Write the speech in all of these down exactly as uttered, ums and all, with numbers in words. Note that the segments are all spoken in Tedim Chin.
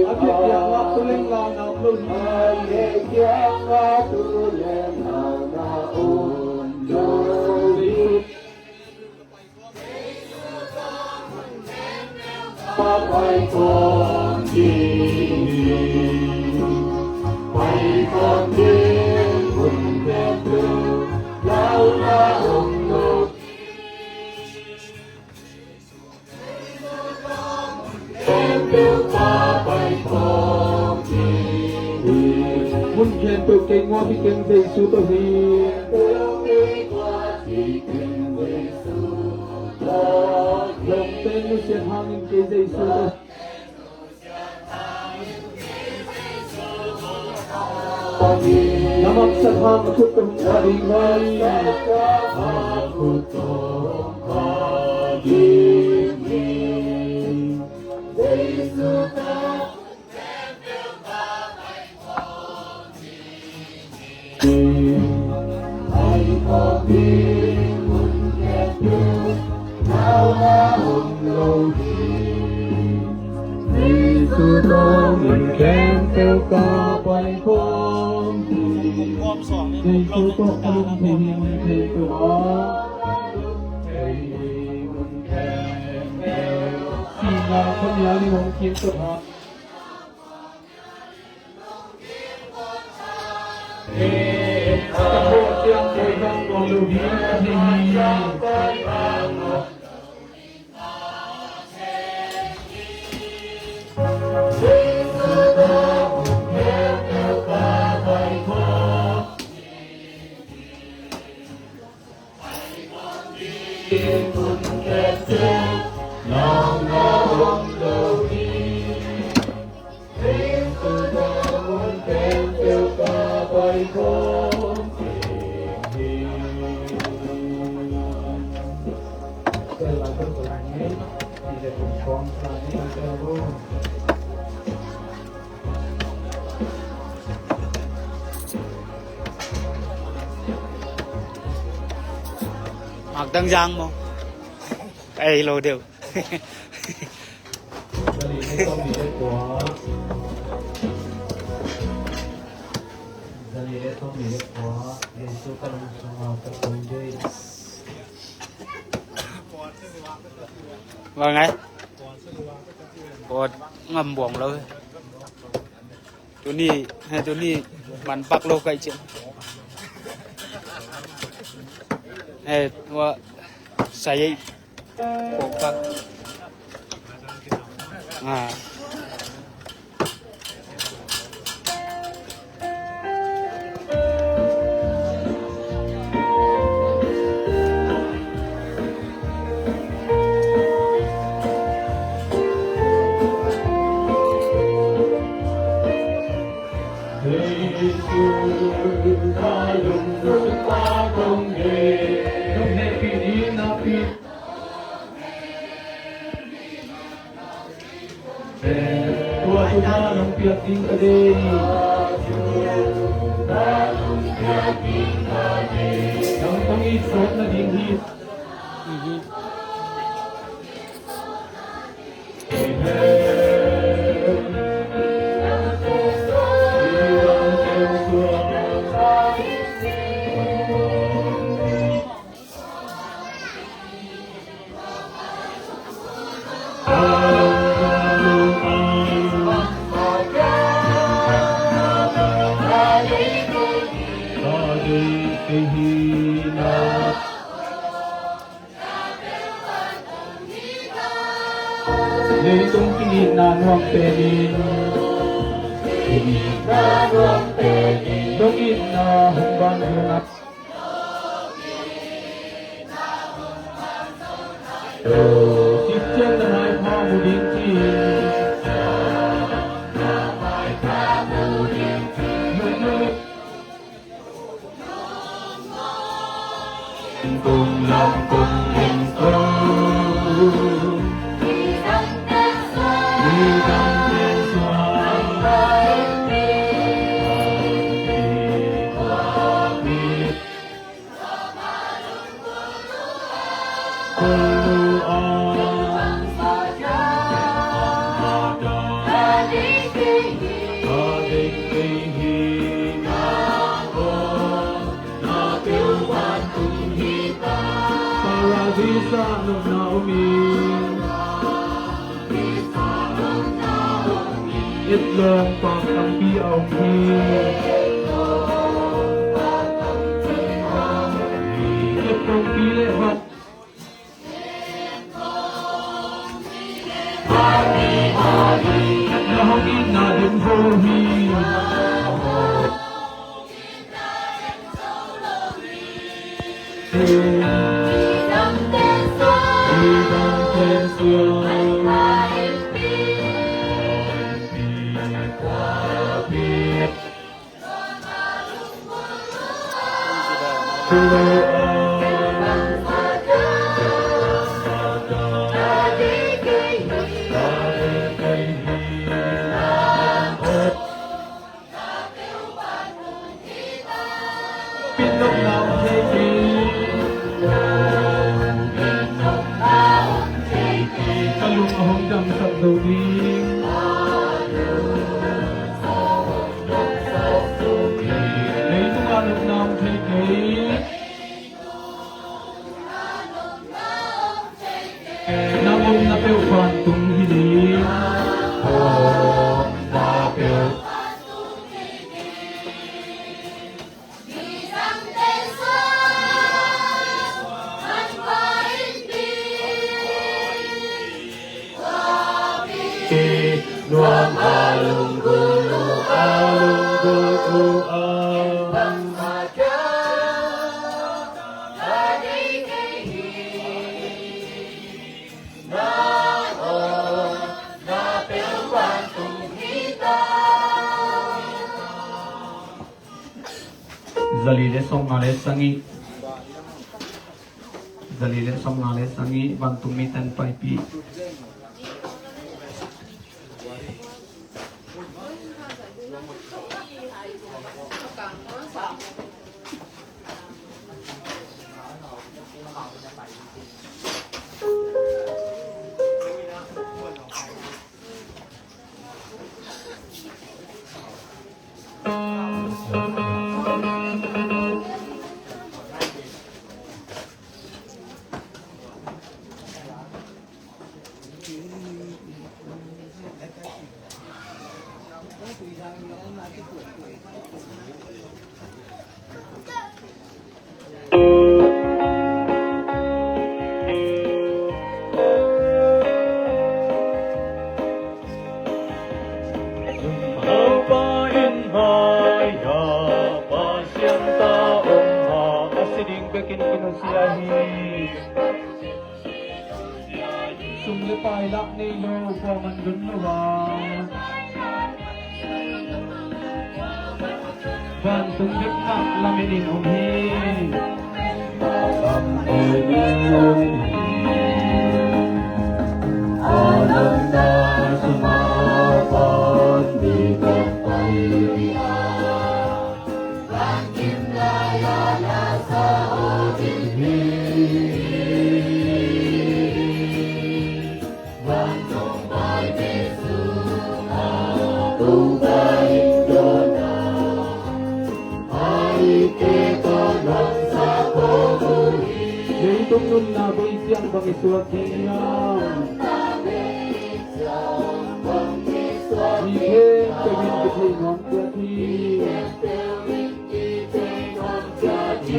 A biakpiak ngah tu leng lau na om lo hi. Mun khempeuh kei nguam hi keng, Jesu tawh hi. Lawmte nusiat hangin kei Jesu tawh hi. Na mangsak hang a khut ka hong pha ding hi. Mak dang zang maw? Ei lo deuh. Bang ai. Pawt ngam buang lo. Tuni, he, tuni man pak lo kai chin. He, wa, sai ei. Pawt pak. Ah. Tua tuna nong piak ding ka deih. Nang kong it sawt nading hi. Leitung kingitna nuam penin, kingitna nuam penin, dong itna hong ban ding a. Cik ciang na maipha mu ding ci. Tung lam tung ling tung. Ni dang ten suan. Paradisa nopna om hi. Etlawm pak tampi a om hi. Etlawmpi le vat. Na hong itna dem zo hi. Ka lung a hong damsak zo ding. Leitungah nopna om thei kei. Nang omna peuh vantung hi ding. Zali le sawmnga le sagih. Zali le sawmnga le sagih, vantung mite in paipih. Topa in mai-ah Pasian ta om a, a si ding bekin kinusia hi. Sum le pai lah nei lo, pawlman don lo a, vantung bek mah lamen in om hi. Leitung nunna bei ciang bang i suak hiam? Mi khempeuh in kithei nuam ciat hi.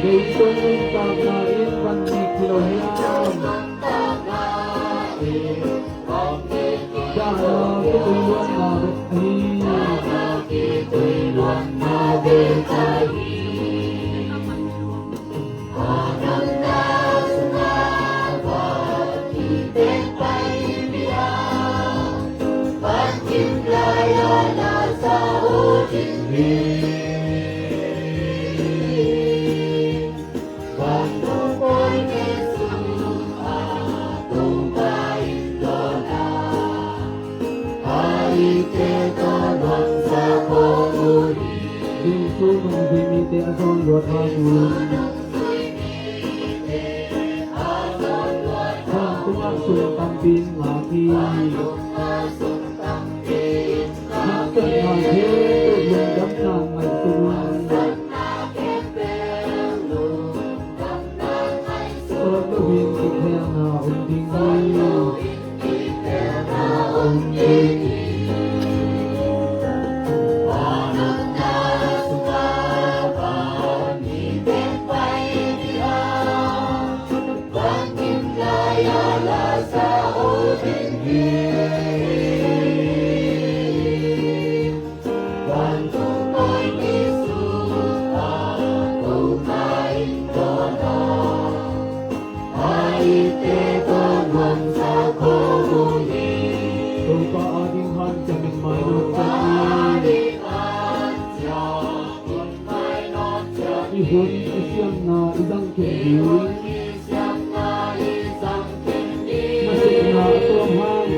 Leitung nuntakna in van dik hi lo hiam? Dahna kitui luatna bek hi. Jesu nungzui mite a zawn luat hang un. Vantung ah sung tampi in ngak hi. Haksatna khempeuh lungdamna ngaihsun un. Sawt loin kikhelna om ding hi. Topa ading hanciam in mainawt ciat ni. I hun i siamna i zang khin ding. Nasepna a tawm hang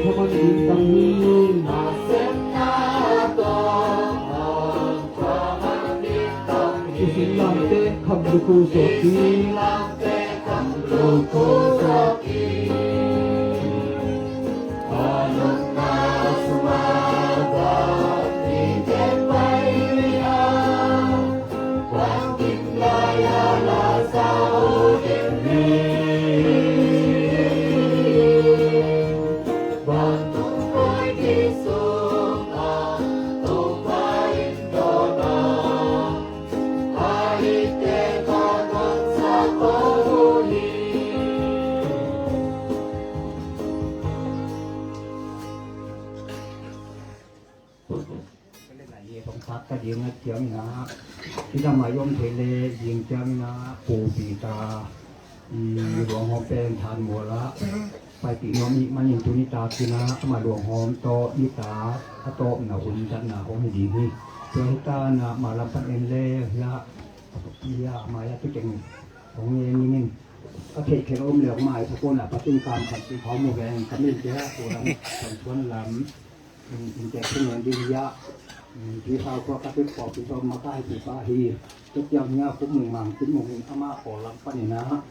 thaman ding tam hi. I singlamteh kham lukhu sawk hi. Ka ding a ciang ina, i dam a i om thei le ding ciang ina, Pu Peter, i luanghawm pen Thanmual ah paipih nuam i hih manin tuni takin ah, ama luanghawm tawh nitak a tawpna hun zatna hong hi ding hi. Tua hi tan ah, ama lam pan en le hiah, hiah ama hiah tu teng hong en ning in. Ka theih khen om le mai thakuan ah Pathian kam khat ci khawm uh veng ka min te ah, tua lam, Thansuan lam. Inntek thungen ding hiah, Tuisau khua Catholic pawlpi tawh makai pipa hi. Tua ciang hiah Pu Mung Mang Tin Mung in amah pawl lam panin ah,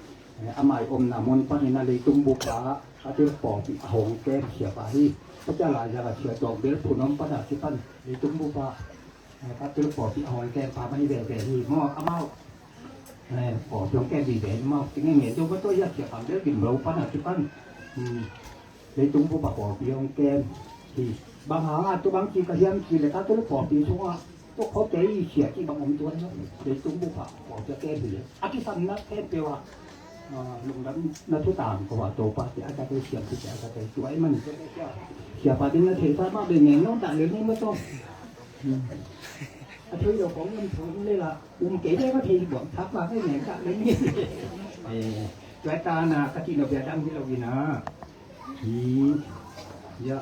amah i omna mun panin ah leitung bup ah Catholic pawlpi a hong kem siapa hi. Tua ciang Laizang a Sia Tuang Bel phun om pan a kipan leitung bup ah Catholic pawlpi a hong kem pa mah hi veve hi maw, amau pawlpi hong kem vive hi maw. Tingin ngen deuh va tua hiah Sia Tuang Bel gim lo pan a kipan. Leitung bup ah pawlpi hong kem hi. Bang hang a tu bang ci ka hiam ci le ka tu pawlpi sungah tu khawte i sia ci bang om tuan lo. Leitung bup ah pawlpi a kem hi le a kisamna khempeuh ah, ah, lungdamna thu tang ko ah Topa te a ka te siam te a ka te tu ai man te te sia. Siapa ding na thei sa ma be ngen nong ta le ni ma to. A thei lo kong lam thong le la. Um kei le ka thei buang thak la kei neng ka le ni. Eh, tua ta na ka ti no bia dang hi lo ina. Hi, ya,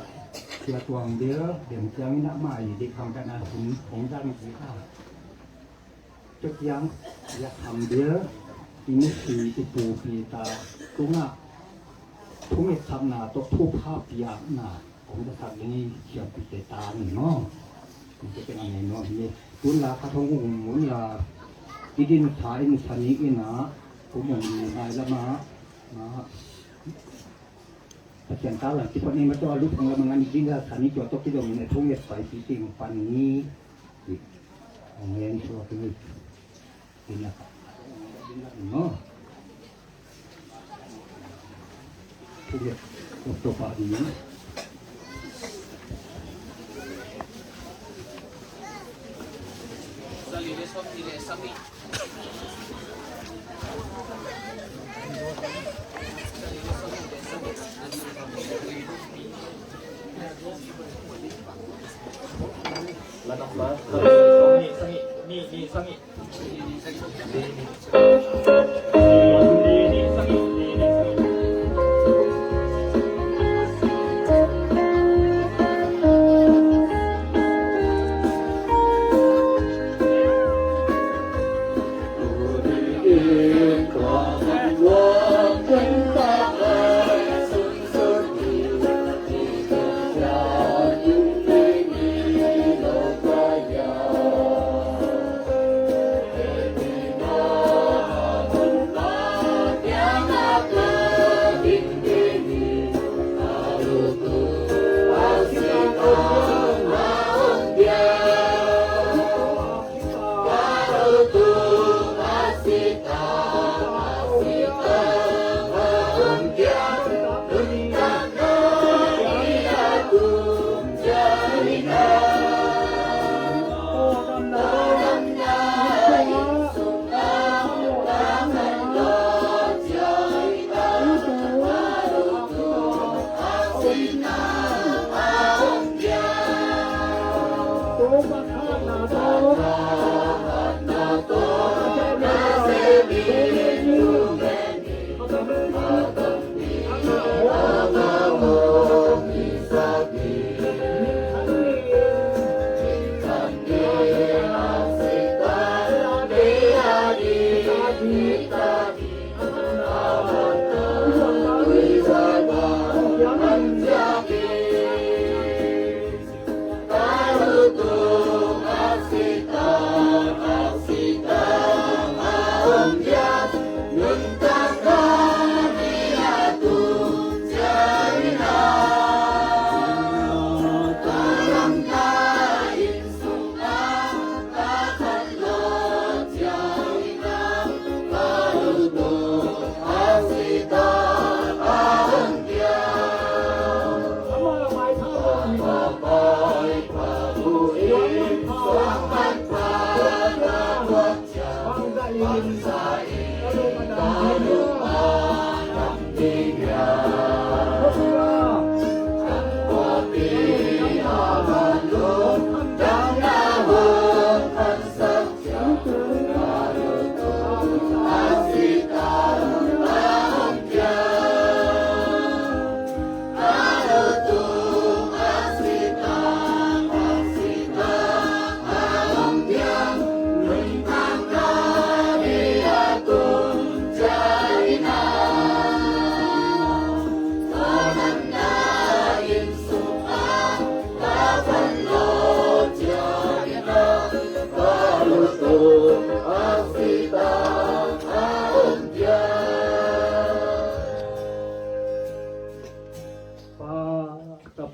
tua tuang bia, dem tiang ina mai, di khang ka na hun, hong dang hi ka. Tua tiang, ya kham bia, ini si, ipu pi ta, tunga, tunga sapna, to, tu pa piakna. Kong ka sak ding i siampite ta ni maw. Kong ka teng a nei nuam hi. Tun la khat hong um un la. I din sa in sa ni in a. Kum hong ni nai lama. Ma. Pasian ta la kipan i ma tua lut hong lama ngan i din la sa ni tua tua kidong in a thong yet pai pi ting pan ni. Hong en tua pi ni.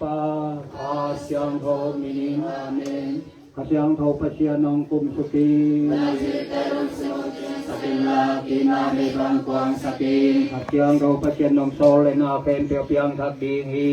Pa, Kha Siangtho min in, amen. Kha Siangtho Pasian nong kumsuk in. Sakin la, kina me bang kuang sakin. Kha Siangtho Pasian nong sawl le na khempeuh piangthak ding hi.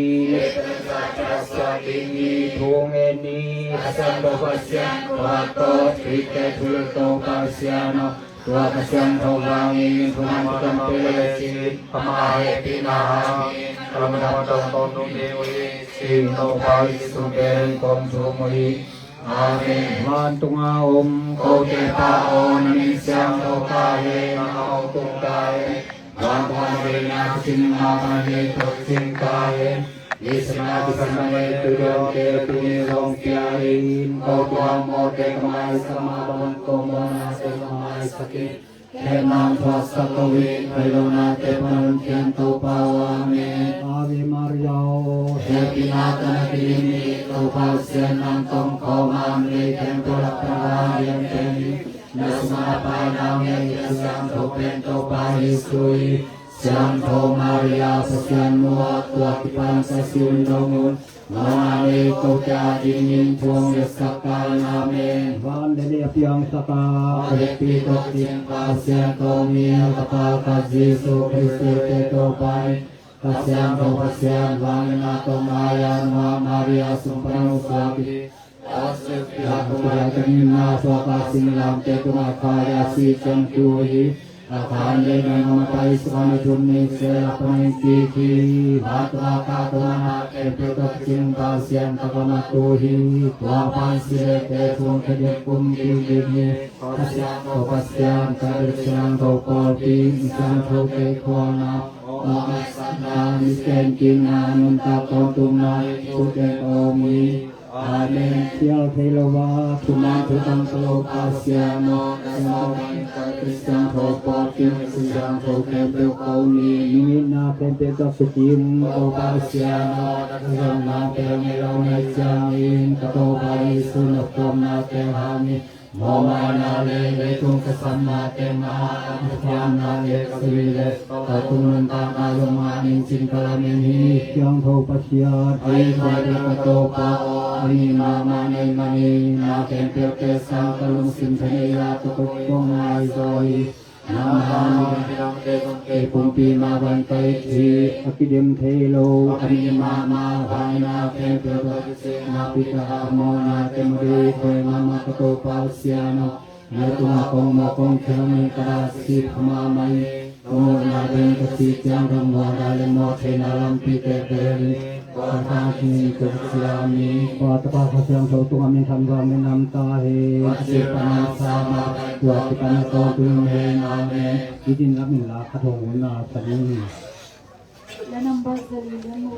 Thungen ni. Kha Siangtho Pasian, kua tawh, Khristian thulu Topa Pasian aw. Tua Kha Siangtho vangin thuman tampi le sin, ama hehpihna hangin ka lungdam tawh ka nuam uh hi. Singtawpa Jesuh min in kong thum uh hi. Amen. Vantunga om kote Pa aw, na min siangtho ta hen, na gam tung ta hen. Vantunga om na deihna, ka simin a bang hi, tua bangin cing ta hen. Ih sepna kisam bangin tuidawnte tuni zong pia in. Ko tua mawhte ka maisak mah bang ko mawhnate ka maisak in. Kei nang thuaksak ko in, ka lohnate pan hong pian Topa aw. Amen. Ave Maria aw, hehpihna tana kidim hi, Topa Pasian nang tungah khawm in, mi khempeuh lakah a lianpen hi. Na sungah a paina ngei Kha Siangtho pen Topa Jesuh hi. Siangtho Maria, Pasian nu aw, tua kipan sa siun dong un. Nang a nei kote adingin thu hong ngetsak ta in. Amen. Van le lei a piangsak a, a hehpih tawh cing Pasian kong hi, a ka Pa khat Jesuh Khrist te Topa in, Kha Siangtho Pasian vangin a tawh ngai a, nungak Maria sung pan hong suak hi. Joseph piahtui a tangin na suak a, singlamteh tungah khai a, sih ciang tu hi. A khan le na ngam a pai sungah ni thum ni sel a pan hong kik hi. Vantunga kha tawh na khempeuh tawh cing Pasian taklam a tu hi. Tua pan si le te thum khe dek kum kik ding hi. Kha Siangtho Pasian, Kha Siangtho pawlpi, siangthote khualna, aw ngaisakna, mi kenkikna, nuntak tawntungna, i thute om hi. Amen. Sial thei lo a, thuman thutak Topa Pasian aw, na sawm in ka Kha Siangtho pawlpi, siangthote peuh ko ni. Mi itna khempeuh tawh sukin, Topa Pasian aw, na thahatna peuh ngei lo na hih ciangin, ka Topa Jesuh na thuaknate hangin, mawhmaina le leitung thahatna teng mah, ka thuakna le ka sui le ka tung nuntakna zong mah in cing ka lamen hi. Siangtho Pasian, a ithuai pen ka Topa aw, a mi mahmah na hih manin, na khempeuhte sang ka lungsim tha nei a, ka kut kong ngai zaw hi. Nangmah hangin midangte zong kei pumpi mah bang ka it hi. A kidem thei lo, a mi mahmah, a vaina khempeuh tawh kisai nakpi tak a mawhnate mu ding hi. Khuai mahmah ka Topa Pasian aw, na tungah kong mawh kong khel ning ka dansakhi pha mahmah hi. Ka mawhna pen ka sih ciang ka mawhna le mawh theihna lampite pen hi. Tua thakin tua siam hi. Pa, Tapa, Kha Siangtho tungah minthan vang minam ta hen. Tua kipan a tawntung hen. Amen. Hih din lam in la khat hong hun a, sa ding hi. La number zali la mu.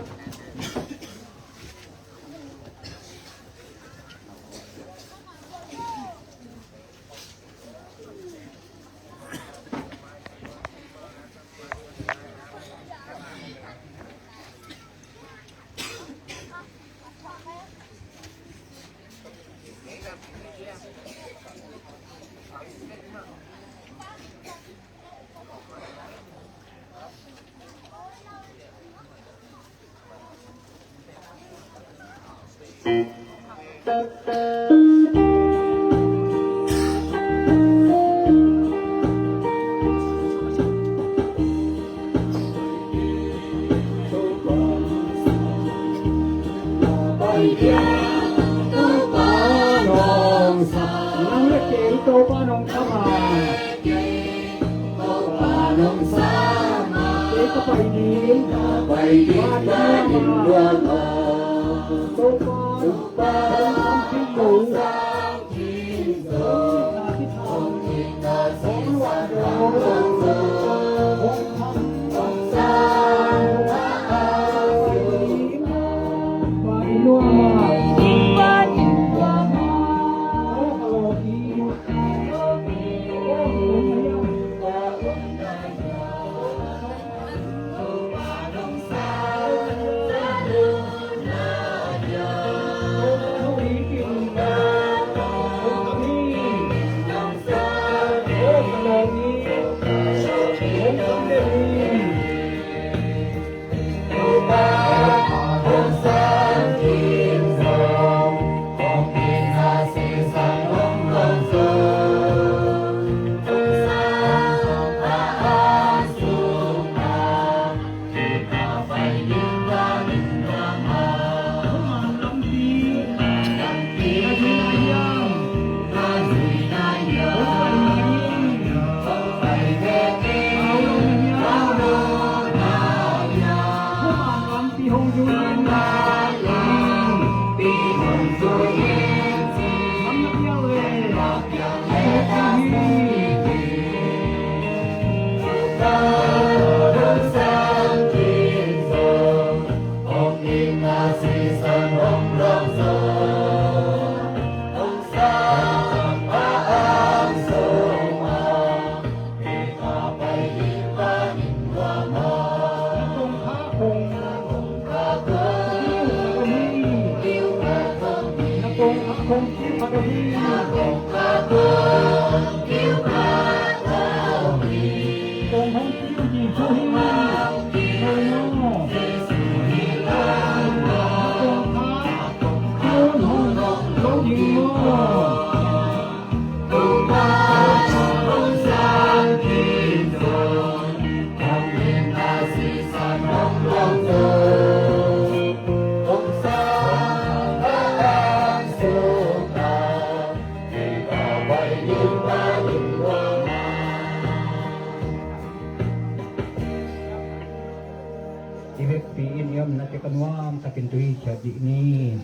Nang le kei Topa nong kham a. Topa nong sam a. Kei ka pai ding. Ka pai ding, ka pai ding, Topa. Topa nong kham khin zo. I vekpi in i omna teng ka nuam takin tui ciat dih ni.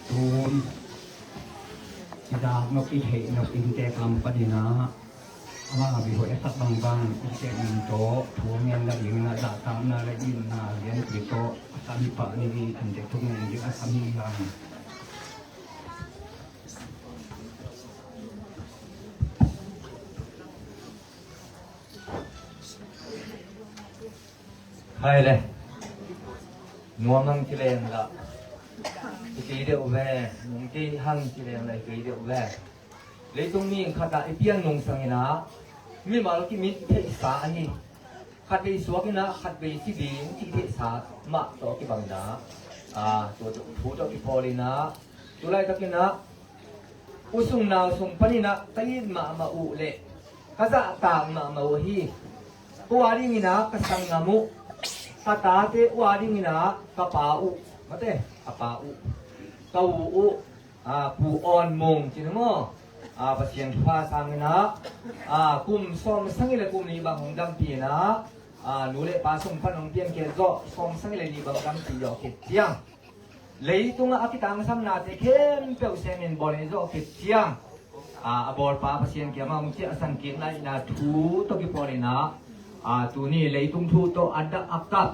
Tun i dak nok, i theih nok, inntek lam panin ah ama bihoih a sak bangbang inntek ning tawh thu ngen nadingin ah zahtakna le itna lianpi tawh a sam hi pah ni. Inntek thu ngen ding a sam hi hang. Khai le. Nuam hang ci leng la i kei deuh ve. Nung kei hang ci leng la i kei deuh ve. Leitung mi khat ah i pian nungsang in ah mimal kimit theihsa ahi. Khat vei suak in ah khat vei ci ding cih theihsa mah tawh kibang in ah, aa, tua thu tawh kipawl in ah, tu laitakin ah u sung nau sung panin ah ka it mahmah uh le ka zahtak mahmah uh hi. Ko a dingin ah ka sanggam uh, ka tate uh a dingin ah ka pa uh, mate, ka pa uh, ka u uh, aa, Pu Awn Mung cin maw? Aa, Pasian thupha sangin ah, aa, kum sawm sagih le kum nih bang hong dampi in ah, aa, nu le pa sung pan hong piankhia zawh sawm sagih le nih bang dampi zawh khit ciang, leitungah a kitangsamnate khempeuh semin bawl in zawh khit ciang, aa, a bawlpa Pasian kiangah hong ciahsan kikna itna thu tawh kipawl in ah, aa, tuni leitung thu tawh a dah a kap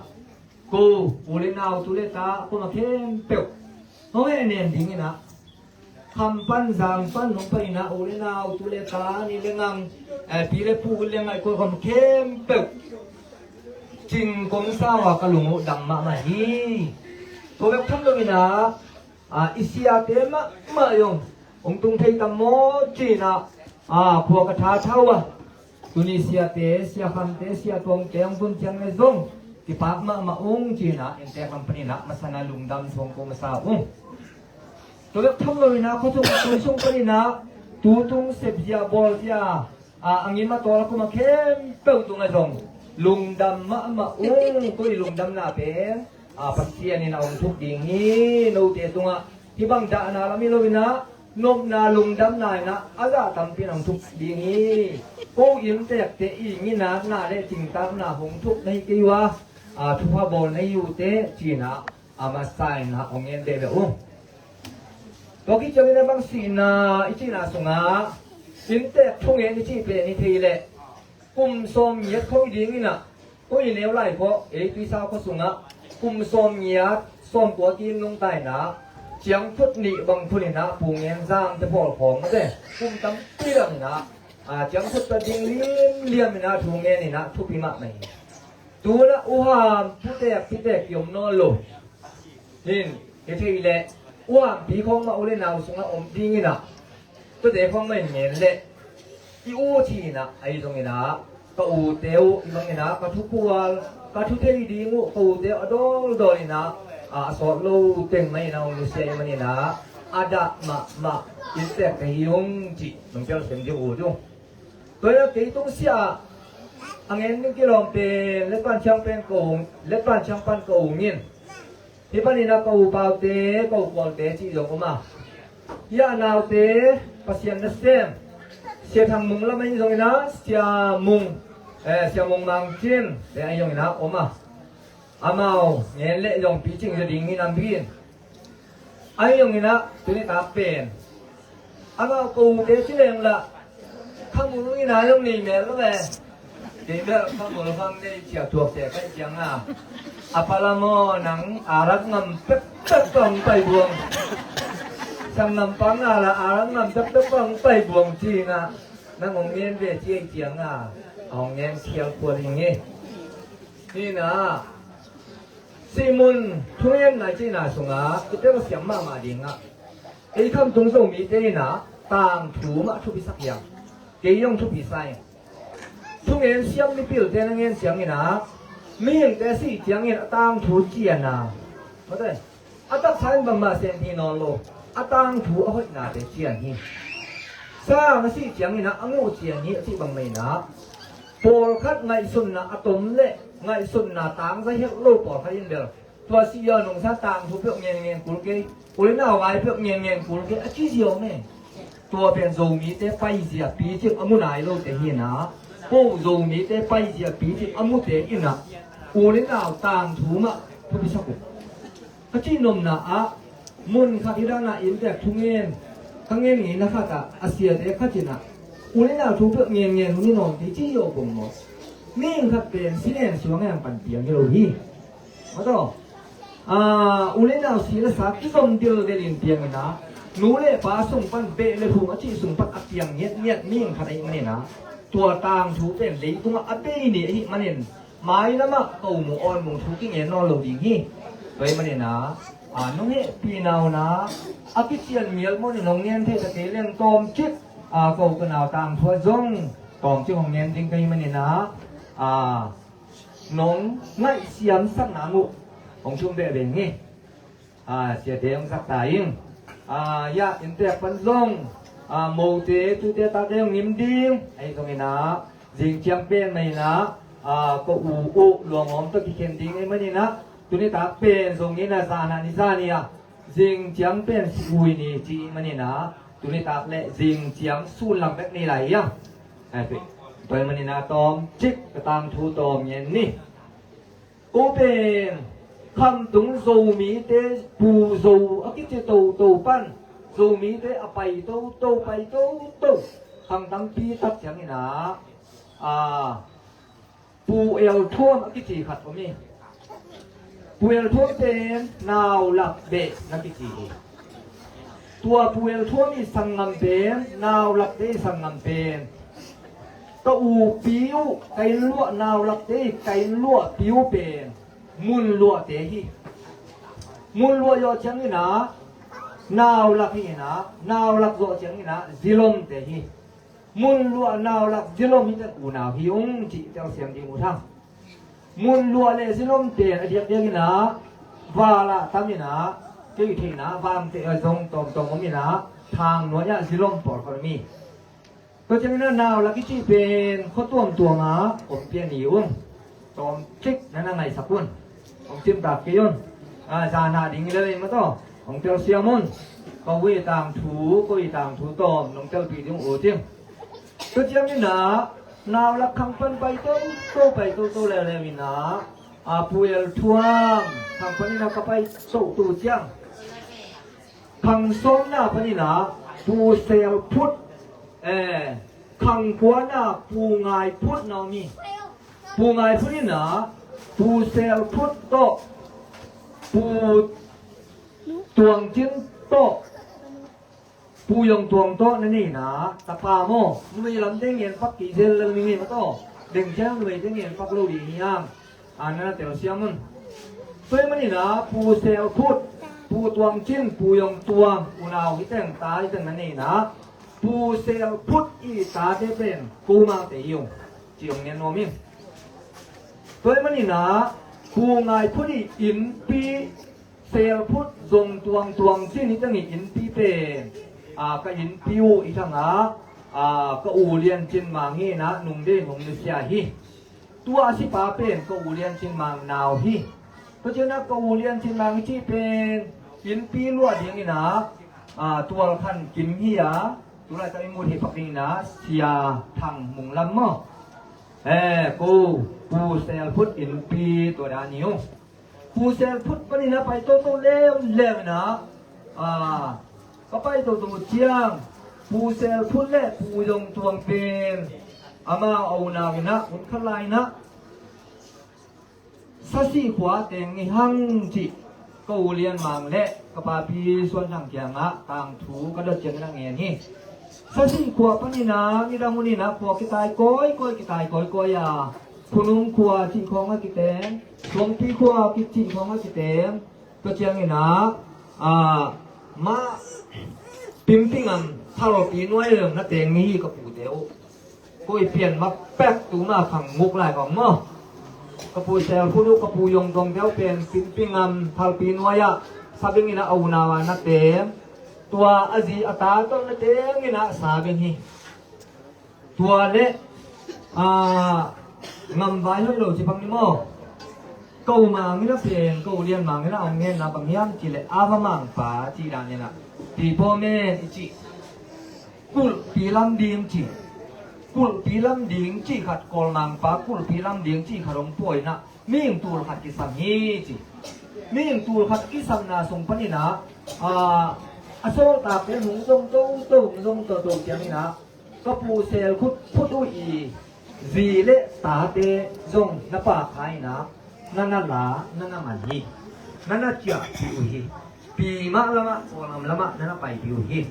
ko u le nau, tu le ta, kuama khempeuh hong hehnem dingin ah, kham pan zang pan hong pai in ah u le nau, tu le ta, ni le ngang, eh, pi le pu le ngai ko kham khempeuh cing kong sa uh a ka lung uh dam mahmah hi. Tua bek tham loin ah, aa, i siate mahmah zong hong tung thei tam maw ci-in ah, aa, khua ka thatha uh a, tuni siate, Sia Khamte, Sia Tuangte hong tun ciang le zong kipak mahmah ung ci-in ah inntek lam panin ah masa-in ah lungdam thu hong ko masa ung. Tua bek tham loin ah khuasung, khuasung panin ah tutung sepzia bawlzia, a, a ngim a tawl a kum a khempeuh tungah zong lungdam mahmah ung. Ko i lungdamna pen, a, Pasian in a hong thuk ding hi. Note tungah hih bang dahna lam hi loin ah nopna, lungdamna in ah a zah tampi in a hong thuk ding hi. Ko inntekte i nginatna le cingtakna hong thuk na hi kei uh a, a, thupha bawl na hi uh teh ci-in ah a masa-in ah hong ngen veve ung. Tua khit ciangin a bang sihna i cihna sungah inntek thungen i cih pen i thei leh kum sawm ngiat khong hi dingin ah, ko i neu lai khawh, ei Tuisa khua sungah kum sawm ngiat sawmkua kim nungta in ah ciangkhut nih bang phun in ah Pu Ngen Zam te pawl khawng mate kum tampi dang in ah, a, ciangkhut ta ding limliam in ah thu ngen in ah thupi mahmah hi. Tun ah u Ham putek pitek i om nawn lo. Hin, hi thei leh u Hampi khawng mah u le nau sungah om dingin ah, tuate khawng mah in ngen leh i u ci-in ah, ahi zongin ah ka ute uh i bangin ah ka thukhual, ka thu thei ding uh ka ute uh a dawldawl in ah, a, a sawt lo teng mah in ah hong nusia i hih manin ah a dah mahmah inntek ka hi ung cih nong pial sem ding uh cu. Tua hi a, kei tung sia a ngen ding kilawm pen Letpan Chiang pen ka ung, Letpan Chiang pan ka ung in, hih panin ah ka u Paute, ka u Kualte cih zong om a, hih a naute Pasian nasem Sia Thang Mung lam ahi zongin ah Sia Mung, eh, Sia Mung Mang Cin te ahi zongin ah om a, amau ngen leh zong picing zaw ding hi nam hi. Ahi zongin ah tuni tak pen amau ka ute ci leng lah khamul in ah zong nei mel lo ve. Kei bel khamul kham nei ciah thuak se ka hih ciang a, a pala maw nang a rak ngam pekpek bang pai buang. Sang ngam pang a lah a rak ngam pekpek bang pai buang ci-in ah nang hong ngen ve ci ahih ciang a, a hong ngen khial khua ding hi. Hi na, Simon thungen nai cina sungah i telsiam mahmah dingah ei Khamtung Zomite in ah tangthu mah thupi sak hiam? Kei zong thupi sa ing. Thungen siam mipilte na ngen ciangin ah mihingte sih ciangin a tangthu cian a, a taksa in bangmah sem hi nawn lo, a tangthu a hoihnate cian hi. Sang a sih ciangin ah a nguh cian hi a cih bangmah in ah pawlkhat ngaihsutna a tom le ngaihsutna tangza hiat lo pawlkhat in bel tua sih a nungsa tangthu peuh ngen ngen kul kei, u le nau vai peuh ngen ngen kul kei a ci ziau me. Tua pen Zomite paizia picing a mu nai lote hi na, ko Zomite paizia picing a mute in ah u le nau tangthu mah thupi sak uh. Ka cih nopna ah mun khat hi dan ah inntek thungen ka ngen ngeina khat ah a siate khat in ah u le nau thu peuh ngen ngen hun hi nawn kei ci ziau pong maw? Mihing khat pen si nen suang a pan piang hi lo hi. Mataw, u le nau si le sa kizom dildel in piang in ah nu le pa sung pan beh le hum a cih sung pan a piang ngiatngiat mihing khat ahih manin ah tua tangthu pen leitungah a bei ni ahih manin mailamah ko mu awn mung thu kingen nawn lo ding hi. Tua ahih manin ah nong hehpihna un ah a kician mial mawh in hong ngen thei ta kei leng tawmcik ko ka nau tangthu ah zong tawmcik hong ngen ding ka hih manin ah nong ngaihsiam sakna uh hong thum behbeh hi. Siate hong sak ta ing. Hiah inntek pan zong mote tute tate hong ngim ding ahi zongin ah zing ciang pen mah in ah ka u uh luangawm tawh kikhen ding ahih manin ah tuni tak pen zong in ah zan ah ni zan hi a zing ciang pen si ui ni cih manin ah tuni tak le zing ciang sun lam bek ni lai hi a. Tua ahih manin ah tawmcik ka tangthu tawm ngen ni. Ko pen Khamtung Zomite Pu Zo a kici toto pan Zomite a pai toto pai toto khang tampi tak ciangin ah Pu El Thuam a kici khat om hi. Pu El Thuam pen Naulak Beh na kici hi. Tua Pu El Thuam i sanggam pen Naulak te i sanggam pen ka u pi uh ka inn luah Naulak te i ka inn luah pi uh pen Mun luah te hi. Mun luah zawh ciangin ah Naulak hi in ah Naulak zawh ciangin ah Zilom te hi. Mun luah Naulak Zilom hi teh unau hi ung cih telsiam ding uh thang. Mun luah le Zilom pen a diakdiak in ah val ah tam in ah kei theihna vamte a zong tawmtawm om in ah Thang Nuai ah Zilom pawlkhat om hi. Tua ciangin ah Naulak i cih pen khua tuamtuam ah om pian hi ung. Tawmcik na na ngaihsak un. Hong cimtak kei un. Zan ah ding hi lel in mataw hong telsiam un. Ka ui tangthu ko i tangthu tawm nong telpih ding uh cing. Tua ciangin ah Naulak khang pan pai toto pai toto leuleu in ah Pu El Thuam khang pan in ah ka pai toto ciang khang sawmna pan in ah Pu Sel Phut, khang kuana Pu Ngai Phut na om hi. Pu Ngai Phut in ah Pu Sel Phut tawh Pu Tuang Cin tawh Pu Yong Tuang tawh na nei in ah tapa maw numei lamte ngen pak kei zel lo ni ngei mataw. Deng ciang numeite ngen pak lo ding hiam? A na na telsiam un. Tua ahih manin ah Pu Sel Phut, Pu Tuang Cin, Pu Yong Tuang unau hi teng ta hi teng na nei in ah Pu Sel Phut i tate pen ko mah te hi ung. Ci hong ngen nuam ing. Tua ahih manin ah Pu Ngai Phut i innpi Sel Phut Zong Tuang Tuang Cin hi teng i innpi pen ka innpi uh i thang ah ka u Lian Cin Mang hi in ah nungde nung nusia hi. Tua a sipa pen ka u Lian Cin Mang nau hi. Tua ciangin ah ka u Lian Cin Mang i cih pen innpi luah dingin ah Tual Khan Kim hi a, tulaitak i mut hi pak dingin ah Sia Thang Mung Lam maw? Ko Pu Sel Phut innpi tua dan hi uh. Pu Sel Phut panin a pai toto leuleu in ah ka pai toto ciang Pu Sel Phut le Pu Yong Tuang pen amau a unau in ah hun khat lai in ah Sasih khua teng i hang cih ka u Lian Mang le ka papi Suan Thang kiangah tangthu ka dot ciangin a ngen hi. Sasih khua panin ah nidang hun in ah khua kitai kawikawi kitai kawikawi a Phunung khua cih khawng a kitem, Suangpi khua cih khawng a kitem. Tua ciangin ah, ah, mah Pimpingam Thalpi nuai leng na teng mi hi ka pute uh. Koi pian mah pek tu mah khang nguk lai kong maw. Ka pu Sel Phut uh, ka pu Yong Tuang deuh pen Pimpingam Thalpi nuai ah sabengin ah a unau ah na teng. Tua a zi a ta tawh na tengin ah sabeng hi. Tua le, ah, ngam vai hoi lo ci bang ni maw. Ko mangin a pen, ko lian mangin a om ngen na bang hiam ci le, a va mangpa ci dan ni na. Pi paw men i ci. Kulhpi lam ding ci. Kulhpi lam ding ci khat, Kawl mangpa kulhpi lam ding ci khat hong puai na. Mihing tul khat kisam hi ci. Mihing tul khat kisam na sung panin ah, ah, a sawltak pen hong zong to to, hong zong to to ciangin ah, ka pu Sel Phut, Phut uh i zi le tate zong na pa kha in ah, na na la, na na man hi. Na na ciahpih uh hi. Pi mah lamah, Kawlam lamah na na paipih uh hi.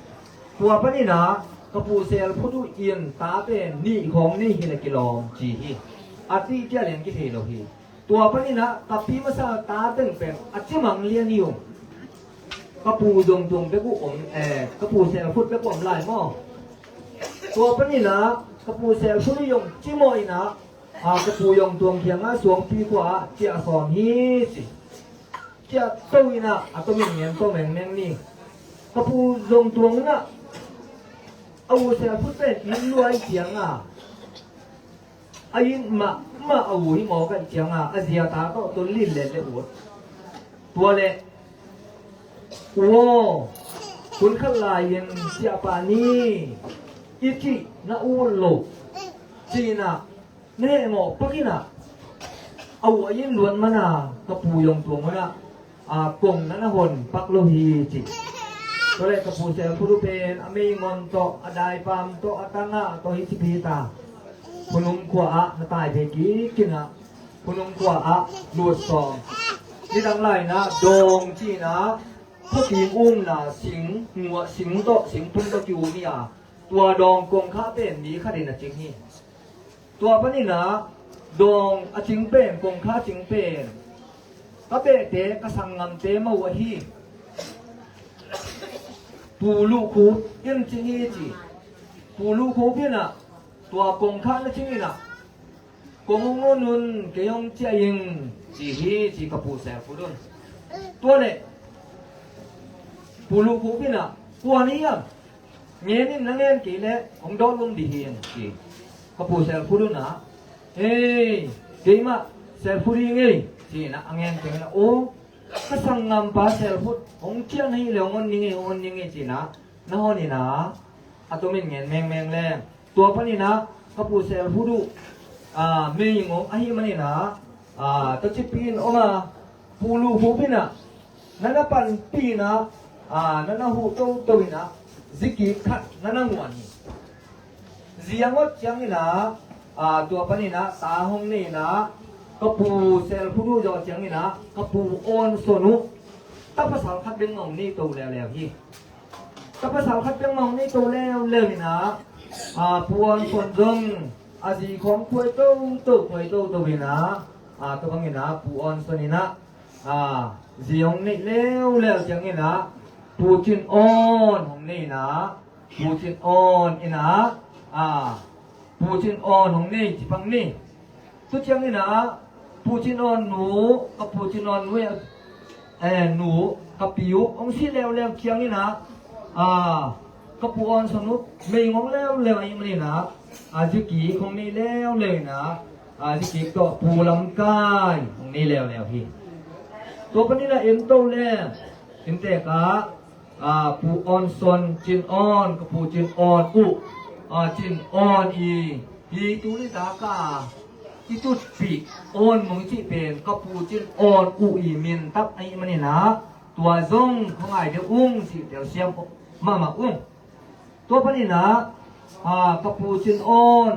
Tua panin ah ka pu Sel Phut uh in tate nih khawng nei hi le kilawm ci hi. A ti tia lian kithei lo hi. Tua panin ah ka pi masa ta teng pen a cimang lian hi uh. Ka pu Yong Tuang bek uh om, eh, ka pu Sel Phut bek uh om lai maw. Tua panin ah ka pu Sel Phut uh zong cimawh in ah, ah, ka pu Yong Tuang kiangah Suangpi khua ah ciah sawm hi ci. Ciah to in ah, a tomin ngen to mengmeng ni. Ka pu Yong Tuang in ah, a u Sel Phut pen inn luai ciangah, a inn mah mah a u hi mawk a ciangah, a zi a ta tawh tun lin let le ut. Tua le, u aw, hun khat lai-in siapa ni i cih na ut lo, ci-in ah, na heh mawh pak in ah, a u a inn luat man a ka pu Yong Tuang un ah, a, kong na na hon pak lo hi ci. Tua le ka pu Sel Phut uh pen a mei ngon tawh, a daipam tawh, a tangah tawh hi ci pi ta. Phunung khua ah na tai thei kik in ah, Phunung khua ah lut sawm. Nidang lai-in ah dawng ci-in ah, khuakim umna sing, nguah sing tawh, singpung tawh ki-um hi a, tua dawng kongkhak pen mi khat in a cing hi. Tua panin ah dawng a cing pen, kongkhak cing pen ka behte, ka sanggamte mah uh ahi. Pu Luh Khup in cing hi ci. Pu Luh Khup in ah tua kongkhak na cing in ah, kong hong hon un, kei hong ciah ing ci hi ci ka pu Sel Phut un. Tua le Pu Luh Khup in ah, kua na hiam? Ngen in, na ngen kei leh hong dawt lum dih hi ing ci. Ka pu Sel Phut un ah, ei, keimah Sel Phut hi ing ei ci-in ah a ngen ciangin ah, aw, ka sanggampa Sel Phut hong ciah na hih leh hong hon ning ei, hong hon ning ei ci-in ah na hon in ah, a tomin ngen mengmeng leng. Tua panin ah ka pu Sel Phut uh, ah, meigong ahih manin ah, ah, tawcipi in om a, Pu Luh Khup in ah na na panpih in ah, ah, na na huh toto in ah, zikik khat na na nguan hi. Zi a ngot ciangin ah, ah, tua panin ah ta hong nei in ah, ka pu Sel Phut uh zawh ciangin ah ka pu Awn Son uh, ta pasal khat bek mah hong nei to leuleu hi. Ka pasal khat bek mah hong nei to leuleu in ah, ah, Pu Awn Son zong a zi khawng khuai toto, khuai toto in ah, ah, tua bangin ah Pu Awn Son in ah, ah, zi hong neih leuleu ciangin ah Pu Cin Awn hong nei in ah, Pu Cin Awn in ah, ah, Pu Cin Awn hong nei ci pang ni. Tu ciangin ah Pu Cin Awn nu, ka Pu Cin Awn nu, eh, nu, ka pi uh hong si leuleu ciangin ah, ah, ka Pu Awn Son uh meigong leuleu ahih manin ah, ah, zikik hong nei leuleu in ah, ah, zikik tawh Pu Lam Kai hong nei leuleu hi. Tua panin ah en to le, inntek ah, ah, Pu Awn Son, Cin Awn, ka Pu Cin Awn uh, ah, Cin Awn i, hi tu ni taka i tutpih Awn Mung cih pen ka Pu Cin Awn uh i min tak ahih manin ah, tua zong kha ngai deuh ung cih telsiam mahmah ung. Tua panin ah, ah, ka Pu Cin Awn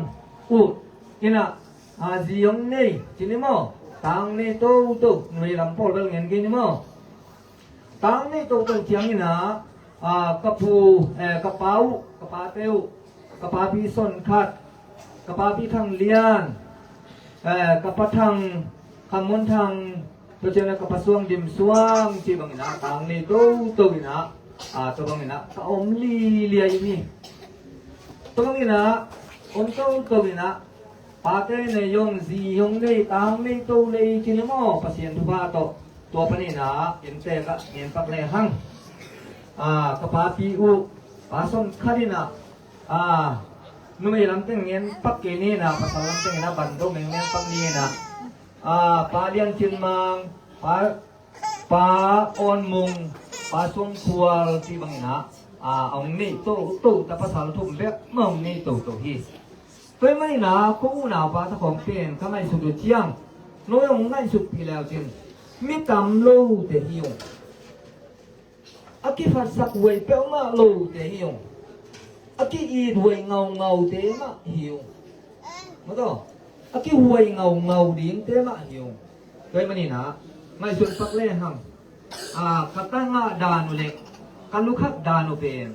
uh in ah, ah, zi hong nei ci ni maw, tang nei toto, nui lam pawl bel ngen kei ni maw. Tang nei toto ciangin ah, ah, ka pu, eh, ka pa uh, ka pate uh, ka papi Son Khat, ka papi Thang Lian, Eh, ka pa Thang, Kham Mun Thang, tua ciangin ah ka pa Suang Dim Suang cih bangin ah ka ang nei toto in ah, ah, tua bangin ah ka om lilia in hi. Tua bangin ah om toto in ah, pate nei zong, zi zong nei, ta hong nei to lei cin hi maw, Pasian thupha tawh. Tua panin ah inntek ah ngen pak lehang, ah, ka papi uh, Pa Son Khan in ah, ah, numei lam teng ngen pak kei ni in ah, pasal lam teng in ah ban do meng ngen pak ni in ah, ah, Pa Lian Cin Mang, Pa, Pa Awn Mung, Pa Suang Khual cih bangin ah, ah, a hong nei toto, ta pasal thum bek mah hong nei toto hi. Tua ahih manin ah ko unau pate khawng pen ka ngaihsut uh ciang, no zong hong ngaihsutpih le uh cin, mi tam lote hi ung. A kiphatsak huai peuhmah lote hi ung. A ki-it huai ngaungaute mah hi ung. Maw taw, a kihuai ngaungau dingte mah hi ung. Tua ahih manin ah ngaihsun pak lehang, ah, ka tangah dan uh le ka lukhat dan uh pen,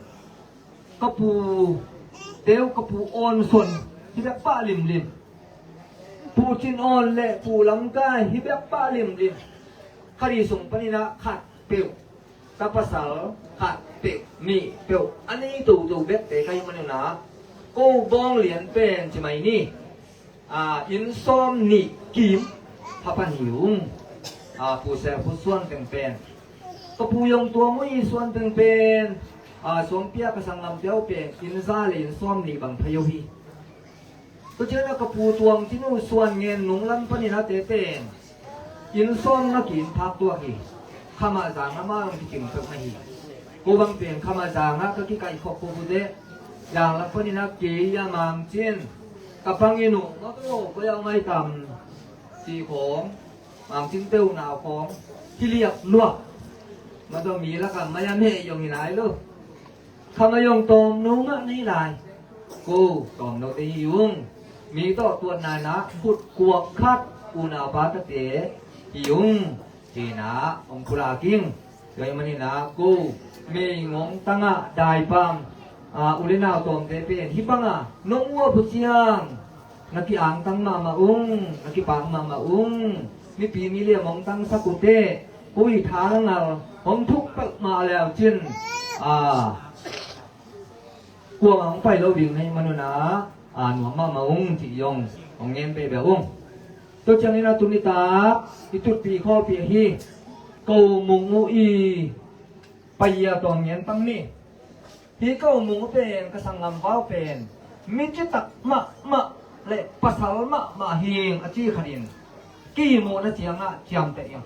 ka pute uh, ka Pu Awn Son hi bek pah limlim. Pu Cin Awn le Pu Lam Kai hi bek pah limlim. Ka ri sung panin ah khat peuh, ta pasal khat peuh, nih peuh, a nei toto bekte ka hih manin ah, ko Bawng Lian pen ci mai ni. Ah, inn sawm nih kim pha pan hi ung. Ah, Pu Sel Phut Suan teng pen, ka Pu Yong Tuam uh i Suan teng pen, ah, Suang Pia ka sanggamte uh pen inn za le inn sawm nih bang pha hi uh hi. Tua ciangin ah ka Pu Tuang Cin uh Suan Ngen Nung lam panin ah te pen inn sawm nga ki-in phak tuak hi. Khamah zang ah mah hong kicing peuhmah hi. Ko bang pen Khamah zang ah ka kikaih khop khop uh teh, zang lam panin ah kei a Mang Cin, ka pangin uh, maw taw, koi a hong ai tam, cih khawng, Mang Cin te uh nau khawng hi liak luak. Maw taw, mi lakah mai a meh zong hi nai lo. Khamah zong tawmno mah nei lai. Ko tawmnote hi ung. Mi tawh tuatna in ah khut kuak khat unau pa tate hi ung, ci-in ah hong pulak ing. Tua ahih manin ah ko meigong tangah daipam, ah, u le nau tawmte pen hih bangah nong uap uh ciang, na ki-angtang mahmah ung, na kipak mahmah ung. Mipi miliam hong tangsak uh teh, ko i tha la ngal, hong thuk peuhmah le uh cin, ah, kuamah hong pai lo ding na hih manun ah, ah, nuam mahmah ung cih zong hong ngen behbeh ung. Tua ciangin ah tuni tak i tutpih khawlpih ahi Ko Mung uh i pai a tawm ngen pang ni. Hih Ko Mung uh pen, ka sanggam vau pen, mi citak mahmah le pasal mahmah hing a ci khat in, kimuhna ciangah ciamteh ing.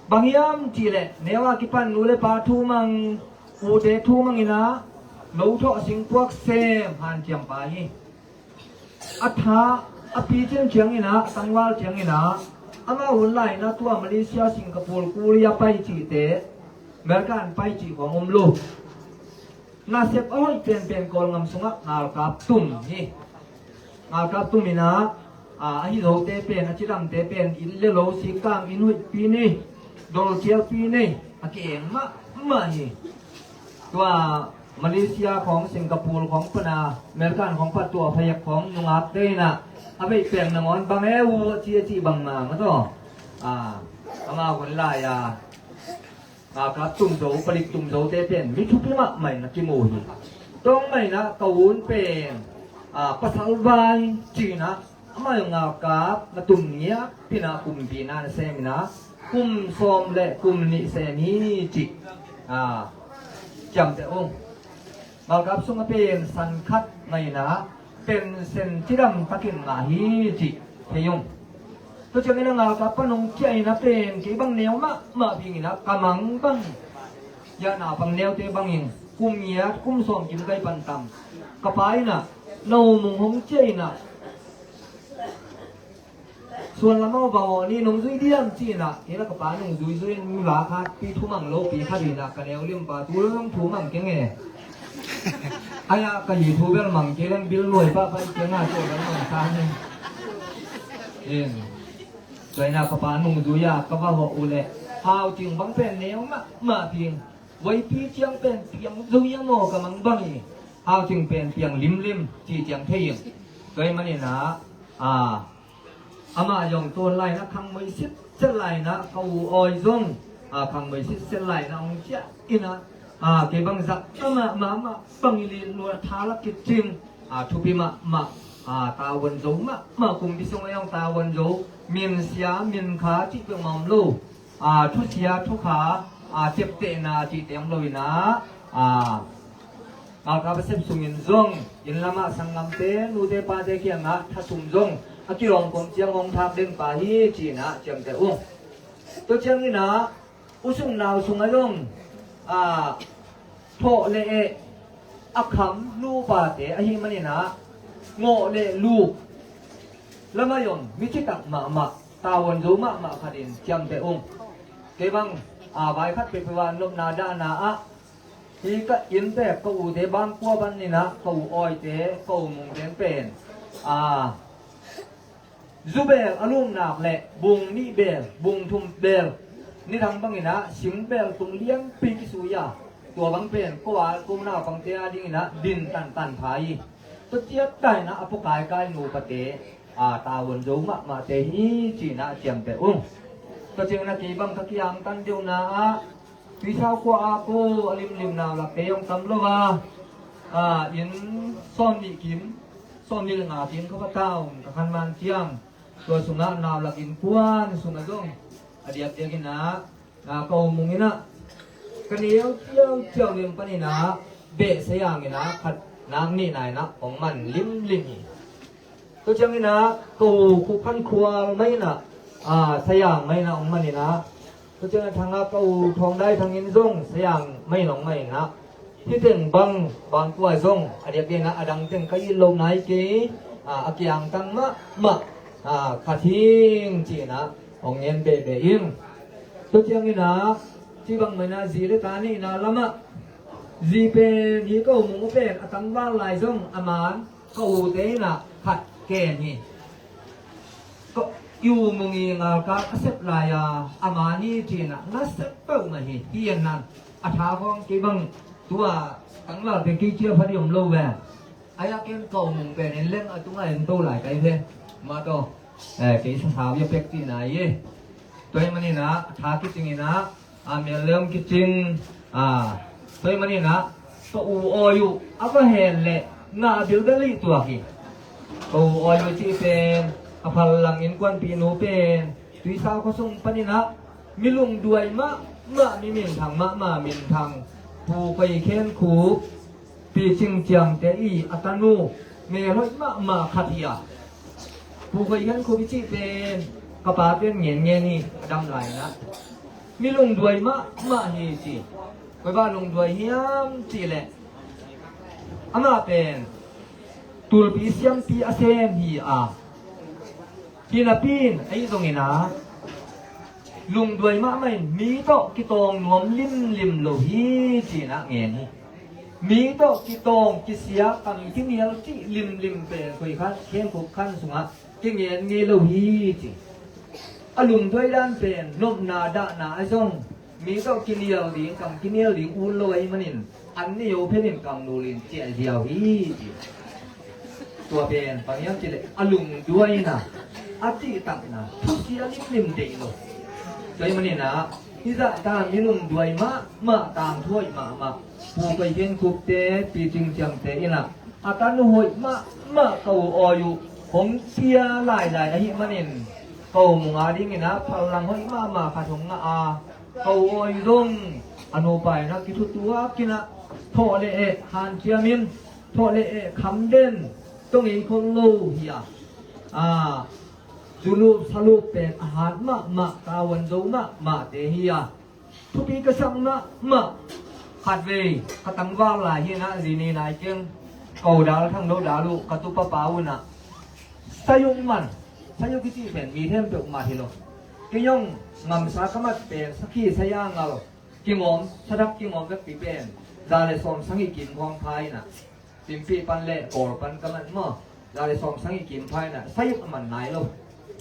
Bang hiam cihleh, neu a kipan nu le pa thu mang, ute thu mang in ah, lo thawh singpuak sem hanciam pa hi. A tha, a picin ciangin ah, a tangval ciangin ah, amah hun lai in ah tua Malaysia, Singapore, Korea pai cihte, America pai cih khawng om lo. Nasep a hoih penpen Kawlngam sungah ngalkap tum hi. Ngalkap tum in ah, a, ahi zote pen, a cidamte pen, inn le lo, sikkang inn huihpi nei, dolcialpi nei, a ki-eng mahmah hi. Tua Malaysia khawng, Singapore khawng pan a, America khawng pan tua phayak khawng nungakte in ah, a veih peng nangawn bang e u a ci a ci bang ma, maw taw. A, amau hun lai a, ngalkap tum zo, palik tum zote pen mi thupi mahmah in a kimu hi. Tua mah in ah ka un pen, a, pasal vai ci-in ah, amah ngalkap na tum ngiat pin ah kumpi na na sem in ah, kum sawm le kum nih sem hi cih, a, ciamteh ung. Ngalkap sungah pen san khat ngah in ah, pensen cidam takin ngah hi cih thei ung. Tua ciangin ah ngalkap pan hong ciah in ah pen kei bang neu mahmah ding in ah ka mang bang, ya, naupang neute bangin kum ngiat kum sawm kim kai pan tam. Ka pa in ah, na u Mung hong ciah in ah, Suan lam ah va hawh ni, nong zui diam ci-in ah, kei la ka pa nong zuizui in, nu la khat pi thumang lopi khat in ah, ka neu limpa tu lo nong thumang keng e. Ai-a ka hi thu bel mang kei leng bil luai pahpah keng a, tua bel mang sa ni. In, tua in ah ka pa nong zui a ka va hawh uh leh, Hau Cing bang pen neu mahmah ding, Vaipi ciang pen piang zui a maw ka mang bang hi. Hau Cing pen piang limlim ci ciang thei in. Tua ahih manin ah, a, Amah zong tuan lai-in ah khangmoi sitset lai-in ah, ka u awi zong, a, khangmoi sitset lai-in ah hong ciah in ah, a, kei bang zat amah mahmah bang i lin lua tha lak kicing, a, thupi mahmah, a, tavuan zo mahmah, kumpi sungah zong tavuan zo, min sia min kha cih peuhmah om lo, a, thusia thukha, a, teptehna cihte om lo in ah, a, Ngakha pasep sungin zong, inn lamah sanggamte, nute pate kiangah thasum zong a kilawm kawm ciang hong thak ding pa hi ci-in ah ciamteh ung. Tua ciangin ah, u sung nau sungah zong, a, thawh le eh a kham nupate ahih manin ah, ngawh le luk lamah zong mi citak mahmah, tavuan zo mahmah khatin ciamteh ung. Kei bang, a, vai khat peuhpeuh ah nopna dahna ah, hi ka innte, ka ute bangkua ban in ah, ka u awite, ka u mungte pen, a, zu bel a lumnak le bung nih bel, bung thum bel, nidang bangin ah sing bel tung lianpi kisui a, tua bang pen ko a, ko naupangte a dingin ah din tantan pha hi. Tua ciat ta in ah a pua kaikai nupate, a, tavuan zo mahmahte hi ci-in ah ciamteh ung. Tua ciangin ah kei bang ka kiangtan deuhna ah, Tuisau khua ah ko a limlim nau lakte zong tam lo a, a, inn sawmnih kim, sawmnih le nga kim kha va ta ung, ka khan man ciang. Tua sungah nau lak innkuan sungah zong a diakdiak in ah, a, ka u mung in ah ka neu ciauciau liang panin ah beh sayang in ah khat nak nihna in ah hong man limlim hi. Tua ciangin ah ka u Khup Khan Khual mah in ah, a, sayang mah in ah hong man in ah, tua ciangin ah Thanga ka u Thawng Dai Thang in zong sayang mah in hong man in ah, hih teng bang, bangkua zong a diakdiak in ah a dang teng ka it loh nai kei, a, a kiangtan mahmah, a, khat hi ing ci-in ah hong ngen behbeh ing. Tua ciangin ah, ci bang mah in ah zi le ta nihna lamah, zi pen, hi ka u mung uh pen a tangval lai zong a man, ka ute in ah khat ken hi. Ka, i u mung i ngalkak a sep lai-a a man hi ci-in ah na sep peuhmah hi. Hi en nan a tha khawng kei bang tua tangvalte kei cia pha ding om lo ve. Ai a ken ka u mung pen en leng a tungah en to lai kai ve. Mah tawh, eh, kei sa sau ia pek cihna hi. Tua ahih manin ah a tha kicing in ah, a, mial le om kicing, a, tua ahih manin ah ka u awi uh a va hen leh ngah bilbel hi tuak hi. Ka u awi uh cih pen, a phal lang innkuanpih nu pen, Tuisau khua sung panin ah mi lungduai mahmah, mi minthang mahmah, minthang Pu Koi Khen Khup, Pi Cing Ciang te i a tanu, mel hoih mahmah khat hi a. Pu Koi Khen Khup i cih pen ka pa pen ngenngen hi, a dam lai-in ah. Mi lungduai mahmah hi ci. Koi bang lungduai hiam cih leh, amah pen tulpi siampi a sem hi a, hi napi in ahi zongin ah, lungduai mahmah in mi tawh kitawng nuam limlim lo hi ci-in ah ngen hi. Mi tawh kitawng, kisia, kam kinial cih limlim pen Koi Khan, Khen Khup khan sungah kingen ngei lo hi ci. A lungduai dan pen nopna dahna ah zong mi tawh kinial ding, kam kinial ding ut lo ahih manin, an nei uh phenin kam nul in ciah ziau hi ci. Tua pen bang hiam cih leh a lungduaina, a cihtakna, thusia limlim deih lo. Tua ahih manin ah, hih zah ta mi lungduai mahmah, tangthu hoih mahmah Pu Koi Khen Khup te, Pi Cing Ciang te in ah a tanu hoih mahmah ka u awi uh hong pia lailai ahih manin, ka u mung a dingin ah phal lang hoih mahmah khat hong ngah a, ka u awi zong a nupa in ah kithutuak in ah, thawh le eh hanciam in, thawh le eh kham den, tawh ngei khol lo hi a, a, zu lup sa lup pen a hat mahmah, tavuan zo mahmahte hi a. Thupi ka sak mahmah, khatvei ka tangval lai hi in ah, zi ni nai keng, ka u Dal Thang Do Dal uh, ka tupa pa uh in ah, sayuk man, sayuk i cih pen mi khempeuh mat hi lo. Kei zong ngamsa ka mat pen sakhi saya ngal, kingawm, sathak kingawm vekpi pen za le sawm sagih kim khawng pha in ah, Pimpih pan le Kawl pan ka mat maw, za le sawm sagih kim pha in ah, sayuk a man nai lo,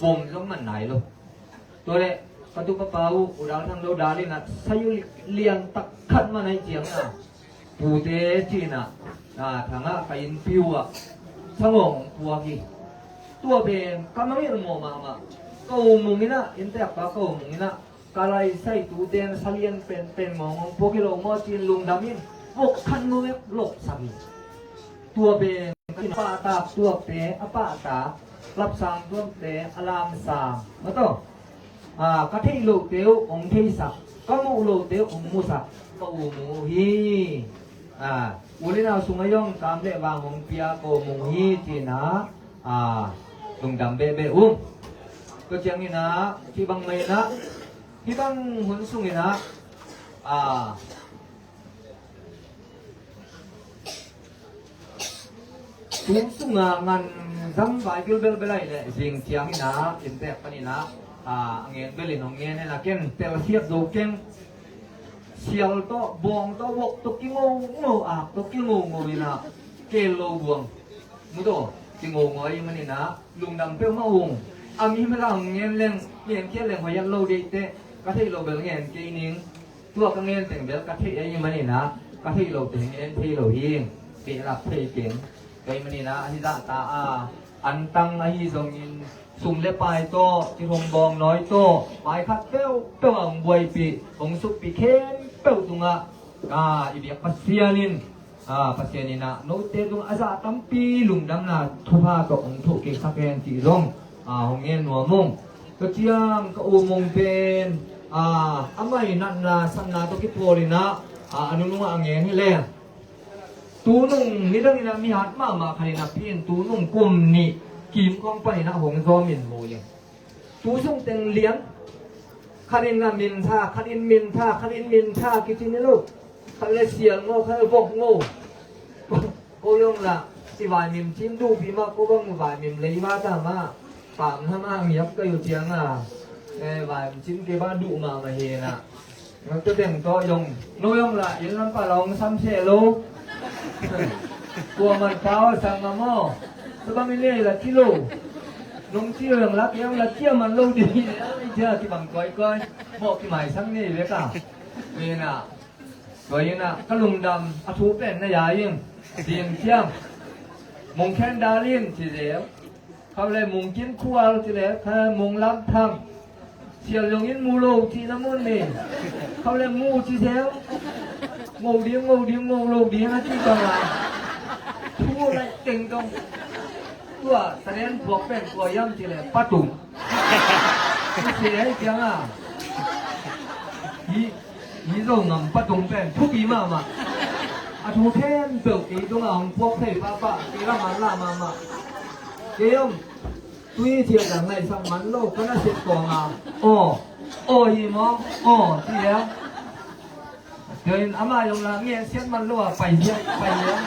vom zong man nai lo. Tua leh ka tupa pa uh, U Dal Thang Do Dal in ah, sayuk liantak khat man ahih ciangin ah, pute ci-in ah, a, Thanga ka innpi uh ah sangawng hong puak hi. Tua pen ka mangilh mawh mahmah. Ka U Mung in ah, innteekpa ka U Mung in ah, ka laisai tute in sa lian penpen ngawngawng puak hi lo maw ci-in lungdam in, vok khat ngawng vek lawhsak hi. Tua pen ka pahtak tuakte a pahtak, lapsang tuakte a lamsang, maw taw. A, ka theih lohte uh hong theisak, ka muh lohte uh hong musak ka U Mung uh hi. A, u le nau sungah zong kam le vang hong pia ka U Mung hi ci-in ah, a, lungdam behbeh ung. Tua ciangin ah, hih bang mah in ah, hih bang hun sungin ah, a, tu sunga ngan zang vai bilbel belai le zing ciangin ah, innteek panin ah, a, a ngen belin hong ngen in ah, ken telsiat zo keng. Sial tawh, bawng tawh, vok tawh kingongo, ak tawh kingongo in ah, kel lo buang. Mu taw, kingongo ahih manin ah, lungdam peuhmah ung. A mi mah la hong ngen leng, ngen khiat leng hoih lo deih teh, ka theih loh bel ngen kei ning. Tua ka ngen teng bel ka theih ahih manin ah, ka theih loh teng ngen thei lo hi. Behlap thei keng. Tua ahih manin ah, hih zahta a, antang ahi zongin, sum le pai tawh, ci hong bawng nawi tawh, pai khat peuhpeuh a hong buaipih, hong suppih khempeuh tungah, a, i biak Pasian in, a, Pasian in ah, note tungah a zah tampi lungdamna thupha tawh hong thuhkiksak hen cih zong, a, hong ngen nuam ung. Tua ciang ka U Mung pen, a, amah i natna, satna tawh kipawl in ah, a, a nunung ah a ngen hi leng. Tunung nidang in ah mihat mahmah khat in ah pi in tunung kum nih kim khawng panin ah hong zawm in mu ing. Tu sung teng liang, khat in ah mintha, khat in mintha, khat in mintha kici ni lo. Khat le sial ngo, khat le vok ngo. Ko zong lah, i vaimim cim duhpih mah, ko bang vaimim lei mah ta mah. Pam na mah ngiap ka hi uh ciang a, eh, vaimim cim kei bah duh mahmah hi na. Ngaktu teng tawh zong, no zong lah, inn lam pah lah hong sam seh lo. Kuaman pau sang a maw. Tua bang i lei lah ci lo. Nong ci lo zong lah, kei zong lah ci a man lo ding. Ai cia kibang koikoi. Mawh kimaisang ni vek a. Tua in ah, tua in ah, ka lungdam a thu pen na ya ing. Ding ciang. Mung khen dal in ci zel. Khau le mung kin khual ci le, kha mung lam thang. Sial zong in mu lo ci na mun ni. Khau le mu ci zel. Ngo ding, ngo ding, ngo lo ding a ci bang a. Thu lai teng dong. Tua, talen buak pen tua yam ci le, patung. Ci se ai ciang a. Hi, hi zo ngam patung pen, thupi mahmah. A thu khempeuh kei dong a hong puak thei pahpah, kei lam an la mahmah. Kei om, tui ciat a ngaihsak man lo, ka na sep kawng a. Aw, aw hi maw, aw, ci leng. Tua in amah zong lah ngen siat man lo a, pai hiam, pai hiam.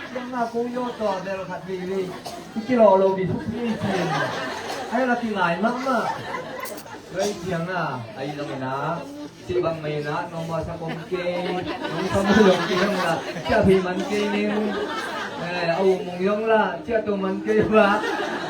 Siang na ko yaw tawh bel khat veivei. I kilawh lo dih thupi ei ci in. Ai la kingai mahmah. Tua i ciang a, ai zong in ah, cih bang mah in ah, nong mawhsak om kei, nong sam lo kei zong lah, ciah phei man kei ning. Eh, a um ung zong lah, ciah to man kei bah.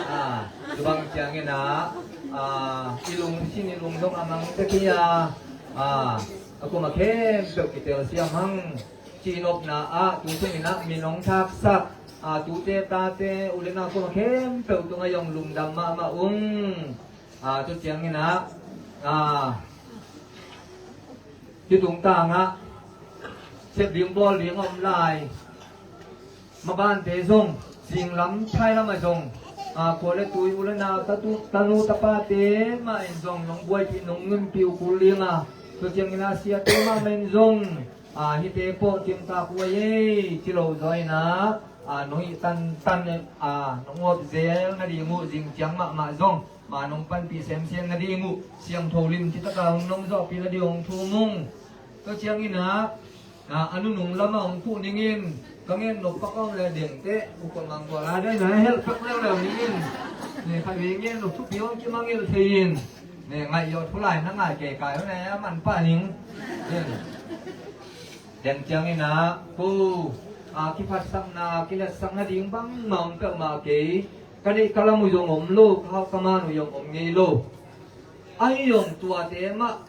Ah, tua bang ciang in ah, ah, i lungsim i lung zong a mang tek hi a. Ah, a kum a khempeuh kitelsiam hang. Cihnopna ah, tu sungin ah, min hong thaksak, ah, tute tate, u le nau kum a khempeuh tungah zong lungdam mahmah ung. Ah, tu ciangin ah, ah, hih tungtang ah, sep ding bawl ding om lai. Mabante zong, zinglam thailam ah zong, a, khua le tui u le nau, tatu, tanu tapate mah in zong nong buaipih nong nunpih uh kul ding a, tua ciangin a siate mahmah in zong, a, hihte pawh timtak uh ei ci lo zaw in a, a, nong hih tantan, a, nong uap zel nading uh, zing ciang mahmah zong, ma nong panpih semsem nading uh, siangtho lim citaka hong nong zawhpih nading hong thum ung. Tua ciangin a, a, a nunung lamah hong khuh ningin, ka ngen nop pak om le dengteh, u kua mang kua la dai na helh pek leuleu ningin. Ne khat vei ngen nop thupi hong kimangilh thei in. Ne ngaih yawh thulai na ngai kei kai hong ne a man pah ning. Den ciangin a, ko, a, kiphatsakna, kiletsakna ding bangmah om peuhmah kei. Ka neih ka lam uh zong om lo, ka hau ka man uh zong om ngei lo. Ahi zong tuate mah,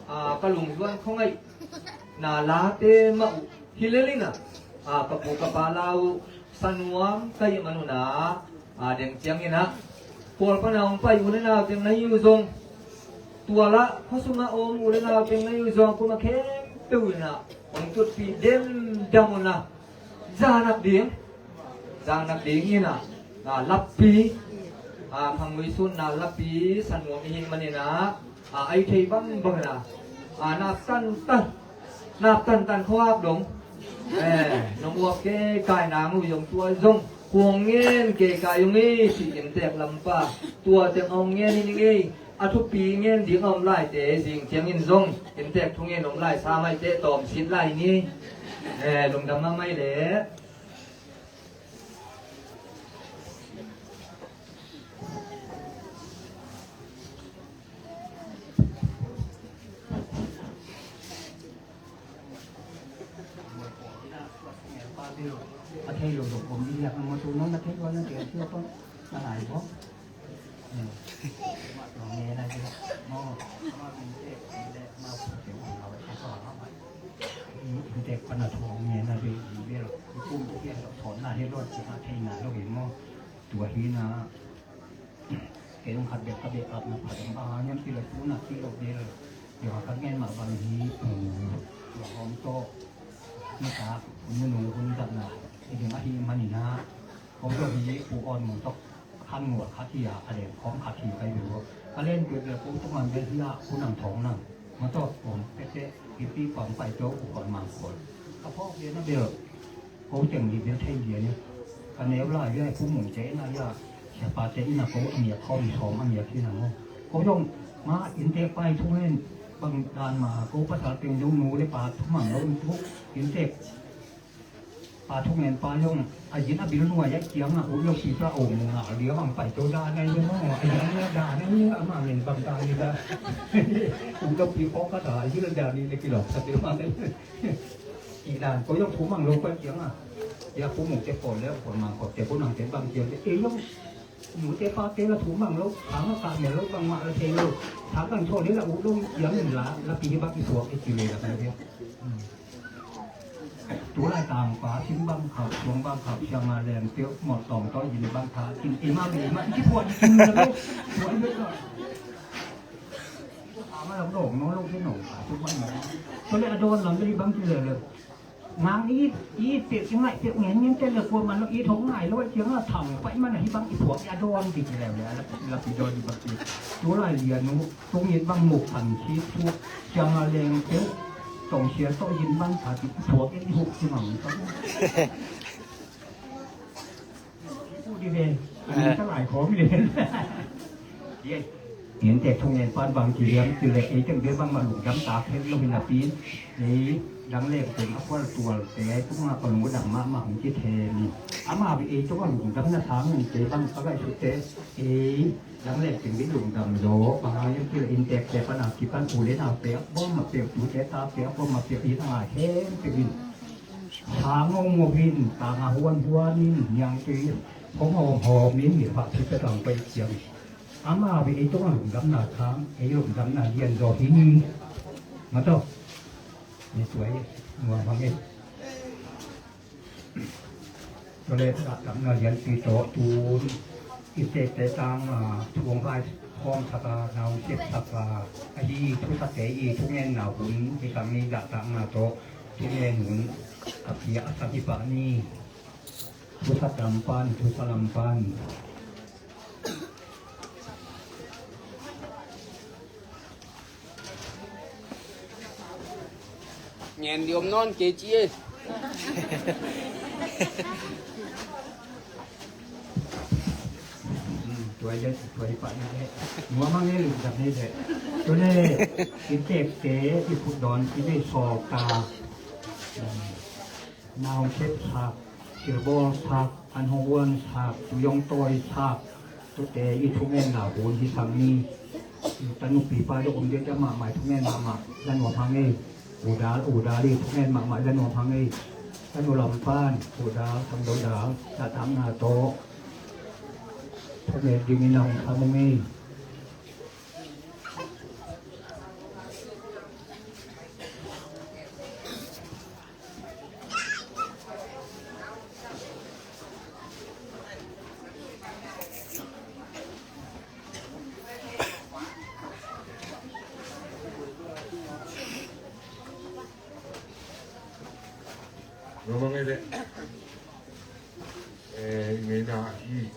a, ka lungzuan khuangaihna late mah uh hi lel in a, a, ka pu ka pa la uh sa nuam ka hih man un a, A deng ciangin ah, pawl pana hong pai u le nau teng na hi uh zong, tua lah khuasung a om u le nau teng na hi uh zong, kum a khempeuh in ah hong tutpih demdam un ah, zahnak ding, zahnak ding in ah, a, lappi, a, khangui sunna lappi sa nuam i hih manin ah, a, ai thei bangbang in ah, a, nap tantan, nap tantan khuak dong. Eh, nong uap kei kai nang uh zong tua zong, khuang ngen kei kai ung ei, ci inntek lampa, tua teng hong ngen i ning ei. A thupi ngen ding a om laite, zing ciangin zong inntek thungen om lai sa maite, tawmsit lai ni. Eh, lungdam mahmah i le. A thei lo lo om i liak a, ma tu nong na thei lo na thei lo na lai bo. Tek pana thong nge na be i bel i kum i pian lo thon na he lo ci ha thei na lo hi mo. Tua hi na. Kei hong khat bek ka bek ap na pha ding bang a niam ti lo tu na ti lo bel. Tua ka ngen mah bang hi. Tua hong to. Ni ta hun nu hun zat na. I ding a hi man i na. Hong to hi pu on mu tok. Khan nguat khat hi a, a leng khawm khat hi kai bel. Ka len tuat bel ko tung an bel hi a, ko nang thawng nang. Ma tawh kawm pete, i pi pam pai to ko khuan mang khuan. Ka phawk lian a bel, ko teng li bel thei lian a. Ka neu lai bel ko mung te na ya, siapa te ina ko a ngiat khawm i sawm a ngiat hi nang o. Ko zong, ma inntek pai thungen, bang dan ma ko pasal teng zong nu le pa thumang lo in thu, inntek. Pa thungen pa zong a yin a bil nuai a kiang a ut lo si sa o mu na a lia bang pai to da nai le mo a yin a lia da nai le a ma ngen bang da ni da. Ut lo pi ko ka da a yin da ni le ki lo sa te ma nai. Ki dan ko zong thu mang lo pa kiang a. Ya pu mu te ko le ko mang ko te ko nang te bang kiang te e zong. Nu te pa te la thu mang lo, thang a ka mel lo, bang mah la thei lo. Thang kan thaw le la ut lo, yang in la, la pi bak i suak i ci le la ka le. Tu lai tang pa, sin bang khau, suang bang khau, siang a leng teu, mawh tawng tawh yin bang tha, kin e ma be ma, i ci puan i ci le lo, puan i le lo. A ma lam dong no lo ke no, a tu bang no. Tu le a don lam le bang ci le lo. Ngang i it, i it peuh, i ngaih peuh ngen ngen te le kua man lo, i it hong ngai lo, ciang a thang paih man a hi bang i phuak i a dawn dik leu le, a la, la pi dawn i bang ti. Tu lai lian uh, tung it bang muk pan khit thu, ciang a leng peuh, tong sia tawh yin bang khat i phuak i huk ci mang i bang. Pu di ve. Ani ka lai khawm i len. Ye. Ngen tek thong ngen pan bang ci liam ci le ei teng bel bang ma lungdam tak het lo hi napi. Ei dang leng teng a kual tual te tung a ka lungdam mahmah hong ci the ni. Ama bel ei tung a lungdam na sang ngen te bang ka gai su te. Ei dang leng teng bel lungdam lo. Bang hang hiam ci le inntek te pan a kipan u le nau te a bawm ma peuh tu te ta te a bawm ma peuh i tang a hem peuh in. Sang ngongngong in, tang a huanhuan in, niangtui hong hawmhawm in, mi hah thupia tang pai ciang. Ama bel ei tawh a lungdamna thang, ei lungdamna lian zaw hi ni. Nga tawh. Ni tuai, nuam hang ei. Tua leh, lungdamna lianpi tawh tun. I tektek tang a, thu hong vai khawm sak a, na hong sep sak a, ahi thusate i thungenna hun, i tang i dahtakna tawh thungen hun, a pia a sak hi pah ni. Thusa lam pan, thusa lam pan. Ngen di om nawn kei ci e. Tuai le, tuai pah ni le. Mua mang e lu dam ni le. Tu le, kin tek te, i khut dawn, kin ei sawl ta. Na hong sep sak, silbawl sak, an hong uan sak, tui hong tawi sak, tute i thungenna hun hi sak ni. Tanu pipa deuh om deuh mahmah i thungen mahmah, za nuam hang ei. U dal, u dal i thungen mahmah, za nuam hang ei. Tanu lam pan, u dal, thang do dal, za tang na tawh. Thungen ding in a hong tham hong ei. Eh, i ngeina hi,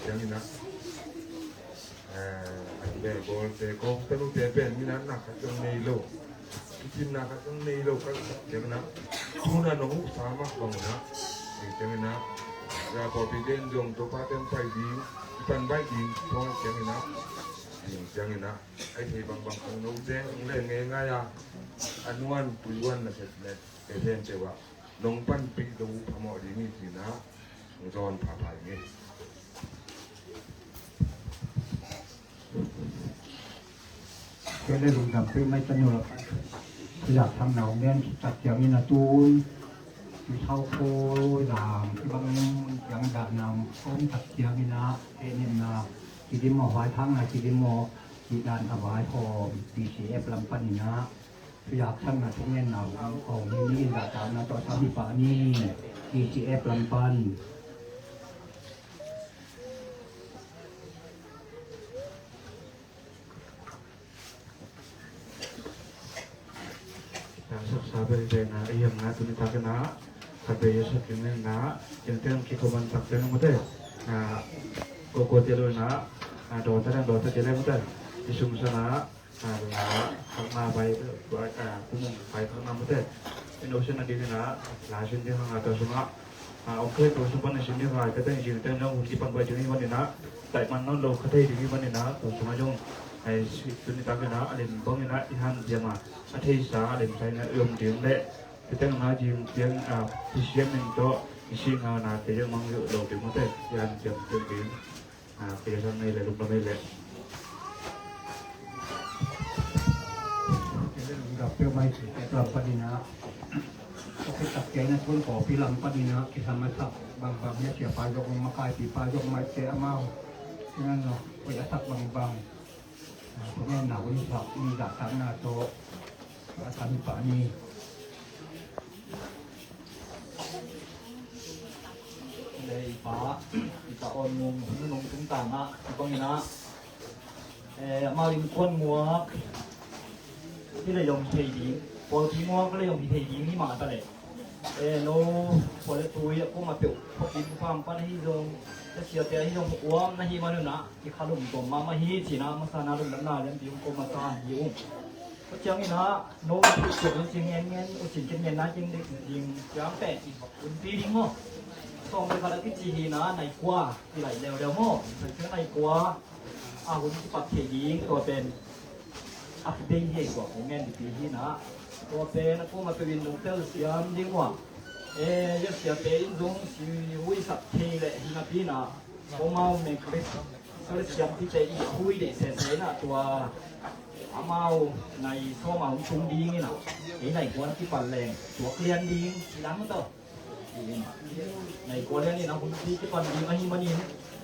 ciangin ah, eh, a beh bawlte ko, tanute pen minam na khat zong nei lo, kicinna khat zong nei lo, ka ciangin ah, tuna nong uh sa mah bang un ah, ciangin ah, ya pawlpi den zong Topa ten pai ding, i pan baih ding, tua ciangin ah, ciangin ah, ai thei bangbang kong no zeng, ong le ngei ngai a, a nuan, tui uan na set le, e zen te wa. Nong panpih dong uh phamawh ding hi, ci-in ah hong zawn phapha ing ei. Kei le lungdam peuhmah i Tanu lak, i lak thang nau men tak ciangin a tun, i thau kho dam, i bang ciang dah nam khawm tak ciangin ah, eh, nemna kidim maw, vai thang na kidim maw, i dan a vai hawm, P C F lam panin ah, Thuyak sanna thungen nau kong ni in, zahtakna tawh sam hi pah ni. E C F lam pan. Saksa pen pen na i hiam na tuni takin ah, ka pe yasat kin na, kin teng ki koman tak pen mute. Na ko ko telo na, na dota dan dota telo mute. I sum sana, a, la, hakna bai, a, kumung bai hakna mute. Ino sen a ding na, la sin ding hang a ta sunga. A, okay, to sung pan sin ding hang a ta ding sin ding na hun kipan bai ding hi man na. Tai man non lo ka thei ding hi man na, to sunga jong. Ai, si, tuni takin ah, a lim bang in ah, i han diam a. A thei sa, a lim sa in ah, i om ding le. Ti teng na jing tiang, a, ti siam in to, i si nga na te jong mang yo lo ding mute. I han diam ding ding. A, kei zong nei le lungdam nei le. Kei le lungdam peuhmah hi, kei lam panin ah. Ka khut tak kei na tun pawlpi lam panin ah, kisam a sak bangbang hi a, siapa zong makaipipa zong mai te amau. Kei na no, koi a sak bangbang. A, kei na na hun sak, mi zahtakna tawh. A, kan pa ni. Lei pa, i ta on nung, nung tung ta na, i bang ina. Eh, amau innkuan muak, hi lei zong hi thei ding, pawlpi muak lei zong hi thei ding hi mah ta leh. Eh, no, pawlpi tui, a kum a peuh, pawlpi pam pan hi zong, ta sia te hi zong, uam na hi man un ah, i kha lum tom mahmah hi, ci-in ah, masa na lum lam na, lian pi um ko masa hi ung. Tua ciangin ah, no, tua ciang ngen ngen, uh cin ken ngen na, ken ding, ding ciang pen, i bak un pi ding maw. Sawm le khat a kici hi na, nai kua, i lai leu leu maw. Nai kua, a hun kipat thei ding, tua pen, a kibei hi, tua kong ngen ding pi hi na. Tua pen, a kum a peuh in nong tel siam ding ua. Eh, ya sia te in zong, si hui sak thei le, hi na pi na. Ko mau men klik. Sole siam ti te i hui de se se na tua. Amau nai sawm a hong tung ding ina. Ei nai kuan kipan leng. Tua klian ding. Lam to. Nai kuan lian ina hun ti kipan ding ahi manin.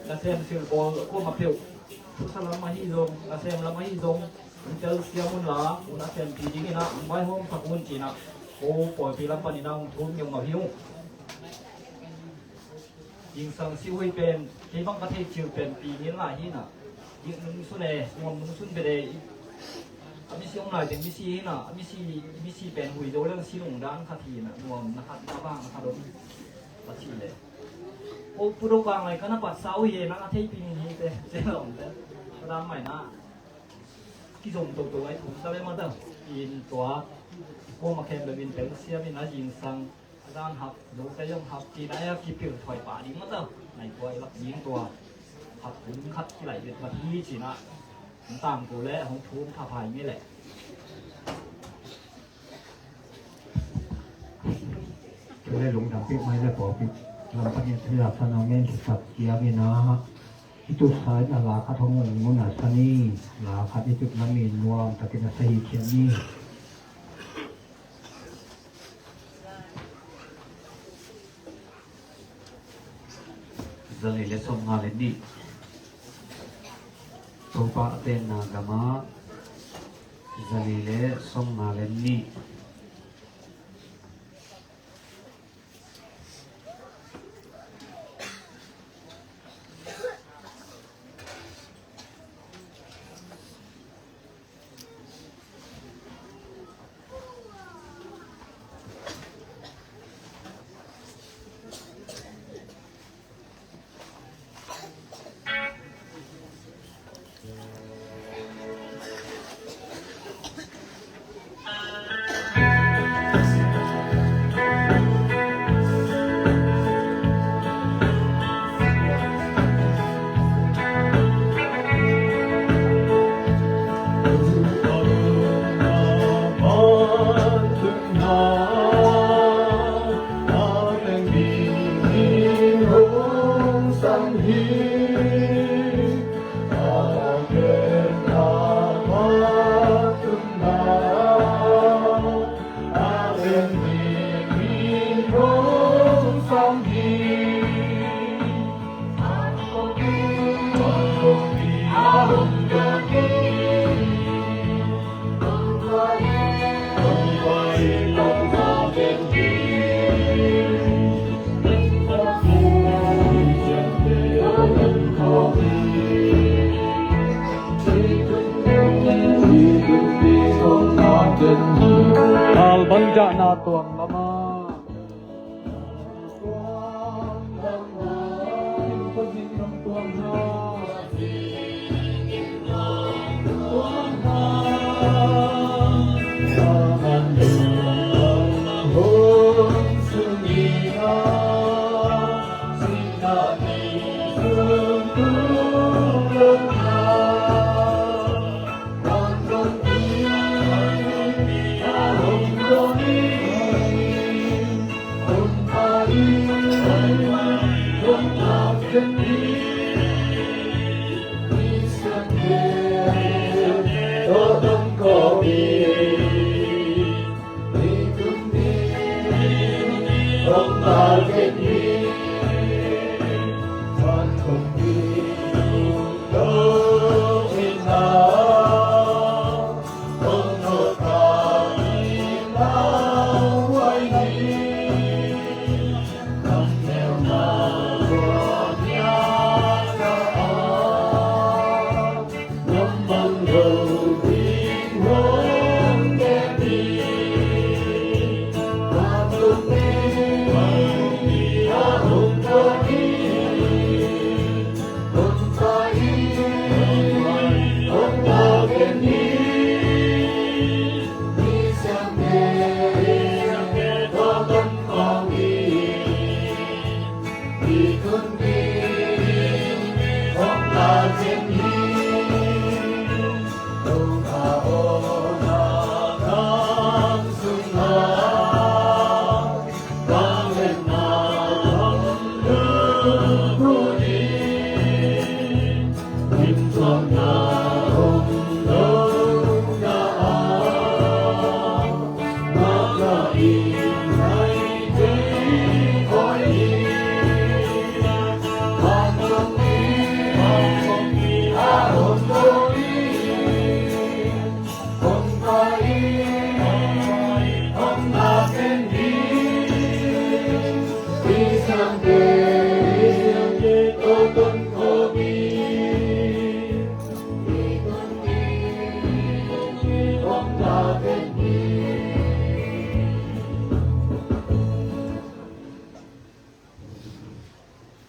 Na sem sil bol ko ma peuh. Sa lam ahi zong. Na sem lam ahi zong. Hun tel siam un la. Hun a sem ti ding ina. Hun bai hom sak un ci na. Ko pawlpi lam pan ina hong thum ngiau ngau hi ung. Zingsang si hui pen, kei bang ka thei cil pen pi ngin lai hi na. Dik nung sun e, nuam nung sun bede. A misi ong lai teng misi hi na, a misi, misi pen hui do leng si nung dan khat hi na, nuam na khat na bang na khat om. Ka ci le. Ko pu do ka ngai ka na pat sau hi e, na ka thei pi ngin hi te, te lom te. Ka dam mai na. Kizom toto ai thum ta le ma ta. In tua. Ko ma khem le win pen siam in a zingsang. A dan hak, lo te zong hak, ci na a kipil thoi pah ding mah ta. Nai tua i lak ding tua. Hak hun khat kilai vet vat hi ci na. Hong tam ko le, hong thum tha phai nge le. Kei le lungdam peuhmah le pawlpi lam panin thuyak sa nong ngen kisa kiang in a. I tut sa in a la khat hong ong mun a sa ni. La khat i tut lam in nuam takin a sa hi khian ni. Zali le sawmnga le nih. Topa a tenna gama zali le sawmnga le nih. Al bang dah na tuang lama.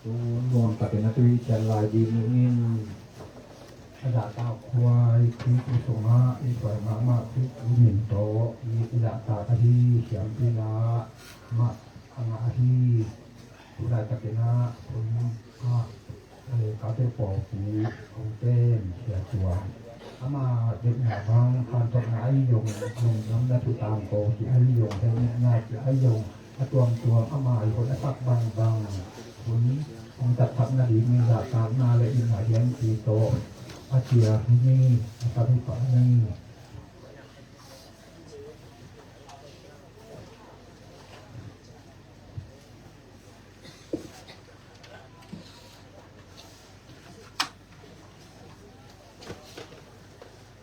Tun nuam takin a tui cian lai ding in, a dahtak huai Khristu sungah i suai mahmah Khristu min tawh i dahtak ahi siampi la mah a ngah ahi. Tu laitakin a hun ah, eh, Kate Pawlpi hong ten sia tuan. Ama deihna bang hanthotna ahi zong, lungdamna thu tangko cih ahi zong, helmetna cih ahi zong, a tuamtuam ama i hun a sak bangbang hun hong tatsakna dingin zahtakna le inn ah hianpi tawh a ciah hi ni, a tam hi pah ni.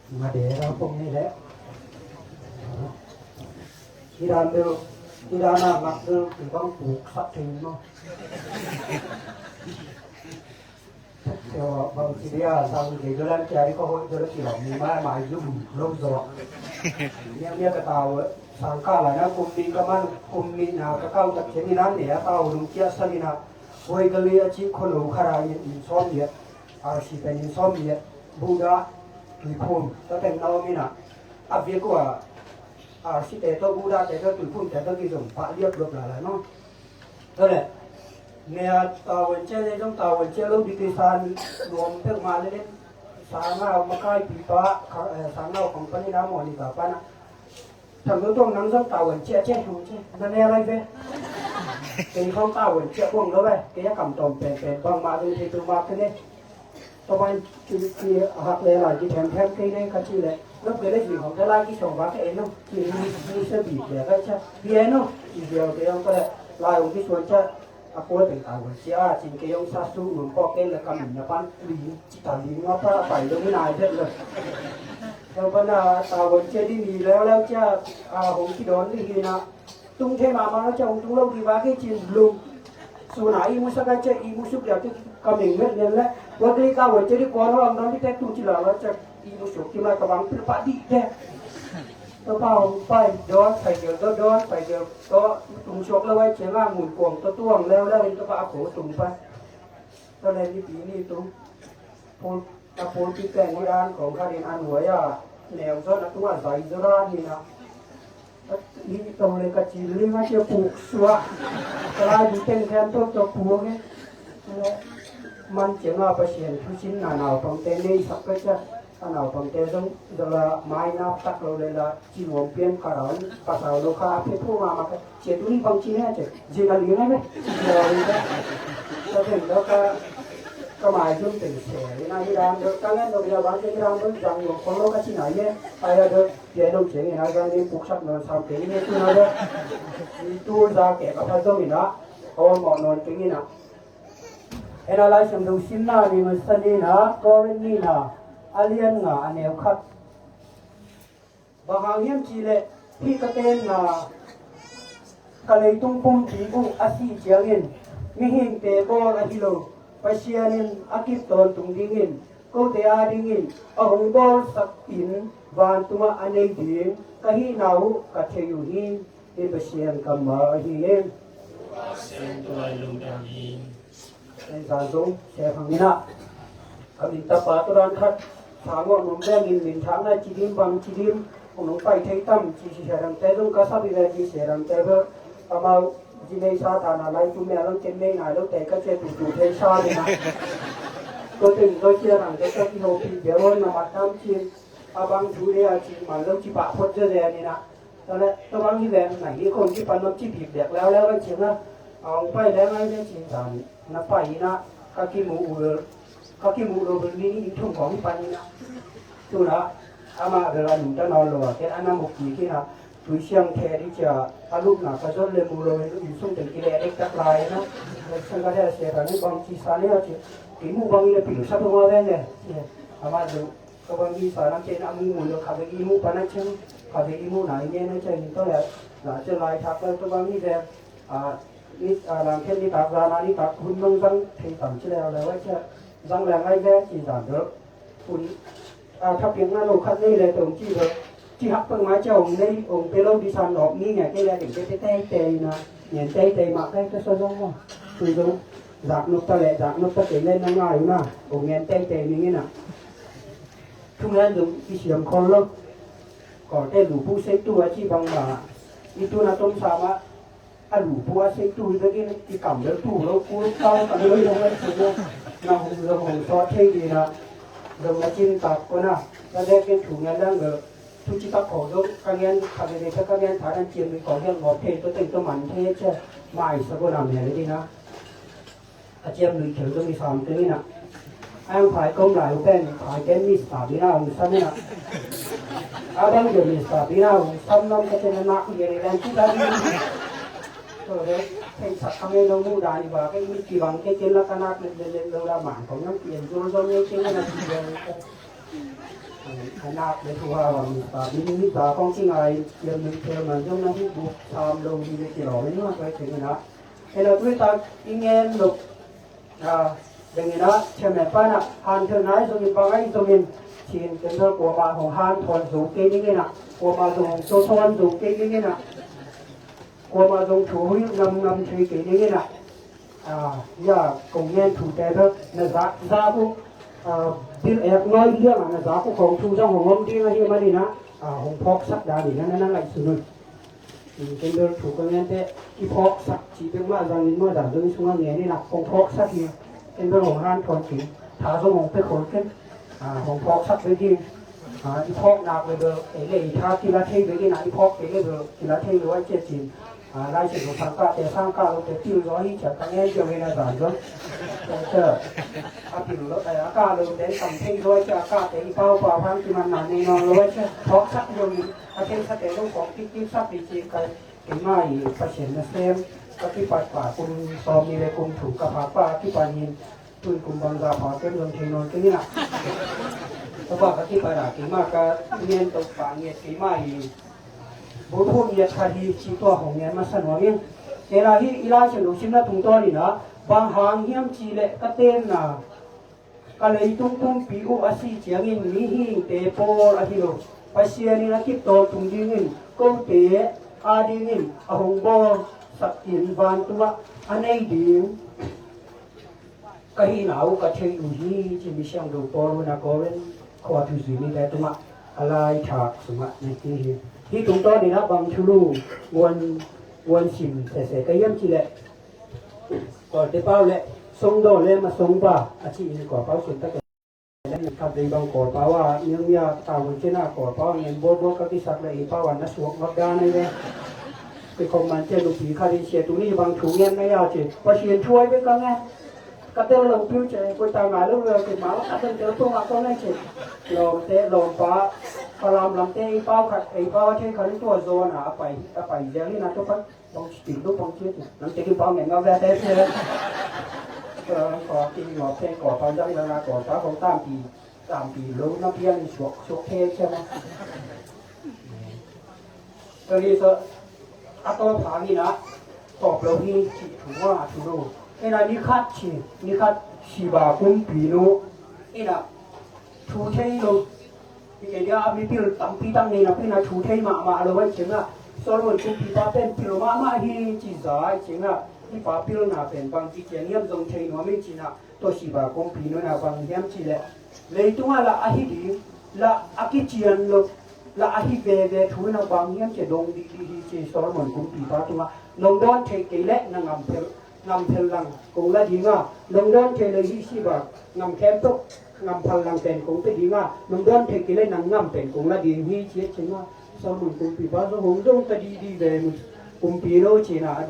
Nga de ra pong ni le. Hi dan bel, hi dan a ngak bel, ki bang puk sak thei no. Bang ci dia sang kei dolan kia di ko hoi dolan ki lom ni mai mai zum lo zo. Nia nia ka tau sang ka la na kum ni ka man kum ni na ka kau tak chen ni nan ne a tau lung kia sa ni na. Hoi ka li a ci ko lo kha ra in in som ni. A si pen in som ni. Buda ki phum ta pen na mi na. A vi ko a. A si te to buda te to ki phum te to ki zong pa liap lop la la no. Tole. Nia tawen che le zong tawen che lo di ki san nuam pek ma le le. Sangau makai pipa sangau company na mo ni ta pa na. Thang lo tong nang zong tawen che che hong che na ne lai ve. Kei khawng ka vuan ciah buang lo ve. Kei a kam tawm penpen bangmah dong thei tu mah ka ne. Tua ban ci, ci a hak le lai ci themthem kei ne ka ci le. Nop kei le ci khawng te lai ci sawng ba ka en no. Ci ni ni se bik le ka cia. Bi en no. Ci ziau kei ang ka le. Lai ong ki suan cia. A kual teng ta vuan cia. Ci kei ong sa su nung pawh kei le ka min na pan. Li ci ta li ngua pa pai lo mi nai vet lo. Tua ban a ta vuan cia di ni leu leu cia. A hong ki dawn di hi na. Tung thei mahmah lo cia hong tung lo ding vak hi cin lung. Suna i musak a cia i musuk dia tu ka meng met lian le. Wakli ka wa cia di kuan ho ang dang di tek tung ci la lo cia i musuk ki mai ka bang pil pah dih dek. Tapa hong pai dawn pai gel dawn dawn pai gel tawh tung suak lo ai cia nga ngun kuang tawh tuang leu leu in tapa a ko tung pai. Tawh le ni pi ni tung. Pawl, a pawlpi teng nui an kong khat in an huai a neu zawn a tungah zai zawn a ni na. Ni tong le ka cil ling a cia puk suah. Ka lai bu teng thiam tawh tawh puk e. Man ciang a Pasian thu sin na naupangte nei sak ka cia. A naupangte zong zala mai nap tak lo le la ci nuam pian ka raun pasau lo kha a phe phu ma ma ka. Cia tuni bang ci ne a cia zin a ling a me. Cia ling a. Ka teng lo ka, ka mai zum teng se. Ina hi ram do ka ngan do ina bang cia hi ram do zang lo kong lo ka ci na ye. Ai a do cia dong cia ina zang ni puk sak non sam ke ni tu na do. Ni tu za ke ka pha zong ina. Aw mo non ke ina. Ina Lai Siangtho simna ni ma sa ni na Korin ni na a lian nga a neu khat. Bang hang hiam cih leh hih ka tenna ka leitung pumpi uh a sih ciangin mihingte bawl ahi lo, Pasian in a kip tawntung dingin kote a dingin a hong bawlsak in vantungah a nei ding ka hihna uh ka thei uh hi. Hih Pasian kammal ahi hi. Pasian tua lungdam hi. Ken zan zong se hang ina. Ka min tapa tu dan khat. Sa ngawh nung beng in min thang na ci dim bang ci dim. Kong nung pai thei tam ci si se dang te zong ka sa bi ve ci se dang te bel. Amau ci nei sa ta na lai tu me a lang ken nei nai lo te ka ce tu tu thei sa bi na. Ko teng zoi ci a dang te ka ki ho pi bia ron na mat tam ci. A bang tu de a ci man lo ci pah phot ze ze ni na. Tua leh tua bang hi leh nai hi khong kipan nop ci bik dek leuleu kan ciang a, a hong pai leng ai leh cin zan na pai in a, ka kimuh uh lel, ka kimuh lo bel ni ni thum khong pan in a. Tu na amah bel a nungta nawn lo a, ken a na muk kik in a, tui siang the di cia a lupna ka zon le mu lo in, inn sung teng kileh dektak lai in a. Leh sang ka leh a sia ta ni bang ci sa ni a ci, kimuh bang in a pil sa tung a veng e. Amah bel Tua bang hi sa lam ciang a mu mu lo kha ve i mu pan a ciang kha ve i mu na i ngen a ciang in tua le na ciang lai thak le tua bang hi ve a ni a lam ciang ni tak za na ni tak hun nong zang thei tam ci le le wa ciang zang le ngai ve ci zan do hun a tha piang na lo khat nei le tong ci do ci hak pang ma ciang ong nei ong pe lo di san lok ni ngai ke le ding te te te na ngen te te ma kai ka so zong mo tu zong zak nuk ta le zak nuk ta ke le na ngai na ong ngen te te ni ngi na. Thungen zong i siam khol lo. Kawlte lupu seitu a ci bangmah i tun a tomsa mah a lupu a seitu hi bekin i kam bel tu lo kul kau kam lo i zong a i sum na hong zong hong sawt thei dina zong na cin tak kona na dek in thungen dang bel thu ci tak khol zong ka ngen kha bel ka ngen tha nan ciam i kawng hial ngawp thei to teng to man thei cia mai sa kona mel dina. A ciam lui thil zong i sam keng ina. A yang phai kom lai u pen phai ken Mister Bean a hong sam ina. A bang dia Mister Bean a hong sam nong ka ken a nak lian i len ci ta di. Ko de thei sak ka me lo mu da ni ba ke mi ki bang ke ken la ka nak le le lo la man kong nang ki en zul zong ye ken na ki en. A nak le thu ha bang Mister Bean ni ba kong ki ngai ciam lui thil man zong na hi bu sam lo ni le ki lo le ni ma ko ken ina. Hei lo tui tak i ngen lo. Dengina thiamen pana hanthil nai zongin bangai zongin cin kemdol kuama hong hanthawn zo kei dingina kuama zong hong sothawn zo kei dingina kuama zong thu hui ngam ngam thei kei dingina. Ya kong ngen thute bel na zak zak uh bil ek noi lianga na zak uh kong thu zong hong om ding ahi manina hong phawksak danina na na ngaihsun un. Ken bel thu ka ngen te i phawksak cih bek mah zangin mah dan zong i sungah ngen in ah kong phawksak hi. Ken bel hong hanthawn kei, tha zong hong pia khol ken. Hong phawksak bek hi. I phawk nak le bel ei le ei tha kila thei bek in ah i phawk kei le bel kila thei lo ai ciat cin. A, Lai Siangtho sang kahte, sang kah lote pil zaw hi ci-a ka ngen ciang hi na zan zaw. A pil lo, a kah lote tam thei zaw hi ci-a kahte i pau pau hang kimanna nei nawn lo hi ci-a thawksak zaw hi. A theisate lo khawng kiksak hi ci ka keima i Pasian nasem ka kipat pa kum sawm ni le kum thum ka phak pa a kipan hin tun kum bangza pha kem zong thei nawn kei ni na. Ka pa ka kipan a keima ka ngen to pa nget keima i Bulphuh ngiat khat hi ci tua hong ngiat masa nuam ing. Kei la hi i Lai Siangtho simna tungtawn in ah bang hang hiam cih leh ka tenna ka leitung pumpi uh a si ciangin mihingte pawl ahi lo Pasian in a kip tawntung dingin kote a dingin a hong bawlsak in vantungah a nei ding ka hihna uh ka theih uh hi, ci mi siangtho Paul in a Korin khua thuzui mite tungah a laithak sungah na hi hi. Hih tungtawn in ah bang thulu guan, guan sim sese ka hiam cih leh Kawlte pau le songdaw le masongpa a ci in Kawlpau sun tak khat vei bang Kawlpau a niangmia tawh hun cina Kawlpau a ngen bawlbawl ka kisak le ei pau a na suak ngak dan ai ve. Kikhop man cia nupi khat in sia tuni bang thu ngen na ya ci Pasian thu ai ve ka ngen. Ka tel lo piu ci koi ta ngai lo lo ci ma ka tel tel tung a ko ngai ci. Lawmte lawmpa Falam lamte ei pau khat ei pau a thei khat in tua zawn a a pai a pai ziang in a tua khat bang ci ting lo bang ci ting nang ci ting pau ngen ngau ve te ci. Ko ting lo te ko pau zang zang a ko pau ko tam pi tam pi lo na pian suak suak the ci ma. Tadi so a to pha ni na tawp lo hi ci thu a thu lo. Ina ni khat ci ni khat Siba kumpinu ina thu thei lo. Hi kei dia a mipil tampi tak nei napi na thu thei mahmah lo a hi ciangah Solomon kumpipa pen pil mahmah hi ci za a hi ciangah hih pa pilna pen bang ci ciang hiam zong thei nuam in cinah tua Siba kumpinu na bang hiam cih leh leitungah lah a hi ding lah a kician lo lah a hi veve thu na bang hiam cih dong dihdih hi ci Solomon kumpipa tungah nong dawn theih kei leh na ngam phel ngam phel lang kong la dinga, nong dawn thei lei hi si ba, ngam khempeuh ngam phal lang pen kong pe dinga, nong dawn thei kei lei nang ngam pen kong la ding hi ci a cinga. Solomon kumpipa zong hong dong ta didi ve mu kumpi no cina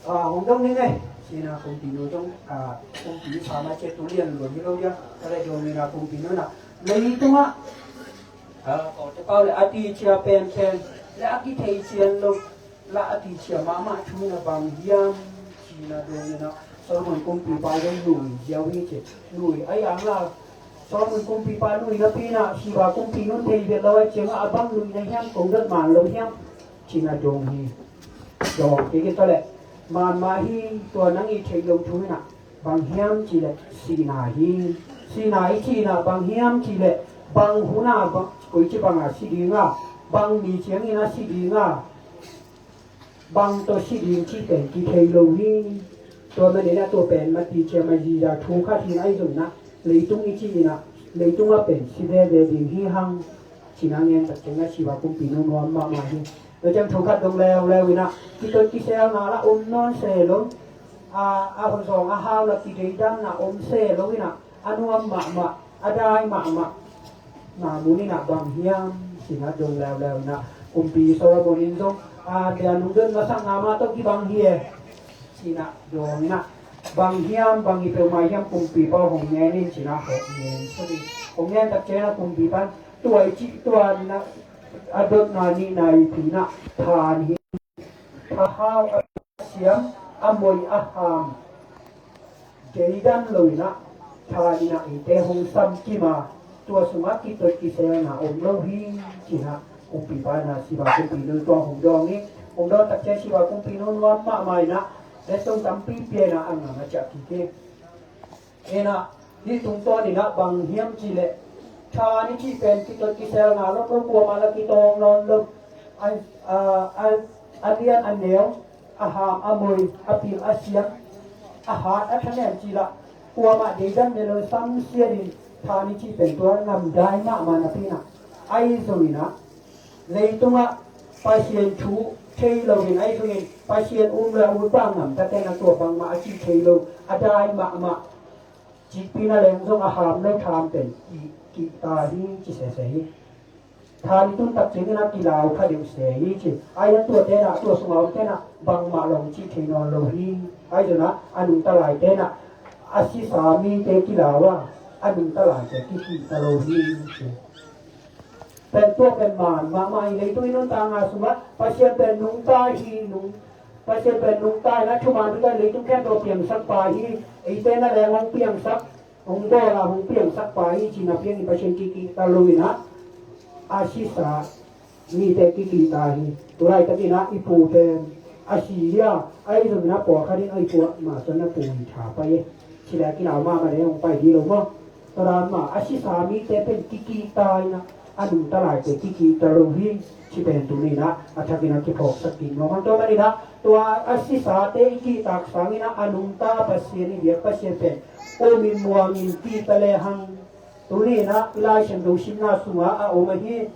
a hong dong ni ngai cina kumpi no zong kumpi sama ce tu lian lo ni lo dia ka lai dong ni na kumpi no na lei tungah kawte pau le a ti cia pen pen le a kithei cian lo lah a ti cia mahmah thu na bang hiam cina dong ina Solomon kumpipa zong lui ziau hi ci lui ai ang la Solomon kumpipa lui na pina Siba kumpi nun thei vet lo ai cianga a bang lui na hiam kong dot man lo hiam cina dong hi. Dong kei kei tawh le man ma hi tua nang i thei lo thu ina bang hiam cih leh sihna hi. Sihna i cihna bang hiam cih leh bang huna bang koici banga si dinga bang mi ciangin a si dinga bang tawh si ding cih pen kithei lo hi. Tua manin a tua pen mati cia ma ziza thu khat hin ahi zongna leitung i cihna leitungah pen si veve ding hi hang. Cina ngen tak ciangah Siba kumpi nunuam mahmah hi. Tua ciang thu khat dong leuleu inah kitot kiselna lah om nawn se lo. A, a hun sawng a hau lah kideidanna om se lo inah a nuam mahmah a dai mahmah. Na mun inah bang hiam sinah dong leuleu inah kumpi Solomon in zong a bia lungdon masakna mah tawh kibang hi e. Sinah dong inah bang hiam bang i peuhmah hiam kumpi pawl hong ngen in sinah hong ngen sawt in hong ngen tak ciangah kumpi pan tua i cih tua inah a dotna nihna i phi inah than hi. Thahau a siam a moi a ham deidan lo inah than inah eite hong sam kima tua sungah kitot kiselna om lo hi. Cinah kumpipa inah Siba kumpi nu tua hong dawng hi. Hong dawng tak ciang Siba kumpi nu nuam mahmah inah letsong tampi pia inah a ngam a ciah kik hi. Inah hih tungtawn inah bang hiam cih leh than i cih pen kitot kiselna lo lo kuamah la kitawng nawn lo. A, a, a, a lian a neu a ham a moi a pil a siam a hat a thanem cih lah kuamah deidan ne lo samsiat in than i cih pen tua namdai mahmah napi inah ahi zong inah leitungah Pasian thu thei lo in ahi zongin Pasian um lo a utpa ngamtate na tua bangmah a cih thei lo a dai mahmah. Cikpi na leng zong a ham lo tham pen kihta hi ci sese hi. Than i tun tak ciangin a kilau kha deuh se hi ci. Ai a tua tenah, tua sungah om tenah bangmah lawng cih thei nawn lo hi. Ai zongin a nungta lai tenah a sisa mite kilau a, a nungta laite kikihta lo hi ci. Pen tua pen man mahmah hi. Leitung i nuntakna sungah Pasian pen nungta hi, nung, Pasian pen nungta hi, na thuman nungta, leitung khempeuh piangsak pa hi. Eite na leng hong piangsak, hong bawl a hong piangsak pa hi cihna piangin Pasian kikihta lo in a, a sisa mite kikihta hi. Tulaitakin a i pu pen a si hi a, ahi zongin a pawlkhat in a i pu a mah suan a pu hi tha pai hi. Ci leh a kilau mahmah leh hong pai ding lo maw. Tua dan mah a sisa mite pen kikihta in a, a nungta laite kikihta lo hi. Ci pen tuni in a, a thakin a kiphawksak ding lo maw. Tua manin a, tua a sisate i kihtak sangin a, a nungta Pasian, i biak Pasian pen um in muang in kihta lehang, tuni in a i Lai Siangtho simna sungah a om ahi.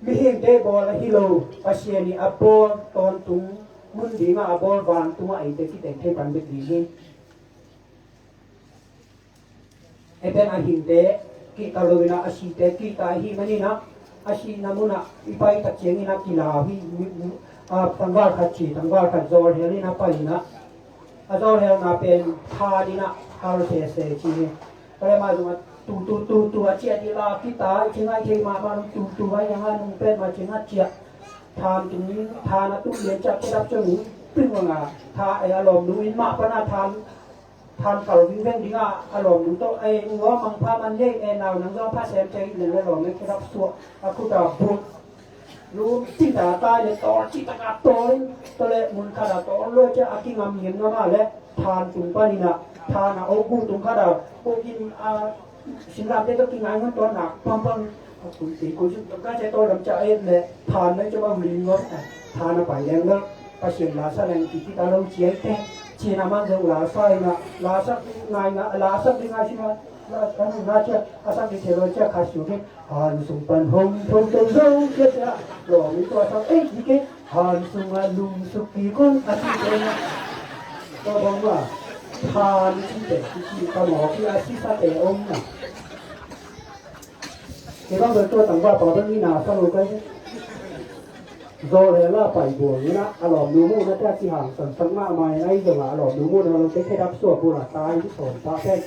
Mihingte bawl ahi lo, Pasian i a bawl tawntung mun dingah a bawl vantungah eite kiteng thei pan bek ding hi. Ei pen a hingte kihta lo in a, a site kihta ahih manin a, a sihna munah i pai tak ciangin a kilau hi. Mi, mi, a, tangval khat ci, tangval khat zawlhel in a pai in a, a zawlhelna pen than in a hal sese ci hi. Tua leh mah zongah tu, tu, tu, tu a ciah dih la kihta, i ci ngaih thei mahmah lo, tu, tu a hi a, nung pen mah ci ngaih ciah. Than tung, than a tuh lian ciah khedap ciang nung ping vang a, tha, eh, a lawmnu inn mah pan a than, than kal vingveng ding a, a lawmnu tawh, eh, ua mangpha man lei, eh, nau nang zong pha sem cia hi leng le lawm eh khedap suah, a khut a but. Lum cih ta tai le tawl cih tak a tawl in, tua leh mun khat a tawl lua ciah a kingam ngim ngam a leh than tung panin a, than a ok gu tung khat a, ok in a, singlamteh tawh kingai ngon tawn nak pampam. A kun te ko zuk ka cia tawl lam ciah a et leh than leh ciah bang ling ngon a, than a pai leng leh Pasian la sa leng kikihta lo ciai te. Cina man zong la sa in a, la sak ding ngai na, la sak ding ngai sin a, la sak ding ngai ciah, a sak ding thei lo ciah kha su ding. Han sung pan hong tho tho zo cia cia. Lawm in tua sang ei hi kei. Han sung a lum suk ki kong a si kei na. Tua bang ma. Han sung te ki ki ka mawk hi a si sa te om na. Kei bang tua tangval pa bang ni na sa lo kai. Zawlhel a pai buang in a, a lawmnu muhna te a kihangsan sak mahmah in a, ahi zongin a lawmnu muhna lo te khedap suak bul a tai i sawm pah pen.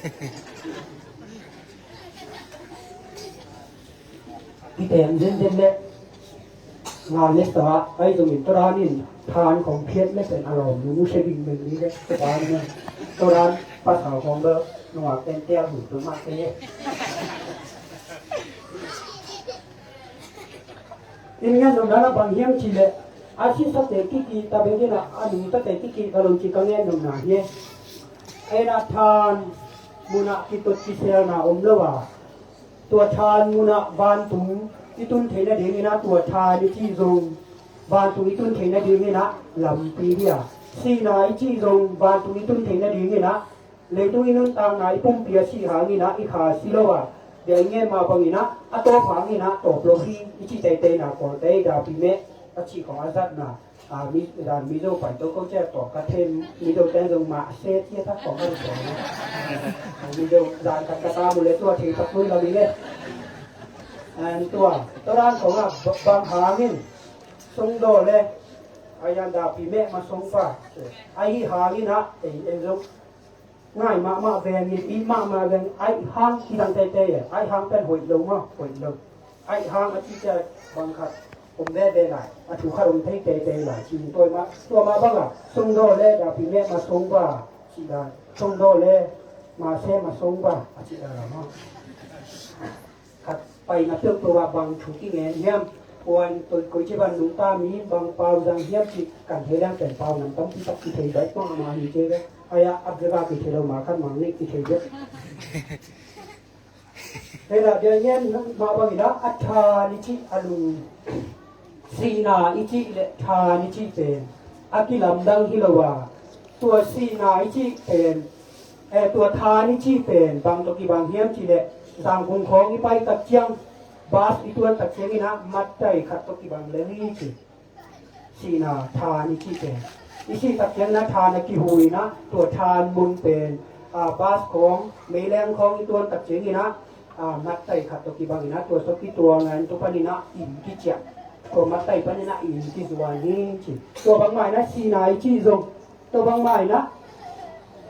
Kiteng zenzen leh ngan leh sa, ahi zongin tua dan in than khong phiat leh pen a lawmnu mu se ding beng ni leh tua dan in tua dan pasal khong bel nungak ten tel hun tu mah te. In ngen nopna na bang hiam cih leh a sisate kikihta bek in a, a nungtate kikihta lo cih ka ngen nopna hi. Ei na than munah kitot kiselna om lo a, tua than munah vantung i tun theih nadingin a, tua than i cih zong vantung i tun theih nadingin a lampi hi a, sihna i cih zong vantung i tun theih nadingin a, leitung i nuntakna i pumpi a sih hangin a i kha si lo a, bia i ngen mah bangin a, a tawp hangin a tawp lo hi i cih teitei na, Kawlte i dapi meh a cih khong a zatna. A, mi, dan Mizo pai to ko cia tawh ka them, Mizo ten zong mah se cia tak kong ka tawh na. Mizo dan ka ka ta mu le tua thei tak lui la mi le. An tua, tua dan kong a ba-, bang hangin sung do le, a yan da pi me ma sung pa. A hi hangin a, ei, ei zong. Ngai mahmah veng in, i mahmah veng, aih hang kidang teitei e, aih hang pen hoih lo maw, hoih lo. Aih hang a cih ciang bang khat om veve lai, a thu khat om thei teitei lai, ci tua mah, tua mah bang a, sung daw le, da pi meh ma sung ba, ci dan, sung daw le, ma se ma sung ba, a ci dan la maw. Khat paina peuhpeuh ah bang thu kingen hiam, puan koi, koici ban nungta mi bang pau zang hiam cih kan thei leng pen pau nam tampi tak kithei baih mahmah hi kei ve. Ai-ah a bek a kithei lo, ma khat mang nih kithei bek. Hei lah, dia ngen mah bangin ah, a than i cih a lung, sihna i cih le than i cih pen a kilamdang hi lo a, tua sihna i cih pen, eh, tua than i cih pen bang tawh kibang hiam cih leh, Zangkung khawng i pai tak ciang, bus i tuan tak ciangin ah, mattai khat tawh kibang lel hi ci. Sihna than i cih pen, i sih tak ciangin ah than a kihu in ah, tua than mun pen, ah, bus khawng, meileng khawng i tuan tak ciangin ah, A, mattai khat tawh kibang in ah, tua sawt kituak ngai in, tua panin ah inn kiciah. Tua mattai panin ah inn kizuan hi ci. Tua bangmah in ah sihna i cih zong, tua bangmah in ah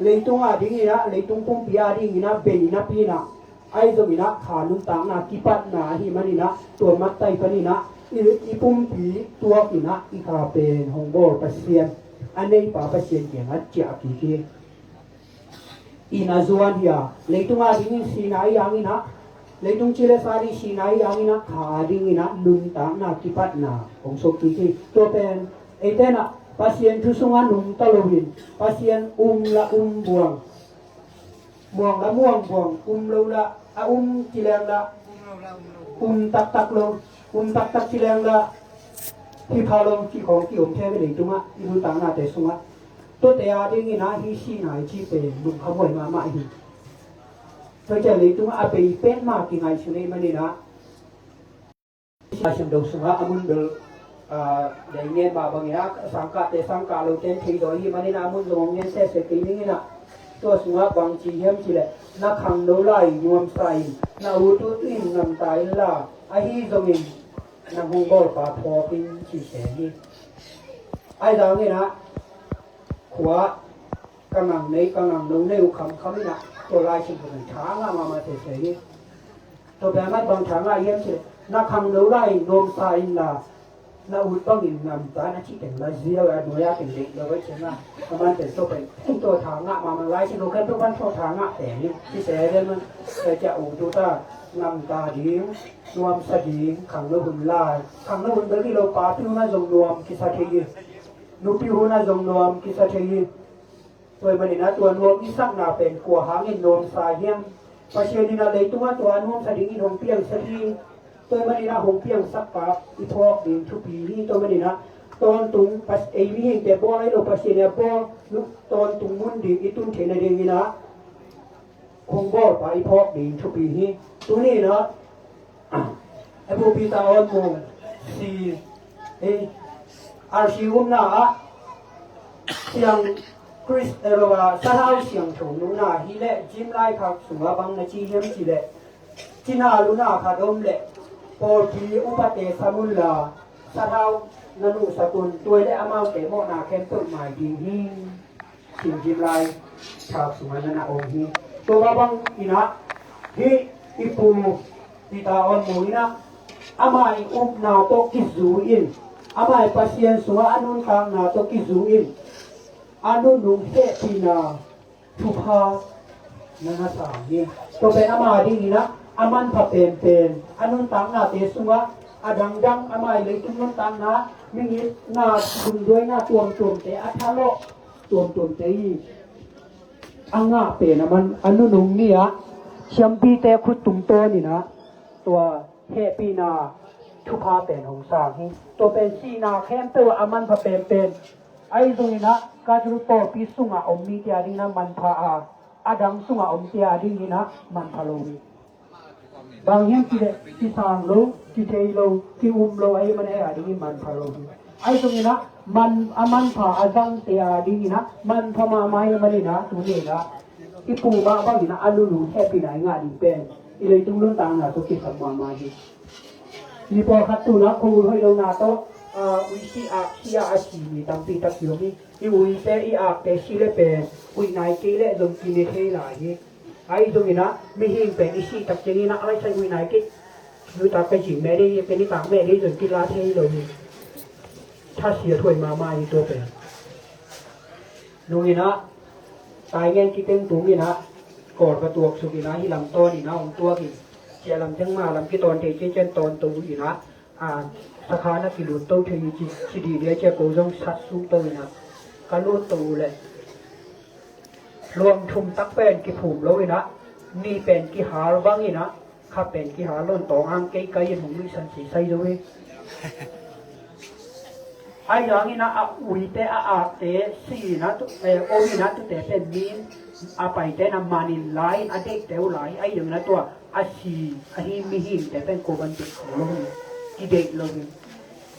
leitung a dingin ah, leitung pumpi a dingin ah bei napi in ah, ahi zongin ah kha nuntakna kipatna ahih manin ah, tua mattai panin ah i, i pumpi tuak in ah, i kha pen hong bawl Pasian, a neipa Pasian kiangah ciah kik hi. Inn a zuan hi a, leitung a dingin sihna i ang in ah, leitung ci le sa ding sihna i ang in ah, kha a dingin ah nuntakna kipatna hong suak kik hi. Tua pen eite in ah Pasian thu sungah nungta loin, Pasian um la um buang, muang la muang buang, um lo la, a um ci leng la um taktak lo, um taktak ci leng la hi pha lo, ci khawng ki-om thei hi leitungah, i nuntaknate sungah. Tuate a dingin ah hih sihna i cih pen lungkhamhuai mahmah hi. Tua ciang leitungah a bei pen mah kingaihsun ahih manin ah, Lai Siangtho sungah a mun bel, ah, dai ngen mah bangin ah, sangkahte sangkah lote in thei zaw ahih manin ah, a mun zong hong ngen sese kei ning in ah. Tua sungah bang ci hiam cih leh, na khangno lai nuamsa in, na ut ut in namta in la, ahi zongin na hong bawlpa phawk in, ci se hi. Ahi zongin ah, khua ka ngang nei, ka ngang lo nei uh khamkham in ah, tua Lai Siangtho pen tha ngah mahmah sese hi. Tua pen a man bang tha ngah hiam cih leh, na khangno lai nuamsa in la, na ut bangin namta in, a cih teng la ziau a, nuai a teng deih lo a, ci ngah. A man pen tua pen tua tha ngah mahmah, Lai Siangtho khempeuh pan tua tha ngah pen hi. Ci se hi a man, tua ciang ut ut a, namta ding, nuamsa ding, khangno hun lai. Khangno hun bel hi lo, papi hun ah zong nuam kisa thei hi. Nupi hun ah zong nuam kisa thei hi. Tua ahih manin ah tua nuam i sakna pen kua hangin nuamsa hiam? Pasian in ah leitungah tua a nuamsa dingin hong piangsak hi. Tua ahih manin ah hong piangsakpa i phawk ding thupi hi. Tua ahih manin ah tawntung, Pas-, ei mihingte bawl ahi lo, Pasian in a bawl, tawntung mun ding i tun theihna dingin ah hong bawlpa i phawk ding thupi hi. Tuni in ah, Apu Peter Awn Mung, si, eh, R C umna ah, siang Khrist, eh, lo ah, Sathau Siangtho nungna hi leh, Zim Lai Khak sungah bang na ci hiam cih leh, cina luna khat om leh, pawlpi upate sam un la, sathau na nuhsak un, tua leh amaute mawhna khempeuh mai ding hi. Cin Zim Lai Khak sungah na na om hi. Tua mah bangin ah, hih i Pu Peter Awn Mung in ah, amah i upna tawh kizui in, amah i Pasian sungah a nuntakna tawh kizui in, a nunung hehpihna thupha na na sang hi. Tua pen ama dingin ah a manpha penpen, a nuntaknate sungah a dangdang, ama i leitung nuntakna, mingitna, sumduaina tuamtuamte, a thalawh tuamtuamte i a ngah pen a man, a nunung ni-ah siampite khut tungtawnin ah tua hehpihna thupha pen hong sang hi. Tua pen sihna khempeuh ah a manpha penpen. Ahi zongin ah Kajul pawlpi sungah om mite a dingin ah manpha a, a dang sungah omte a dingin ah manpha lo hi. Bang hiam cih leh kisang lo, kithei lo, ki-um lo ahih manin ei a dingin manpha lo hi. Ahi zongin ah man, a manpha a zangte a dingin ah manpha mahmah ahih manin ah tuni in ah i Pu mah bangin ah a nunung hehpihna i ngah ding pen i leitung nuntakna tawh kisam mahmah hi. Mi pawlkhat tu-in ah khuahun hoih lohna tawh, ah, ui si ak si-a a si mi tampi tak hi om hi. I uite, i akte si leh pen, uih nai kei leh zong kine thei lai hi. Ahi zongin ah mihing pen i sih tak ciangin ah, a laisai uih nai kei, nitak ka zing meh ding hi, ken nitak meh ding zong kila thei lo hi. Thasiat huai mahmah hi tua pen. Nung in ah, tai ngen kiteng tung in ah, Kawl ka tuaksuk in ah, hih lam tawn in ah hong tuak in, ciah lam teng mah lam kitawn thei ciangciang tawnto in ah, a, sakhan ah kilut to thei hi ci, ci dihdia ciah ko zong sat sung to in ah, ka lut to uh leh luang thum tak pen kiphum lo in ah, nih pen kihal bang in ah, kha pen kihal lo in tawng ang kei kai in hong nuihsan sisai zo hi. Ahi zongin ah, a uite, a akte si in ah tu, eh, om in ah, tute pen min a paite in ah man in la in, a deihte uh la hi. Ahi zongin ah tua a si ahi mihingte pen ko bang deih lo hi, kideih lo hi.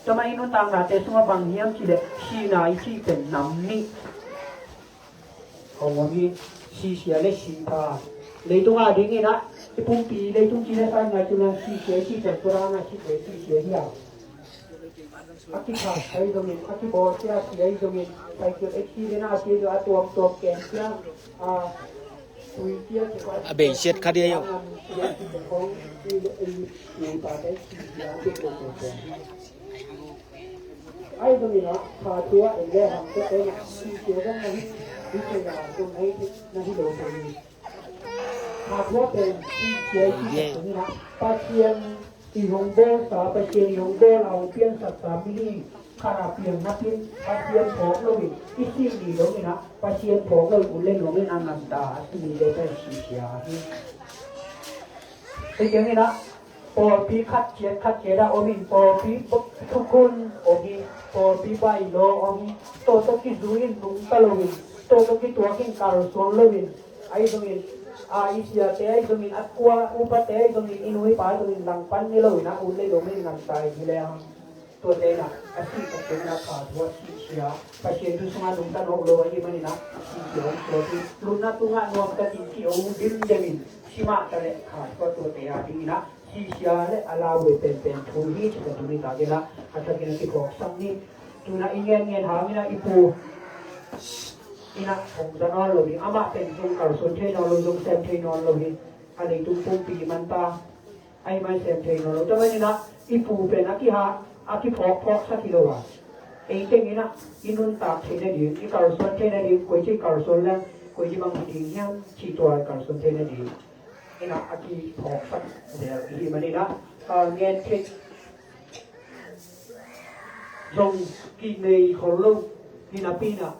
Tua mah i nuntaknate sungah bang hiam cih leh sihna i cih pen nam nih hong om hi. Sisia le sipha. Leitung a dingin ah Pumpi leitung ci le san ngai tu nan si sia ci pen tu ra na si sia hi a. A kikhat ahi zongin, a kibawlsia ahi zongin, cycle accident a sia zong a tuamtuam ken sia, a tui sia sia, a beisiat kha dia yo. Ahi zongin a, kha tua en le hang tua en a, si sia zong na hi, hi sia zong na hi, na hi lo zongin. Kha tua pen si sia i ci pen ina, Pasian i hong bawlsa, Pasian i hong bawl a hong piansaksa mihing khat a piang napi-in Pasian phawk loin i sih ni dong ina, Pasian phawk loin ut le nuam in a nganta a si ni dong pen si sia hi. Hih ciangin a, pawlpi khat ciat khat ciat a om in, pawlpi thukhun om hi, pawlpi bylaw om hi, tua tawh kizui in nungta loin, tua tawh kituak in kalsuan loin, ahi zongin a, i siate ahi zongin, a kua upate ahi zongin, i nu i pa ahi zongin langpan ni loin a, ut le nuam in nganta hi leng. Tuate ina, a sih Pasian ina kha tua sih sia, Pasian thu sunga nungta nawk lo ahih manin a, sih sia hong suak hi. Lutna tungah nuam ka ci ci hong dimdem in, si mah ta leh kha tua tuate a ding ina, sih sia le a lau ve penpen thu hi ci ka tuni ta kei ina, a thakin a kiphawksak ni. Tu ina i ngen ngen hang ina i pu ina hong za nawn lo ding, amah pen zong kalsuan thei nawn lo, zong sem thei nawn lo hi, a leitung pumpi man ta. Ahi man sem thei nawn lo. Tua manin a, i pu pen a kiha, a kiphawkphawksak hi lo a. Ei teng ina, i nuntak theih nading, i kalsuan theih nading, koici kalsuan leng, koici bang hi ding hiam, cih tua i kalsuan theih nading ina, a kiphawksak zel i hih manin a, a, ngen theih zong kinei khol lo hi napi ina,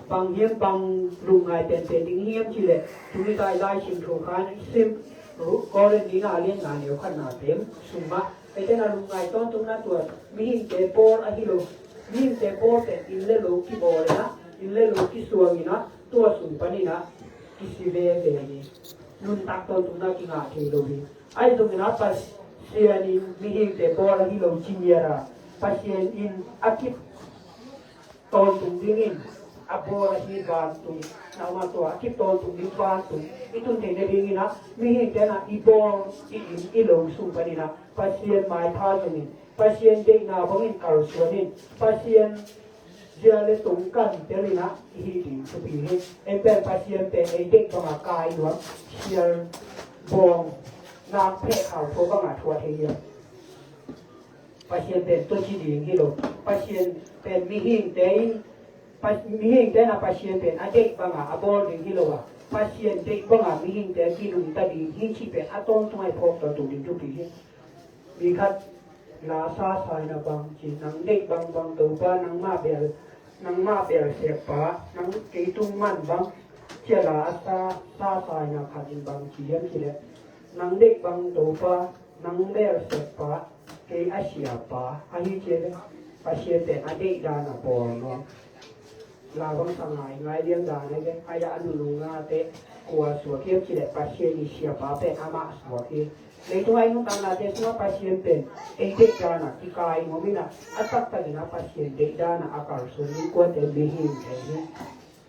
bang hiam bang lungngai penpen ding hiam cih leh, tuni ta i Lai Siangtho kha i sim, Korin nihna a lian nga neu khatna pen sung mah, eite ina lungngai tawntungna tua mihingte bawl ahi lo, mihingte bawl pen inn le lo kibawl ina, inn le lo kisuang ina, tua sung pan ina kisi veve hi. Nuntak tawntungna kingah thei lo hi. Ahi zongin a, Pasian in mihingte bawl ahi lo ci ngiat a, Pasian in a kip tawntung dingin a bawl ahi vantung, na uma tua a kip tawntung ding vantung i tun theih nadingin a, mihingte ina i bawl i inn i lo sung panin a, Pasian maipha zongin, Pasian deihna bangin kalsuan in, Pasian zia le tungkan tel ina i hih ding thupi hi. En pen Pasian pen ei deih banga kai nuam, sial bawng, nak pheh khau tho banga thuat hi hiam? Pasian pen tua ci ding hi lo. Pasian pen mihingte in, Pa-, mihingte ina Pasian pen a deih banga a bawl ding hi lo a, Pasian deih banga mihingte kinungta ding hi cih pen a tawntung a i phawk tawntung ding thupi hi. Mi khat la sa sa ina bang ci, nang deih bangbang Topa, nangmah bel, nangmah bel sekpa, nang kei tung man bang, ci a la a sa sa sa ina khat in bang ci hiam cih leh, nang deih bang Topa, nang bel sekpa, kei a siapa, ahi ci a leh, Pasian pen a deih dan a bawl nuam. La bang sa ngaingai liang dan a ve, a ya a nunung ngate kua suak hiam cih leh Pasian i siapa pen amah suak hi. Leitung a i nuntaknate sungah Pasian pen ei deih dan a kikai nuam ina, a taktak ina Pasian deih dan a a kalsuan ding kuate mihingte hi.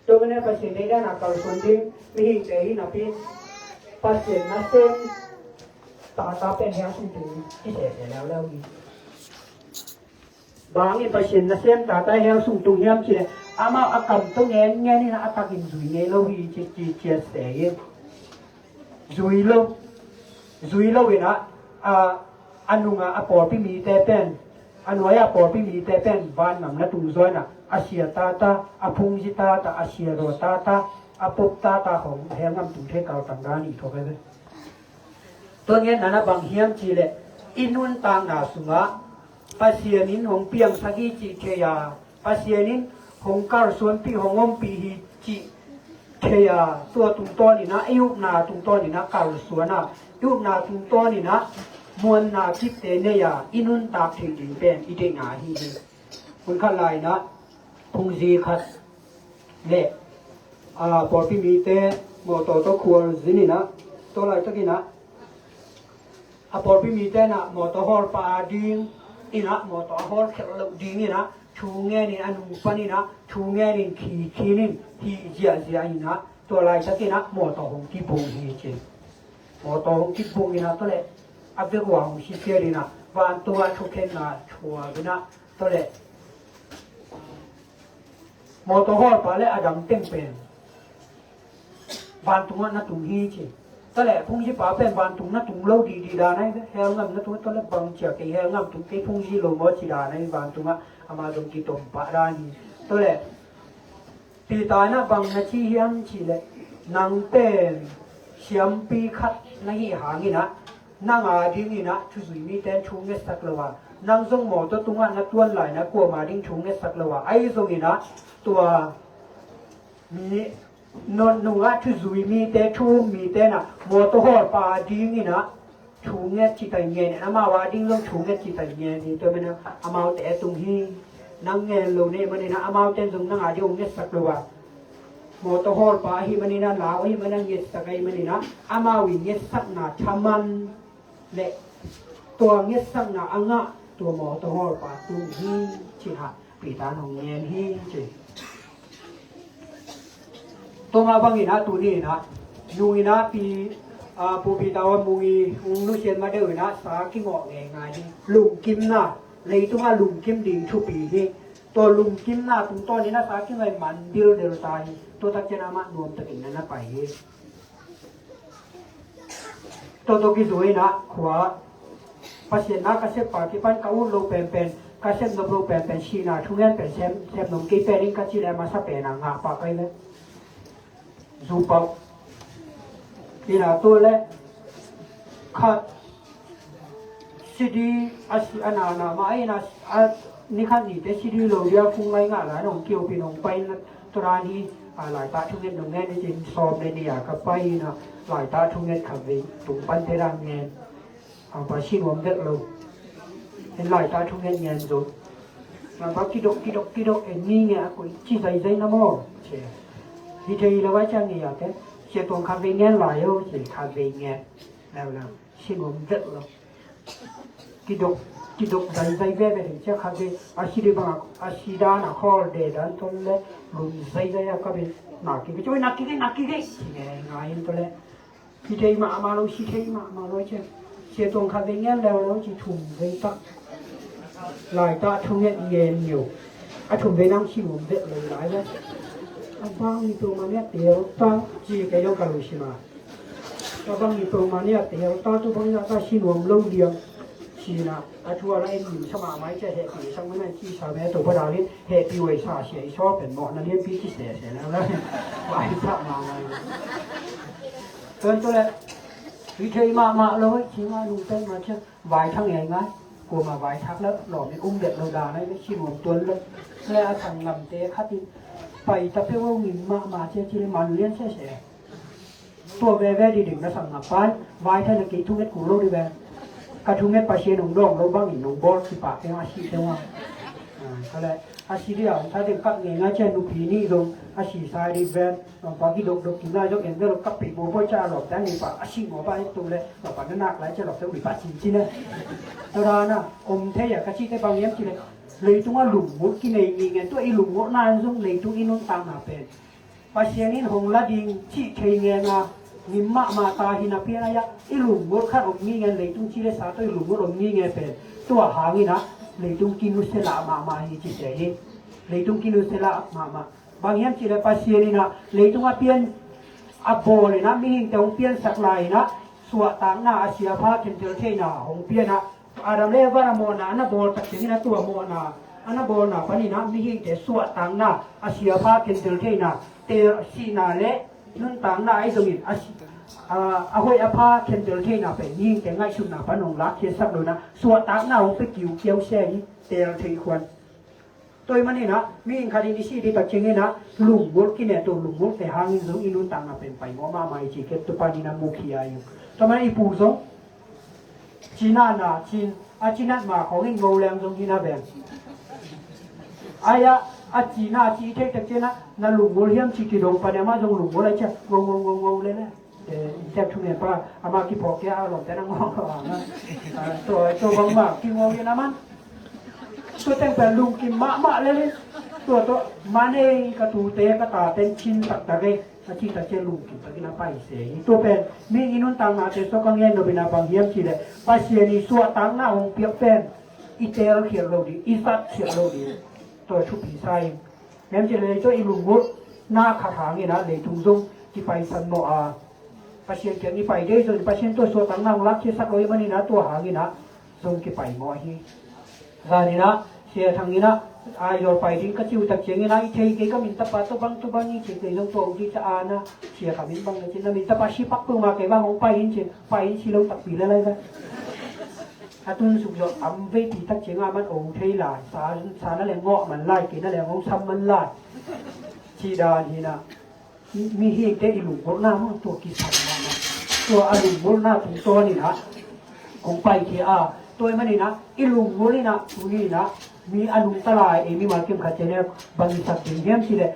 Tua manin a Pasian deih dan a kalsuan ding mihingte hi napi, Pasian nasem tata pen hell sung tung hi sese leuleu hi. Bang hangin Pasian nasem tata hell sung tung hiam cih leh, amah a kam tawh ngen ngen in a takin zui ngei lo hi ci, ci, ciat se hi. Zui lo, zui lo in a, a, a nunga a pawlpi mite pen, a nuai a pawlpi mite pen vangam na tung zaw in a, a sia tata, a phungzi tata, a sia raw tata, a pop tata khong hell gam tung thei kaltang dan i thuak hi ve. Tua ngen nana bang hiam cih leh, i nuntakna sungah Pasian in hong piangsak hi cih thei a, Pasian in hong kalsuanpih, hong ompih hi cih thei a, tua tungtawn ina, i upna tungtawn ina kalsuan a, i upna tungtawn ina muanna kipte nei a, i nuntak theih ding pen i deihna ahi hi. Hun khat lai ina, phungzi khat le, a, pawlpi mite mawtaw tawh khualzin ina, tua laitak ina, a pawlpi mite ina mawtaw hawl pah a ding ina, mawtaw a hawl khelh loh ding ina, thu ngen in a nung pan ina, thu ngen in khi khin in, hih ziahziah ina, tua laitak ina mawtaw hong kibung hi ci. Mawtaw hong kibung in ah, tua leh a vek uh a hong sisia ding in ah, vantungah thukhenna thuak in ah, tua leh mawtaw hawlpa leh a dang teng pen vantungah na tung hi ci. Tua leh phungzipa pen vantung na tung lo didi dan ahi ve. Hell ngam na tung, tua leh bang cia kei hell ngam tung, kei phungzi lo maw ci dan ahi vantungah, amah zong kitom pah dan hi. Tua leh Peter in ah bang na ci hiam cih leh, nang pen siampi khat na hih hangin ah, nang a dingin ah thuzui mite thu ngetsak lo a, nang zong mawtaw tungah na tuan lai in ah kuama ding thu ngetsak lo a, ahi zongin ah tua mi nunung ah thuzui mite, thu um mite in ah mawtaw hawlpa a dingin ah thu nget ci tai ngen, amau a ding zong thu nget ci tai ngen hi. Tua manin ah amaute a tung hi. Nang ngen lo na hih manin ah amaute in zong nang a ding hong ngetsak lo a, mawtaw hawlpa ahih manin ah, lau ahih manin ah, ngetsak ahih manin ah, amau i ngetsakna thaman leh tua ngetsakna a ngah tua mawtaw hawlpa tung hi ci-in ah Peter in hong ngen hi ci. Tua mah bangin ah tuni in ah, nung in ah pi, ah, Pu Peter Hon Mung i hong nusiat ma deuh in ah sa kingawh ngeingai hi. Lungkimna, leitungah lungkim ding thupi hi. Tua lungkimna tungtawn in ah sa kingawh man dildel ta hi. Tua tak ciangin amah nuamtakin na na pai hi. Tua tawh kizui in ah khua, Pasian na ka sep pa kipan ka ut lo penpen, ka sep nop lo penpen, sihna thungen pen sem, sep nop kei pen in ka cih leh a masa pen a ngah pah kei leh zu pau. Ina tua leh khat, si ding a si a na na mah a, ina a ni khat nite si ding lo ding a kung ngai ngah lai, nong kiu pi nong pai na tua dan hi. A, laitah thunget nong ngen i cin sawm le nih a ka pai ina, laitah thunget khat vei tung pan te dan ngen. A, pa si nuam vet lo. En laitah thunget ngen zo. Lampa kidok, kidok, kidok, en ni nge a koi ci zaizai na maw. Ci. Hi thei lo a ciang nge a te. Sia tuang khat vei ngen lai o, ci khat vei ngen. Leu leu. Si nuam vet lo. Kidok, kidok zaizai veve hi cia khat vei. A si ding bang a, a si dan a khawl de dan tol le. Lum zaizai a ka vei. Na ki vei, ci oi na ki vei, na ki vei. Ci nge ngai in tol le. Hi thei mahmah lo, si thei mahmah lo cia. Sia tuang khat vei ngen leu lo ci thum vei tak. Laitah thunget ngen ngiu. A thum vei nang si nuam vet lo lai ve. A bang ni tuang mania teu ta ci kei dong ka lo si ma. A bang ni tuang mania teu ta tu bang na ta si nuam lo liang. Si na. A thu a la en lim sa mahmah i cia hehpih i sak mana i ci sa ve to pa dalin hehpih wei sa sia i saw pen mawh na lianpi ci sia sia na la. Vai sa mahmah. Tuan tu le. Hi thei mahmah lo i ci ngai nung pen ma cia. Vai thang ei ngai. Kuama vai thak le lawm in um vet lo dan ai le si nuam tuan le. Le a thang lamte khat in pai ta pe wo ngim mahmah cia ci le man lian sia sia. Tua veve diding na sang ngap pai, vai thei na kei thunget kul lo di ve. Ka thunget Pasian hong dawng lo bangin nong bawl kipak teng a si teng a. A, ka le, a si di a hong sa teng kap ngei ngai cia nupi nih zong a si sa di ve. Nong pa ki dok dok ki ngai zong en ve lo kap pei bawl bawl cia a lawp teng i pa a si ngawh pa en tung le, nong pa na nak lai cia lawp teng i pa cin cin e. Tua dan a, om thei a ka ci te bang yem ci le. Leitung a lungmut ki nei ngei ngen tua i lungmut na zong leitung i nuntakna pen. Pasian in hong la ding cih thei ngen a, ngim mahmah ta hi napi-in a, i lunggulh khat om ngei ngen, leitung ci le sa tawh i lunggulh om ngei ngen pen. Tua hangin a, leitung kinusia lah mahmah hi ci se hi. Leitung kinusia lah mahmah. Bang hiam cih leh Pasian in a, leitung a pian a bawl in a, mihingte hong piansak lai in a, suahtakna a sia pha khentel theihna hong pian a, Adam le Eva a mawhna a na bawl tak ciangin a tua mawhna a na bawlna panin a mihingte suahtakna a sia pha khentel theihna, teel sihna le nuntakna ahi zongin a si, a, a hoih a pha khentel theihna pen mihingte ngaihsutna pan hong lakkhiatsak lo in a suahtakna hong pia kiukiau se hi teel theih khuan. Tua ahih manin a, mihing khat in i sih ding tak ciangin a, lunggulh kine tua lunggulhte hangin zong i nuntakna pen paimawh mahmah hi ci kei tu panin a mukhia hi. Tua manin i pu zong, cina na cin, a cinat ma khawng in ngo leng zong hi na beng. Ai a, a cina ci i theih tak ciangin a, na lunggulh hiam ci kidong pan a, amah zong lunggulh a ciah, ngo, ngo, ngo, ngo le le. Eh, i tek thungen pa, amah kiphawk kei a lawmte na ngawng lo a, tua, tua bangmah kingawng in a man. Tua teng pen lungkim mahmah lel in. Tua, tua, man ei ka tute ka taten cin taktak ei. A cih tak ciang lungkim takin a pai se hi. Tua pen mi i nuntaknate sung ka ngen nop in a bang hiam cih leh Pasian i suahtakna hong piak pen i teelkhiat lo ding, i zatkhiat lo ding. Tua thupi sa ing. Hiam cih leh tua i lungngulhna khat hangin ah leitung zong kipaisan mawh a, Pasian kiang i pai dei zong, Pasian tua suahtakna hong lakkhiatsak lo ahih manin ah tua hangin ah zong kipai mawh hi. Zan in ah Sia Thang in ah Aizawl pai ding ka cih uh tak ciangin ah i thei kei, ka min tapa tua bang tua bang i cih kei zong tua uh ci ca a na, Sia Kham in bang na ci, na min tapa si pak peuhmah kei bang hong pai in ci, pai in si lo takpi le lai bang. A tun suk zawh am veipi tak ciangin ah man ong thei lai, sa, sa na leng ngawh man lai, kei na leng hong sam man lai. Cih dan hi na. Mihingte i lunggulhna mah tua kisam mahmah. Tua a lunggulhna tungtawn in ah hong paikhia a, tua ahih manin ah i lunggulh in ah tuni in ah mi a nungta lai ei mimal kim khat ciang in ah bang i sak ding hiam cih leh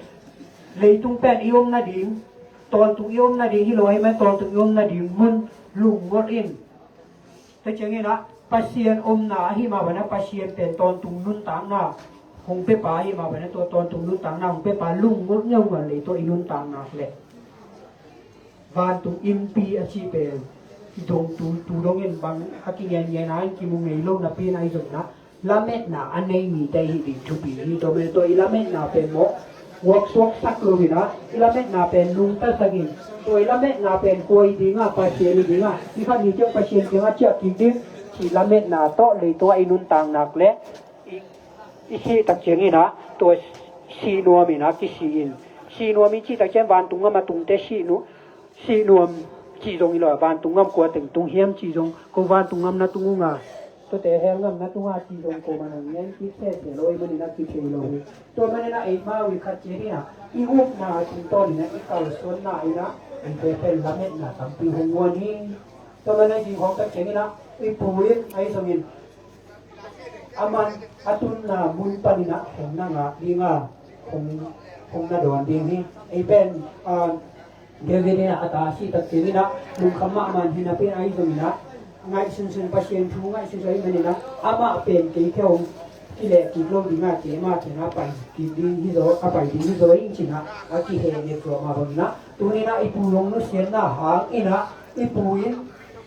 leitung pen i om nading, tawntung i om nading hi lo ahih man tawntung i om nading mun lunggulh in. Tua ciangin ah Pasian omna ahih mah bangin ah Pasian pen tawntung nuntakna hong pepa ahih mah bangin ah tua tawntung nuntakna hong pepa lunggulh ngeungau lei tua i nuntakna leh vantung innpi a cih pen i dong tu, tu dongin bang a kingen ngen a in kimu ngei lo napi in ahi zongin ah lametna a nei mite i hih ding thupi hi. Tua manin tua i lametna pen maw, vuaksuaksak lo in ah i lametna pen nungtasak in, tua i lametna pen kua i ding a, Pasian i ding a, i khat ni ciang Pasian kiang a ciah kik ding cih lametna tawh lei tua i nuntakna leh i, i sih tak ciangin ah tua sih nuam in ah kisih in, sih nuam i cih tak ciang vantung gam a tungte sih nuam, sih nuam cih zong hi lo a, vantung gam kua teng tung hiam cih zong, ko vantung gam na tung ung a, tuate hell gam na tung a cih zong ko man hong ngen kik sese lo ahih manin ah kithei lo hi. Tua manin ah eimau i khat ciat in ah i upna tungtawn in ah i kalsuanna in ah eite pen lametna tampi hong guan hi. Tua manin ah i ding khawng tak ciangin ah i pu in ahi zongin a man a tunna mun panin ah hong na ngak ding a, hong, hong na dawn ding hi. Ei pen, ah, David in ah a ta a sih tak ciangin ah lungkham mahmah hi napi in ahi zongin ah ngaihsunsun, Pasian thu ngaihsunsun ahih manin ah amah pen kei kiang hong kileh kik lo ding a, keima kiang a pai kik ding hi zaw, a pai ding hi zaw ing ci in ah a kihehnek zawh mah bangin ah tuni in ah i pu hong nusiatna hangin ah i pu in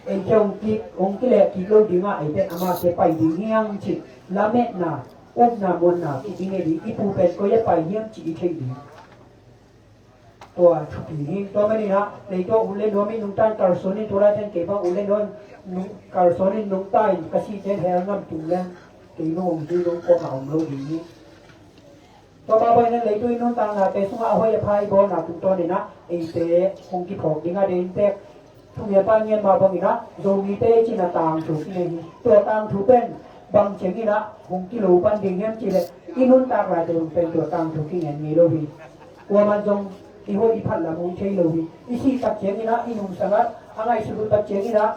ei kiang hong kik, hong kileh kik lo ding a, ei pen amah kiang pai ding hi hang cih lametna, upna muanna kiding hi ding, i pu pen koi a pai hiam cih i theih ding. Tua thupi hi. Tua manin ah lei tua ut le nuam in nungta in kalsuan in, tu laitak in kei bang ut le nuam, nung, kalsuan in nungta in ka sih ciang hell gam tung leng kei nung om ding, nung kuamah om lo ding hi. Tua mah bangin ah leitung i nuntaknate sungah a hoih a pha i bawlna tungtawn in ah eite hong kiphawk ding a, deih in tek, thungetpa in ngen mah bangin ah Zomite i cih in ah tangthu kinei hi. Tua tangthu pen bang ciangin ah hong kilo pan ding hiam cih leh i nuntak laite pen tua tangthu kingen ngei lo hi. Kuaman zong i hoih i phat lam hong thei lo hi. I sih tak ciangin ah i nungsang ah a ngaihsut uh tak ciangin ah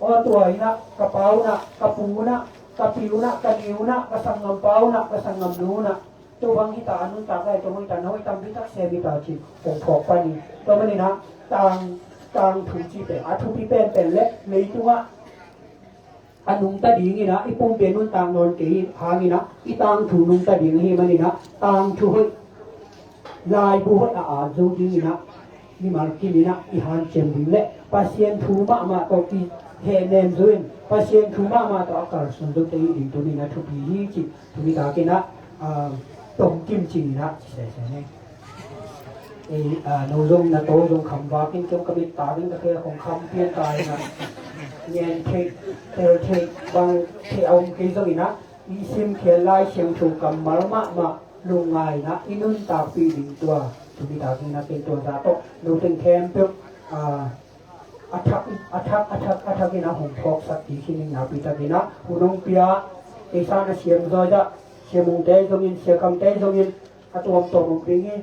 aw tua in ah ka pa un ah, ka pu un ah, ka pi un ah, ka ni un ah, ka sanggampa un ah, ka sanggamnu un ah, tua bang hi ta, a nuntak lai tua bang hi ta, na hoih tampi tak sem hi ta cih hong phawk pan hi. Tua manin ah tang, tangthu cih pen a thupi penpen leh leitungah a nungta dingin ah i pumpi a nuntak nawn kei hangin ah i tangthu nungta ding ahih manin ah tangthu hoih, laibu hoih a at zo dingin ah mimal kim in ah i hanciam ding leh Pasian thu mahmah tawh kihehnem zo in Pasian thu mahmah tawh a kalsuan zote i ding tuni in ah thupi hi cih tuni takin ah, ah, tawmkim cingin ah ci sese ni. Ei, ah, no zong na to zong khamvak in, kem ka mit tak in ka khe khong kham pian ta in ah, ngen theih, tel theih, bang theih a om kei zongin ah i simkhial Lai Siangtho kammal mahmah lungngai in ah i nuntakpih ding tua tuni takin ah ken tua zah tawh no teng khempeuh, ah, a thak, a thak, a thak, a thak in ah hong phawksak kik hi ning. Nakpi takin ah hun hong pia, kei sang a Sia Mung Zawi zah, Sia Mungte zongin, Sia Khamte zongin a tuamtuam om ding hi.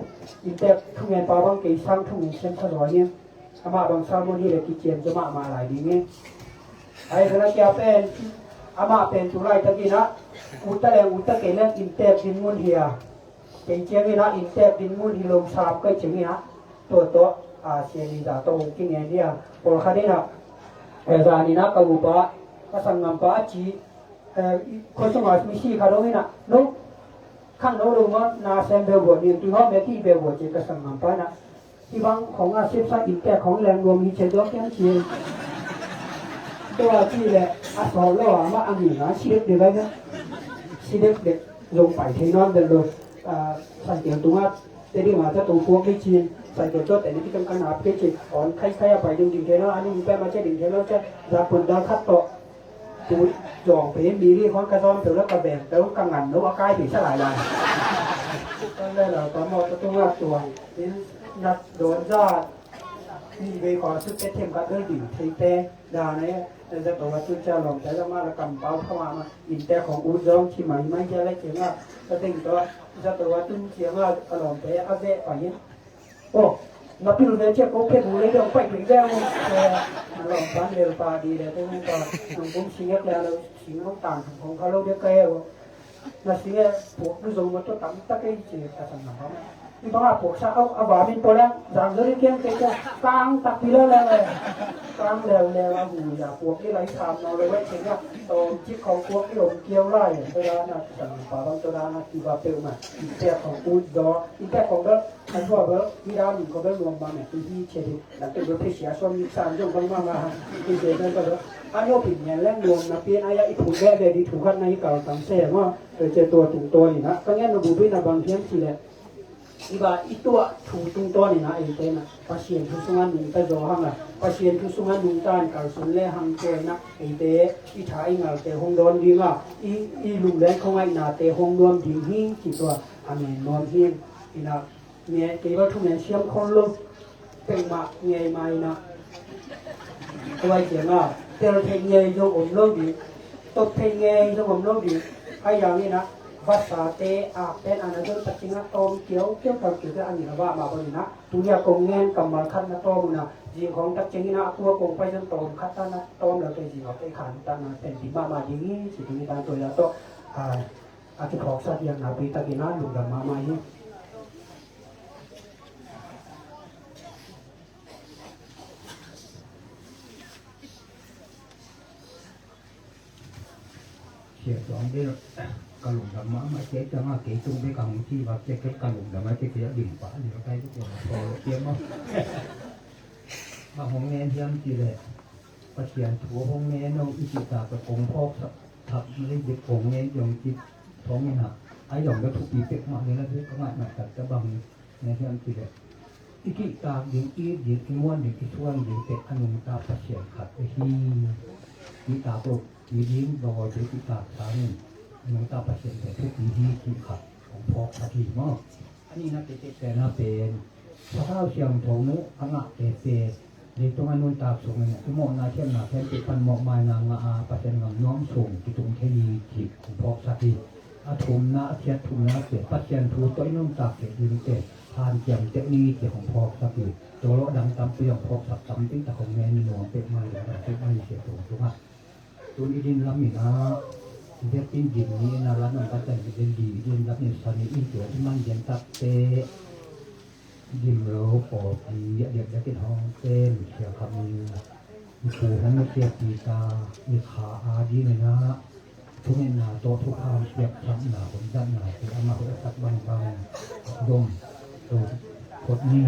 Inntek thungetpa bang kei sang thungen siam kha zaw hi. Amah bang sermon hi leh kiciam zaw mahmah lai ding hi. Ahi zongin a kia pen amah pen tu laitakin ah utta leng utta kei leng inntek dinmun hi a, kei ciangin ah inntek dinmun hi lo sam kei ciangin ah tua tawh, a, Sia Liza tawh hong kingen hi a, pawlkhat in ah, eh, zan in ah ka upa, ka sanggampa a ci, eh, khua sungah misi khat om in ah, no khangno lo maw, na sem beuh buat ni, tui hawm beuh tih beuh buat ci, ka sanggampa in ah Hih bang khawng a sepsa inntek khawng leng nuam hi ciat dawk hiam ci. Tua ci leh a sawt lo a mah a ngen a si dekdek lai ve. Si dekdek zong pai thei nawn den lo. Cycle tungah te ding a zato puak hi ci. Cycle tawh te ni kikang kan ap kei ci. Awn khaikhai a pai ding ding thei nawn a, a ning pia mah ciah ding thei nawn ciah. Za pun dal khat tawh. Tu zawng pen mi ri khawng ka zawng peuh la ka beng peuh ka ngan no a kai pen sa lai lai. Ka le la ka mawtaw tungah tuang in nat dawn zat. Ni vei khawng sut te them ka bel ding thei te dan e. Zato va tu cia lawm te la ma la kam pau kha ma ma. Inntek khawng ut zawng ci mai mai cia le ciang a ka teng tawh zato va tun ciang a a lawm te a veh pai in. Aw, na pil ve ciah ko pia bu lei dong pai pil ve aw. Na lawm pan lel pa di le te hong ka nong kum sing ek le a lo sing hong tang hong kha lo de ka e aw. Na sing e puak du zong ma tua tam tak ei ci ka sang na hong. I bang a puak sa aw a va min pua lang zang zo di kiang te ciah kang tak pi lo le. Kang leu leu a hu ya puak di lai sam no le wet ciah tawm cik khong puak di om kiau lai. Tua da na sang na pa bang tua da na ki va peuh ma. Inntek khong ut zaw inntek khong bel An tua bel, mi dan in ko bel nuam bang e, tu hi che di. Nang tu bel phe sia suan mi san zong bang bang a. Hi che dan ko bel. An lo pin ngen leng nuam na pin a ya i thu be be di thu khat na i kal tam se ma. Te che tua tung to ni na. Ka ngen na bu bi na bang hiam ci le. I ba i tua thu tung to ni na ei te na. Pasian thu sunga nung ta zo hang a. Pasian thu sunga nung ta an kal sun le hang te na. Ei te i tha i ngal te hong don ding a. I, i lung leng khong ai na te hong nuam ding hi ci tua. Amen nuam hi. I na Ngei kei bel thumen siam khol lo. Pengmah ngei mai na. Tuai ciang a tel thei ngei zong om lo ding. Top thei ngei zong om lo ding. A yang in a vasa te a pen ana zon ta cing a tawm kiau kiau tawm kiau kiau a ni a va ma bang in a. Tu ya kong ngen kammal khat na tawm un a. Zing khong tak cing in a a tua kong pai zon tawm khat ta na tawm lo te zing a pai khan ta na pen di ma ma ding i si tu ni tan tuai la to. A A kiphawksak diakna pi takin a lungdam mahmah hi. Sia tuang bel ka lungdam mahmah sia tanga kei tung bek a hong ci bak sia ket ka lungdam a sia kei a dim pah ni ka kai tuk ua a thaw lo sia maw. Bang hong ngen hiam ci leh Pasian thu hong ngen o i cih tak a kong phawksak thak lei dik kong ngen i hong cih thong in ah a i hong ka thupi pek mah lei la bek ka ngaih ngaih tak ta bang ngen hiam cih leh i cih tak ding i it ding i muan ding i suan ding teh a nungta Pasian khat ahi. Cih tak lo i ding dawi te cih tak sangin a nungta Pasian teh thupi hi cih khat kong phawksak hi maw. A nihna tete tena pen Sathau Siangtho nu a ngahte pen leitung a nuntak sungin i mawhna siatna khempeuh pan mawhmaina ngah a Pasian gam nuam sung kitung thei hi cih kong phawksak hi. A thumna a thiat thumna pen Pasian thu tawh i nuntak theih dingte hanciam teh ni cih kong phawksak hi. Tua lo dang tampi kong phawksak tampi tak kong ngen nuam peuhmah hi, dang peuhmah hi sia tung tungah. Tun i din lam in ah, i biakinn din ni in ah, lam in ah, i din lam in ah, sani in tua i man dian takte, gim lo pawlpi a diakdiak in hong tem sia kham in, i pu hong na sia pi ta, i kha a ding in ah, thungetna tawh thukham piakthakna hong zatna te amah hoih a tak bangbang dom to phot ni.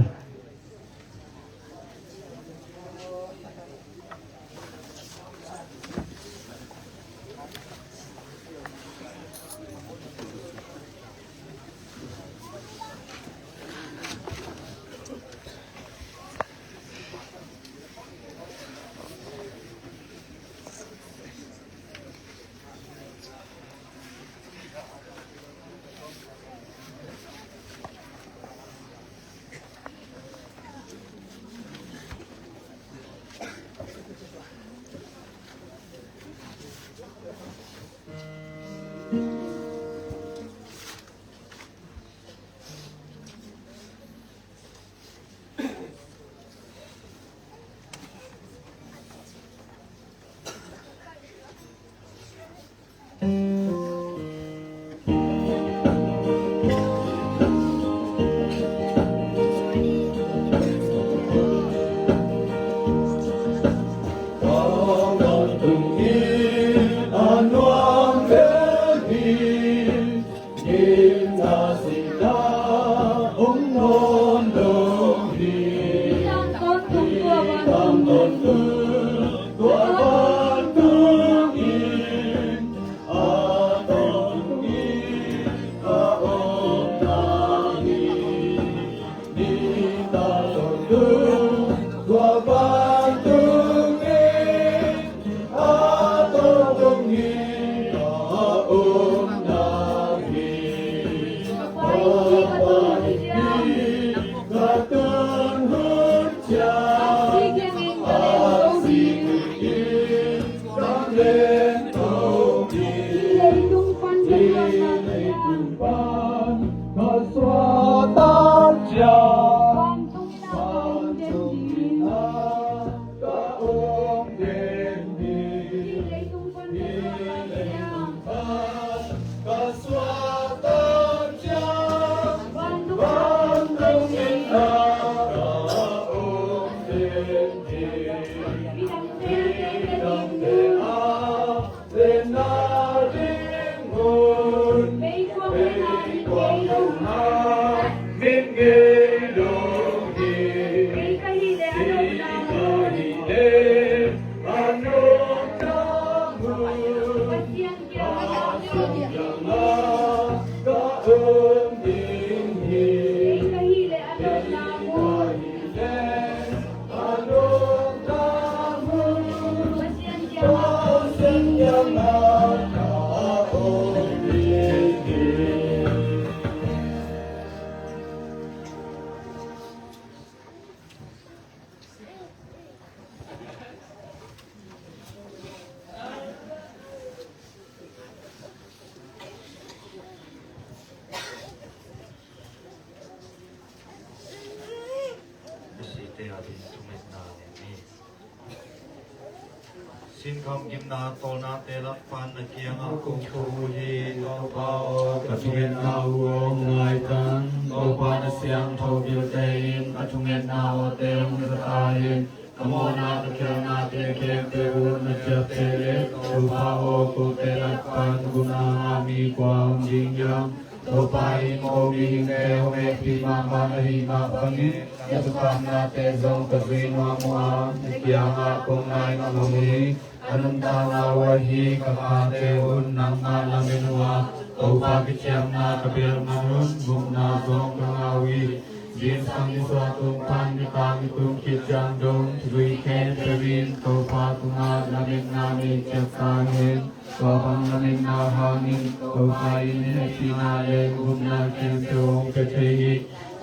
Sinkham gimna tawlnate lak pan na kiangah kong thum uh hi. Topa aw, ka thungetna uh hong ngai tan. Topa na siangtho vialte in ka thungetna awte hong za ta hen. Ka mawhna ka khialhnate khempeuh uh na ciapteh leh, Topa aw, kote lak pan gupna ngah mi kua om ding hiam? Topa in ko mihingte hong hehpih mahmah ahih mah bangin, na thukamnate zong ka zui nuam uh a, na kiangah kong nai ngam uh hi. Ka nuntakna uh ahi ka khate un nangmah lamen uh a, Topa kiciamna ka bel man un gupna zong ka ngah uh hi. Zingsang nisuah tung pan nitak ni tung khit ciang dong, thuzui khempeuh in Topa tungah lametna nei ciat ta hen. Tua bang lametna hangin Topa in hehpihna le gupna khempeuh hong pia thei hi.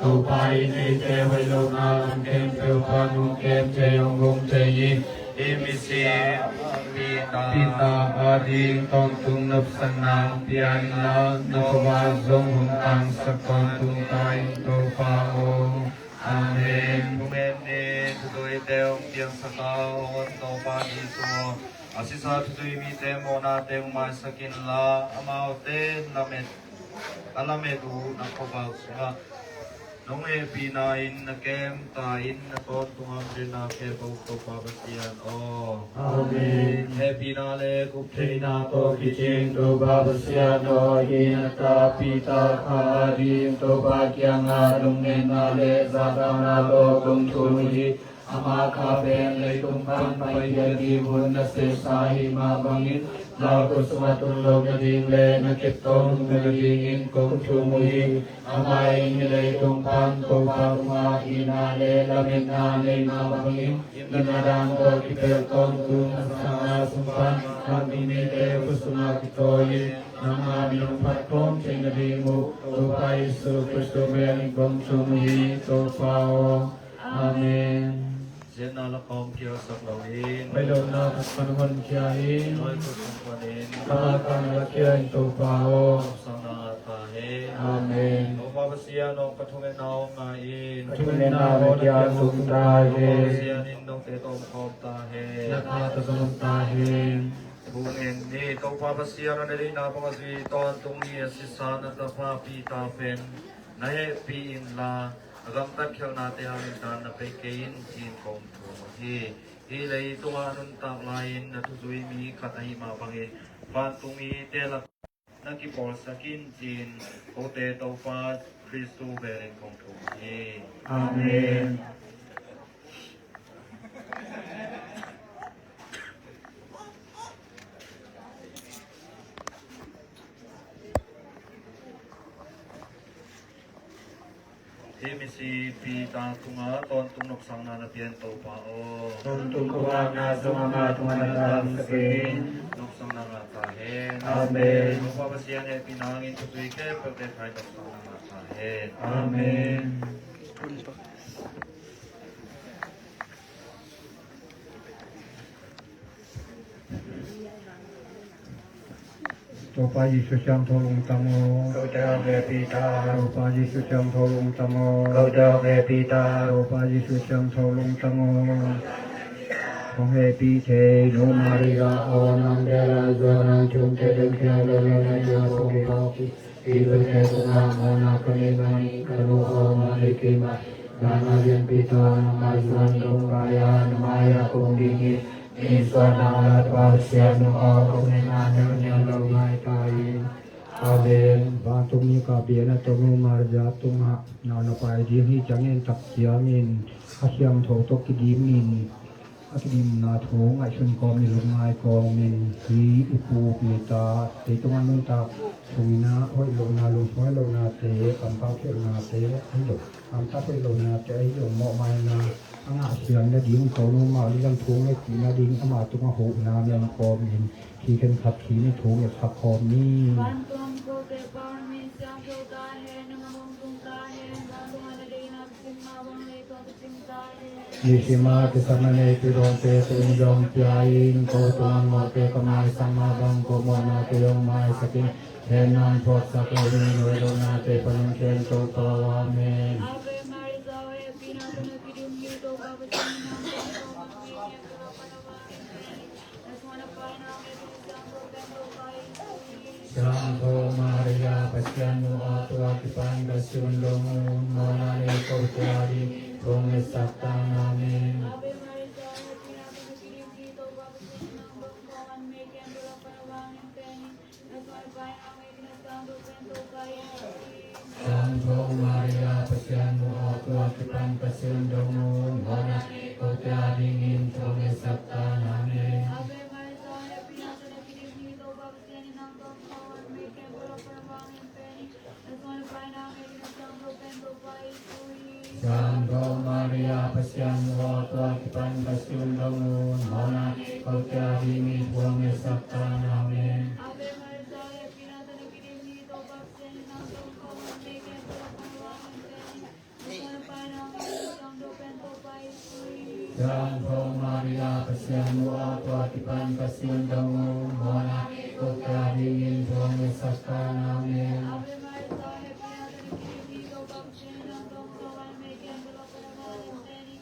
Topa in eite hoih lohna lam khempeuh pan hong kem thei, hong gum thei hi. Hih misi Peter ading tawntung nopsakna hong pia inla, na khuavak zong hong tangsak tawntung ta in, Topa aw. Amen. Thungen ni, thuzuite hong piangsak a, hong on Topa Jesu aw. A sisa thuzui mite mawhnate hong maisak inla, amaute lamet, a lamet uh na khuavak sungah nong hehpihna in na kem ta in, na tawntung a hong pianna khempeuh Topa Pasian aw. Amen. Hehpihna le guptheihna tawh kicing Topa Pasian aw, hih na ta Peter kha ading Topa kiangah lungngeina le zahtakna tawh kong thum uh hi. Amah kha pen leitung pan paikhiat ding hun na sehsa ahih mah bangin, lau kua sungah tun loh nading le na kep tawntung nadingin kong thum uh hi. Amah in hih leitung pan Topa tungah itna le lametna nei mah bangin, itna dan tawh kipelh tawntung na sangna sung pan a ding mite kua sungah kitawi in, nangmah min hong phat khawm theih nading uh Topa Jesu Khrih min in kong thum uh hi, Topa aw. Amen. Siatna la kawm kiasak lo in, hoih lohna khat pan honkhia in, hoih kut pan in, ka lakah na lakhia in, Topa aw. Sang na ta hen. Amen. Topa Pasian aw, ka thungetna aw ngai in, ka thungetna aw na kiang zong ta hen. Topa Pasian in note tawh om khawm ta hen. Na kha tawh zong om ta hen. Thungen ni, Topa Pasian aw, na deihna bang a zui tawntung ni a sisa na tapa Peter pen na hehpih inla, a gamtat khialhnate hangin dan na pia kei in, ci-in kong thum uh hi. Hih leitungah a nuntak lai-in na thuzui mi khat ahih mah bangin, vantung mite lakah na kipawlsak in, ci-in kote Topa Khristu velin kong thum uh hi. Amen. Misi Peter tungah tawntung nopsakna na pia in Topa aw. Tawntung khuavakna sungah amah tungah na tangsak in. Nopsakna ngah ta hen. Amen. Topa Pasian hehpihna hangin thuzui khempeuhte khai nopsakna ngah ta hen. Amen. Topa Jesu siangtho lungtang aw. Ko te hong hehpih ta. Topa Jesu siangtho lungtang aw. Ko te hong hehpih ta. Topa Jesu siangtho lungtang aw. Hong hehpih thei Nu Maria aw, nang bel a zuan a thum te ding thei lo lo na thum phawk. Kilu te kong a mawhna ka nei mah ka nu aw, mah lei keimah na lianpi ta, nangmah zuan dong pai a, na mai-ah kong ding hi. Nisuahna ngah ta, Pasian nu aw, kong ngetna nial lo ngai ta in. Amen. Vantung mi kah biakna tawh Nu Maria tungah nau na pai ding hi ciangin tak ciangin a siangtho tawh kidingin a kidimna thu ngaihsun kawmin lungngai kawmin hi i pu pi ta, tei tungah nuntak sungin ah hoih lohna, lungsim hoih lohnate, kampau khialhnate ahi lo, kamtat hoih lohnate ahi lo, mawhmaina a ngah siang nading ko Nu Maria thu ngetpih nading ama tungah huhna ngen kawmin hi khenkhat hi ni thu ngetsak kawm ni. Vantung ko te pawi mi siangtho ta hen, nang a mong tung ta hen, vantung a na deihna Nisim a kisam a nei pi dawnte tung zong pia in, ko tuan mawhte ka maisak mah bang ko mawhnate hong maisak in. Hen nang thuaksak lo ding nuai lohnate pan hong khia in Topa aw. Amen. Ave Maria, hehpihna tawh na kidim hi, Topa Pasian in nang tawh Siangtho Maria, Pasian nu aw, tua kipan ka si un dong un, mawhna nei kote adingin thu hong ngetsak ta in. Amen. Ave Maria, hehpihna tawh na kidim hi, Topa Pasian in nang tawh kong an mei kem, tua lak pan a vang en pen in. Siangtho Maria, Pasian nu aw, tua kipan ka si un dong un, mawhna nei kote adingin thu hong ngetsak ta in. Amen. Ave Maria, hehpihna tawh na kidim hi, Topa Pasian in nang tawh kong an mei kem, tua lak pan a vang en pen in. Siangtho Maria, Pasian nu aw, tua kipan ka si un dong un, mawhna nei kote adingin thu hong ngetsak ta in. Amen. Ave Maria, hehpihna tawh na kidim hi, Topa Pasian in nang tawh kong an mei kem, tua lak pan a vang en pen in. Siangtho Maria, Pasian nu aw, tua kipan ka si un dong un, mawhna nei kote adingin thu hong ngetsak ta in. Amen. Ave Maria, hehpihna tawh na kidim hi, Topa Pasian in nang tawh kong an mei kem, tua lak pan a vang en pen in.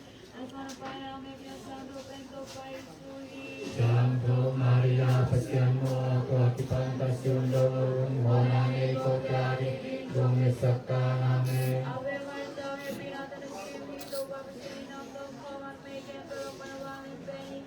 Siangtho Maria, Pasian nu aw, tua kipan ka si un dong un, mawhna nei kote adingin thu hong ngetsak ta in. Amen. Ave Maria, hehpihna tawh na kidim hi, Topa Pasian in nang tawh kong an mei kem, tua lak pan a vang en pen in.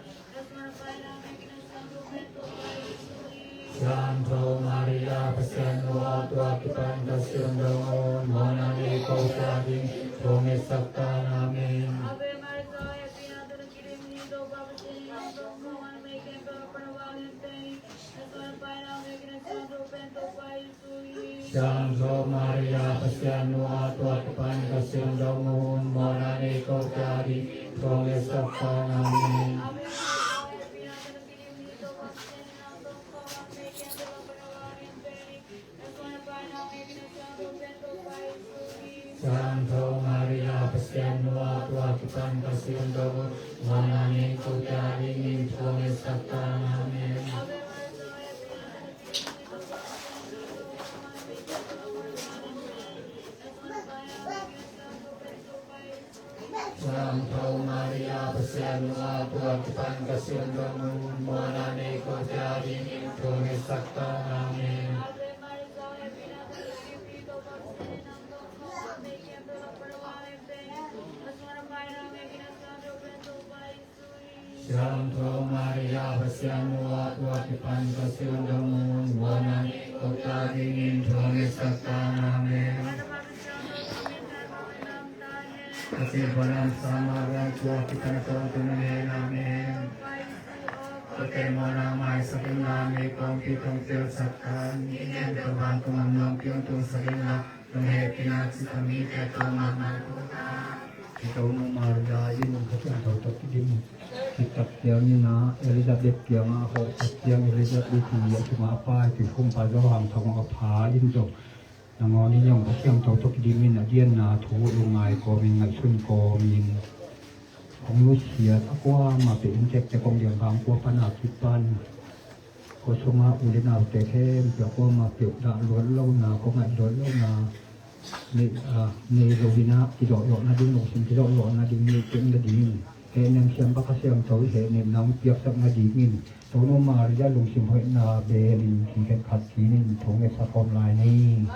Siangtho Maria, Pasian nu aw, tua kipan ka si un dong un, mawhna nei kote adingin thu hong ngetsak ta in. Amen. Ave Maria, hehpihna tawh na kidim hi, Topa Pasian in nang tawh kong an mei kem, tua lak pan a vang en pen in. Siangtho Maria, Pasian nu aw, tua kipan ka si un dong un, mawhna nei kote adingin thu hong ngetsak ta in. Amen. Ave Maria, hehpihna tawh na kidim hi, Topa Pasian in nang tawh kong an mei kem, tua lak pan a vang en pen in. Siangtho Maria, Pasian nu aw, tua kipan ka si un dong un, mawhna nei kote adingin thu hong ngetsak ta in. Amen. Siangtho Maria, Pasian nu aw, tua kipan ka si un dong un, mawhna nei kote adingin thu hong ngetsak ta in. Amen. Siangtho Maria, Pasian nu aw, tua kipan ka si un dong un, mawhna nei kote adingin thu hong ngetsak ta in. Amen. Pasian palam sama ran tua kipan ka si un dong un. Amen. Kote mawhna maisak in la, nei kong pi tong tel sak ta in. Ingen tua bang kong am nong pi ong tung sak in la. Hehpihna cih a mite tawh mah ngai ko ta. Hih Tonu Maria in Pasian tawh tawh kidim khit tak ciangin ah Elizabeth kiangah a hawh tak ciang Elizabeth hi a sungah a pai tuiphum pa Johan thawng a pha in zong nangawn in zong Pasian tawh tawh kidim in a dianna thu lungngai kawmin ngaihsun kawmin hong nusiat a kuamah peuh in tektek hong diang bang kua pan a kipan Ko sunga u le naute khempeuh a kuamah peuh dah luat lohna, ko ngaih luat lohna nei, ah, nei lo in ah kizawhzawh nading, lungsim kizawhzawh nading nei kei nadingin hehnem siam baka siam tho i hehnemna hong piaksak nadingin Tonu Maria lungsim hoihna belin kikhen khat kinin thong e sa khawm lai ni.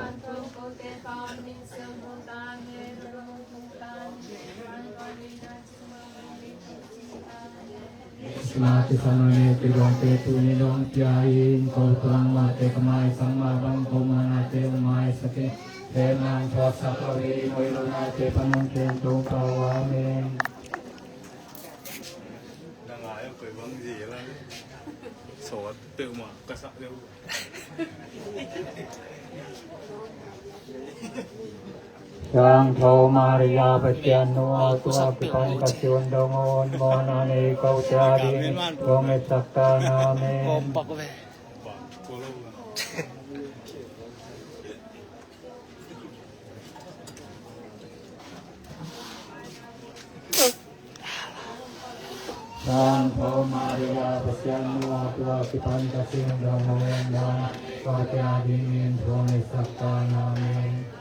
Sima ti sama ne ti dong te tu ni dong pia in ko tuang ma te kamai sang ma bang ko ma na te umai sa ke te man thua sa ka wi mui lo na te panun ken tu pa wa men. Ngai ko bang ji la. Sawt te ma ka sa de. Siangtho Maria Pasian nu a tua kipan ka siun dong un muana nei ko cia ding in thong e sak ta na men. Siangtho Maria Pasian nu a tua kipan ka siun dong un muana nei ko cia ding in thong e sak ta na men.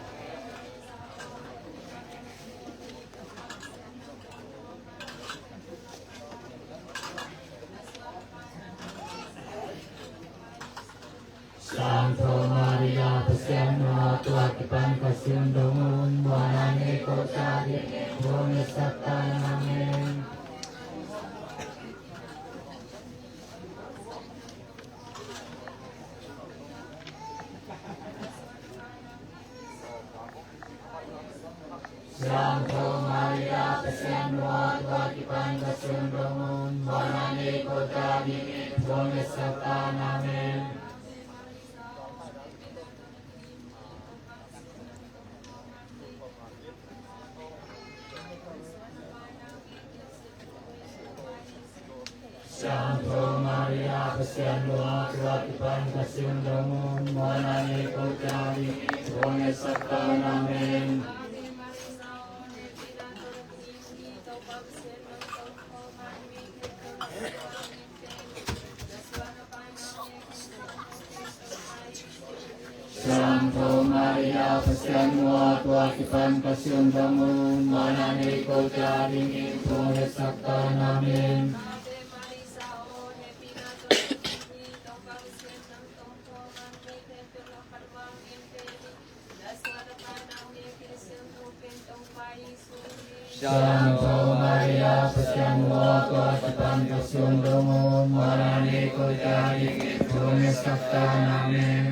Siangtho Maria Pasian nu a tua kipan ka siun dong un muana nei ko cia ding in thong e sak ta na men. Siangtho Maria Pasian nu a tua kipan ka siun dong un muana nei ko cia ding in thong e sak ta na men. Siangtho Maria Pasian nu a tua kipan ka siun dong un muana nei ko cia ding in thong e sak ta na men. Siangtho Maria Pasian nu a tua kipan ka siun dong un muana nei ko cia ding in thong e sak ta na men. Siangtho Maria Pasian nu a tua kipan ka siun dong un muana nei ko cia ding in thong e sak ta na men.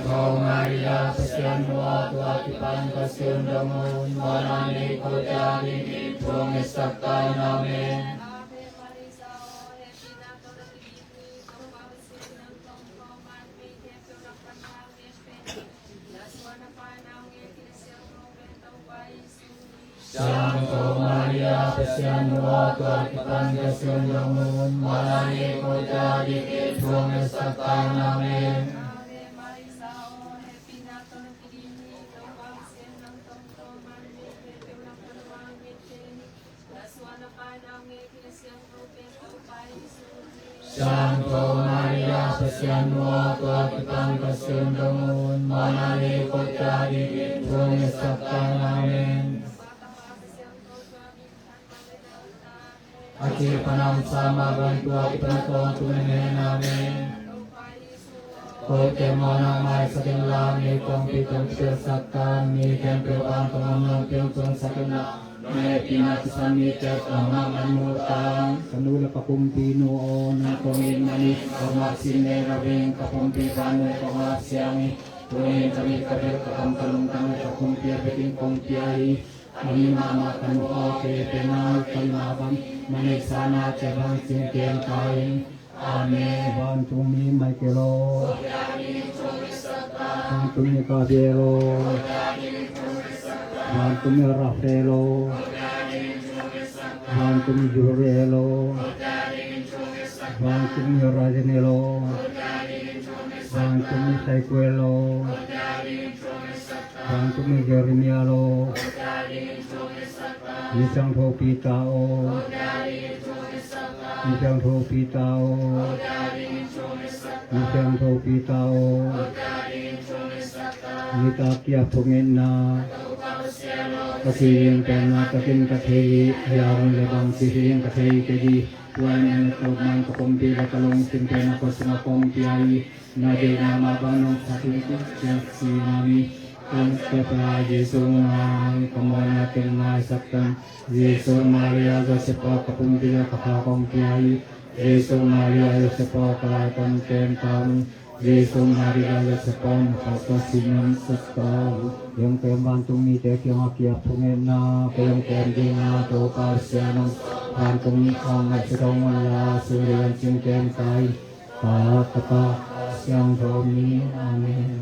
Siangtho Maria Pasian nu a tua kipan ka siun dong un muana nei ko cia ding in thong e sak ta na men. Siangtho Maria Pasian nu a tua kipan ka siun dong un muana nei ko cia ding in thong e sak ta na men. Siangtho Maria Pasian nu a tua kipan ka siun dong un muana nei ko cia ding in thong e sak ta na men. A ci panam sama ban tua kipan kong tu men na men. Kote mawhna maisak inla, mi kongpi tawh kipelsak tan, mi khempeuh a tawh a nuam piang tuangsak inla, na hehpihna kisam mite tawh amah man mu tan. Ka nu le ka kumpinu aw, nang kong it manin ka mawhna sin nei lo ing. Ka pumpi ka nu kong ap siang hi. Tuni-in ka mit ka bel ka kam ka lungtang le ka kumpi a bekin kong pia hi. Mani mama kan mu aw ke pe nai kan ma bang mani sana ce bang sing kem ta in. Amen. Vantungmi Michael aw. Vantungmi Gabriel aw. Vantungmi Raphael aw. Vantungmi Uriel aw. Vantungmi Rajanel aw. Vantungmi Saikuel aw. Vantungmi Jeremiah aw. Mi siangtho Peter aw. Mi siangtho Peter aw. Mi siangtho Peter aw. Mi ta kiap thungetna. Ka si ding penna takin ka thei hi, a hong le bang si ding ka thei kei hi. Tua ahih manin ka lungsim pen a khuasung a kong pia hi. Na deihna mah bang nong sa ding ka si na mi. Kong Siapa Jesu ngai ka muanna teng maisak tan. Jesu Maria Joseph aw ka pumpi le ka kha kong pia hi. Jesu Maria Joseph aw ka lai kong kem ta hi. Jesu Maria Joseph aw na kha ka si nong sak ta hi. Hong kem vantungmite kiangah kiap thungetna ka hong kem dingin Topa Pasian aw, vantungmi khawng ngaihsut hong un la, sum lian cing kem ta hi. Pa, Tapa, Siangtho mi. Amen.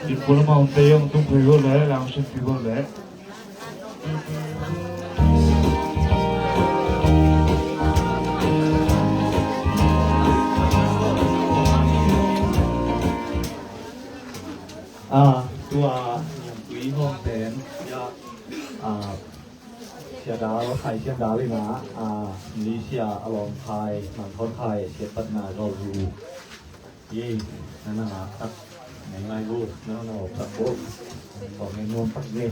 Ih, pula ma unte yang tung pego le, langsung pego le. Ah, tua, tui hong pen, ya, ah, Sia Dal, Khai Sia Dal ina, ah, Malaysia a lawm khai, Mangthon khai, siatpatna Gauru. Ye, nana tak, ngai ngai bu, nana tak bu, kong ngai nuam tak ni.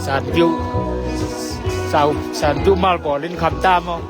San piu, sau, san piu mal bawlin kham ta maw.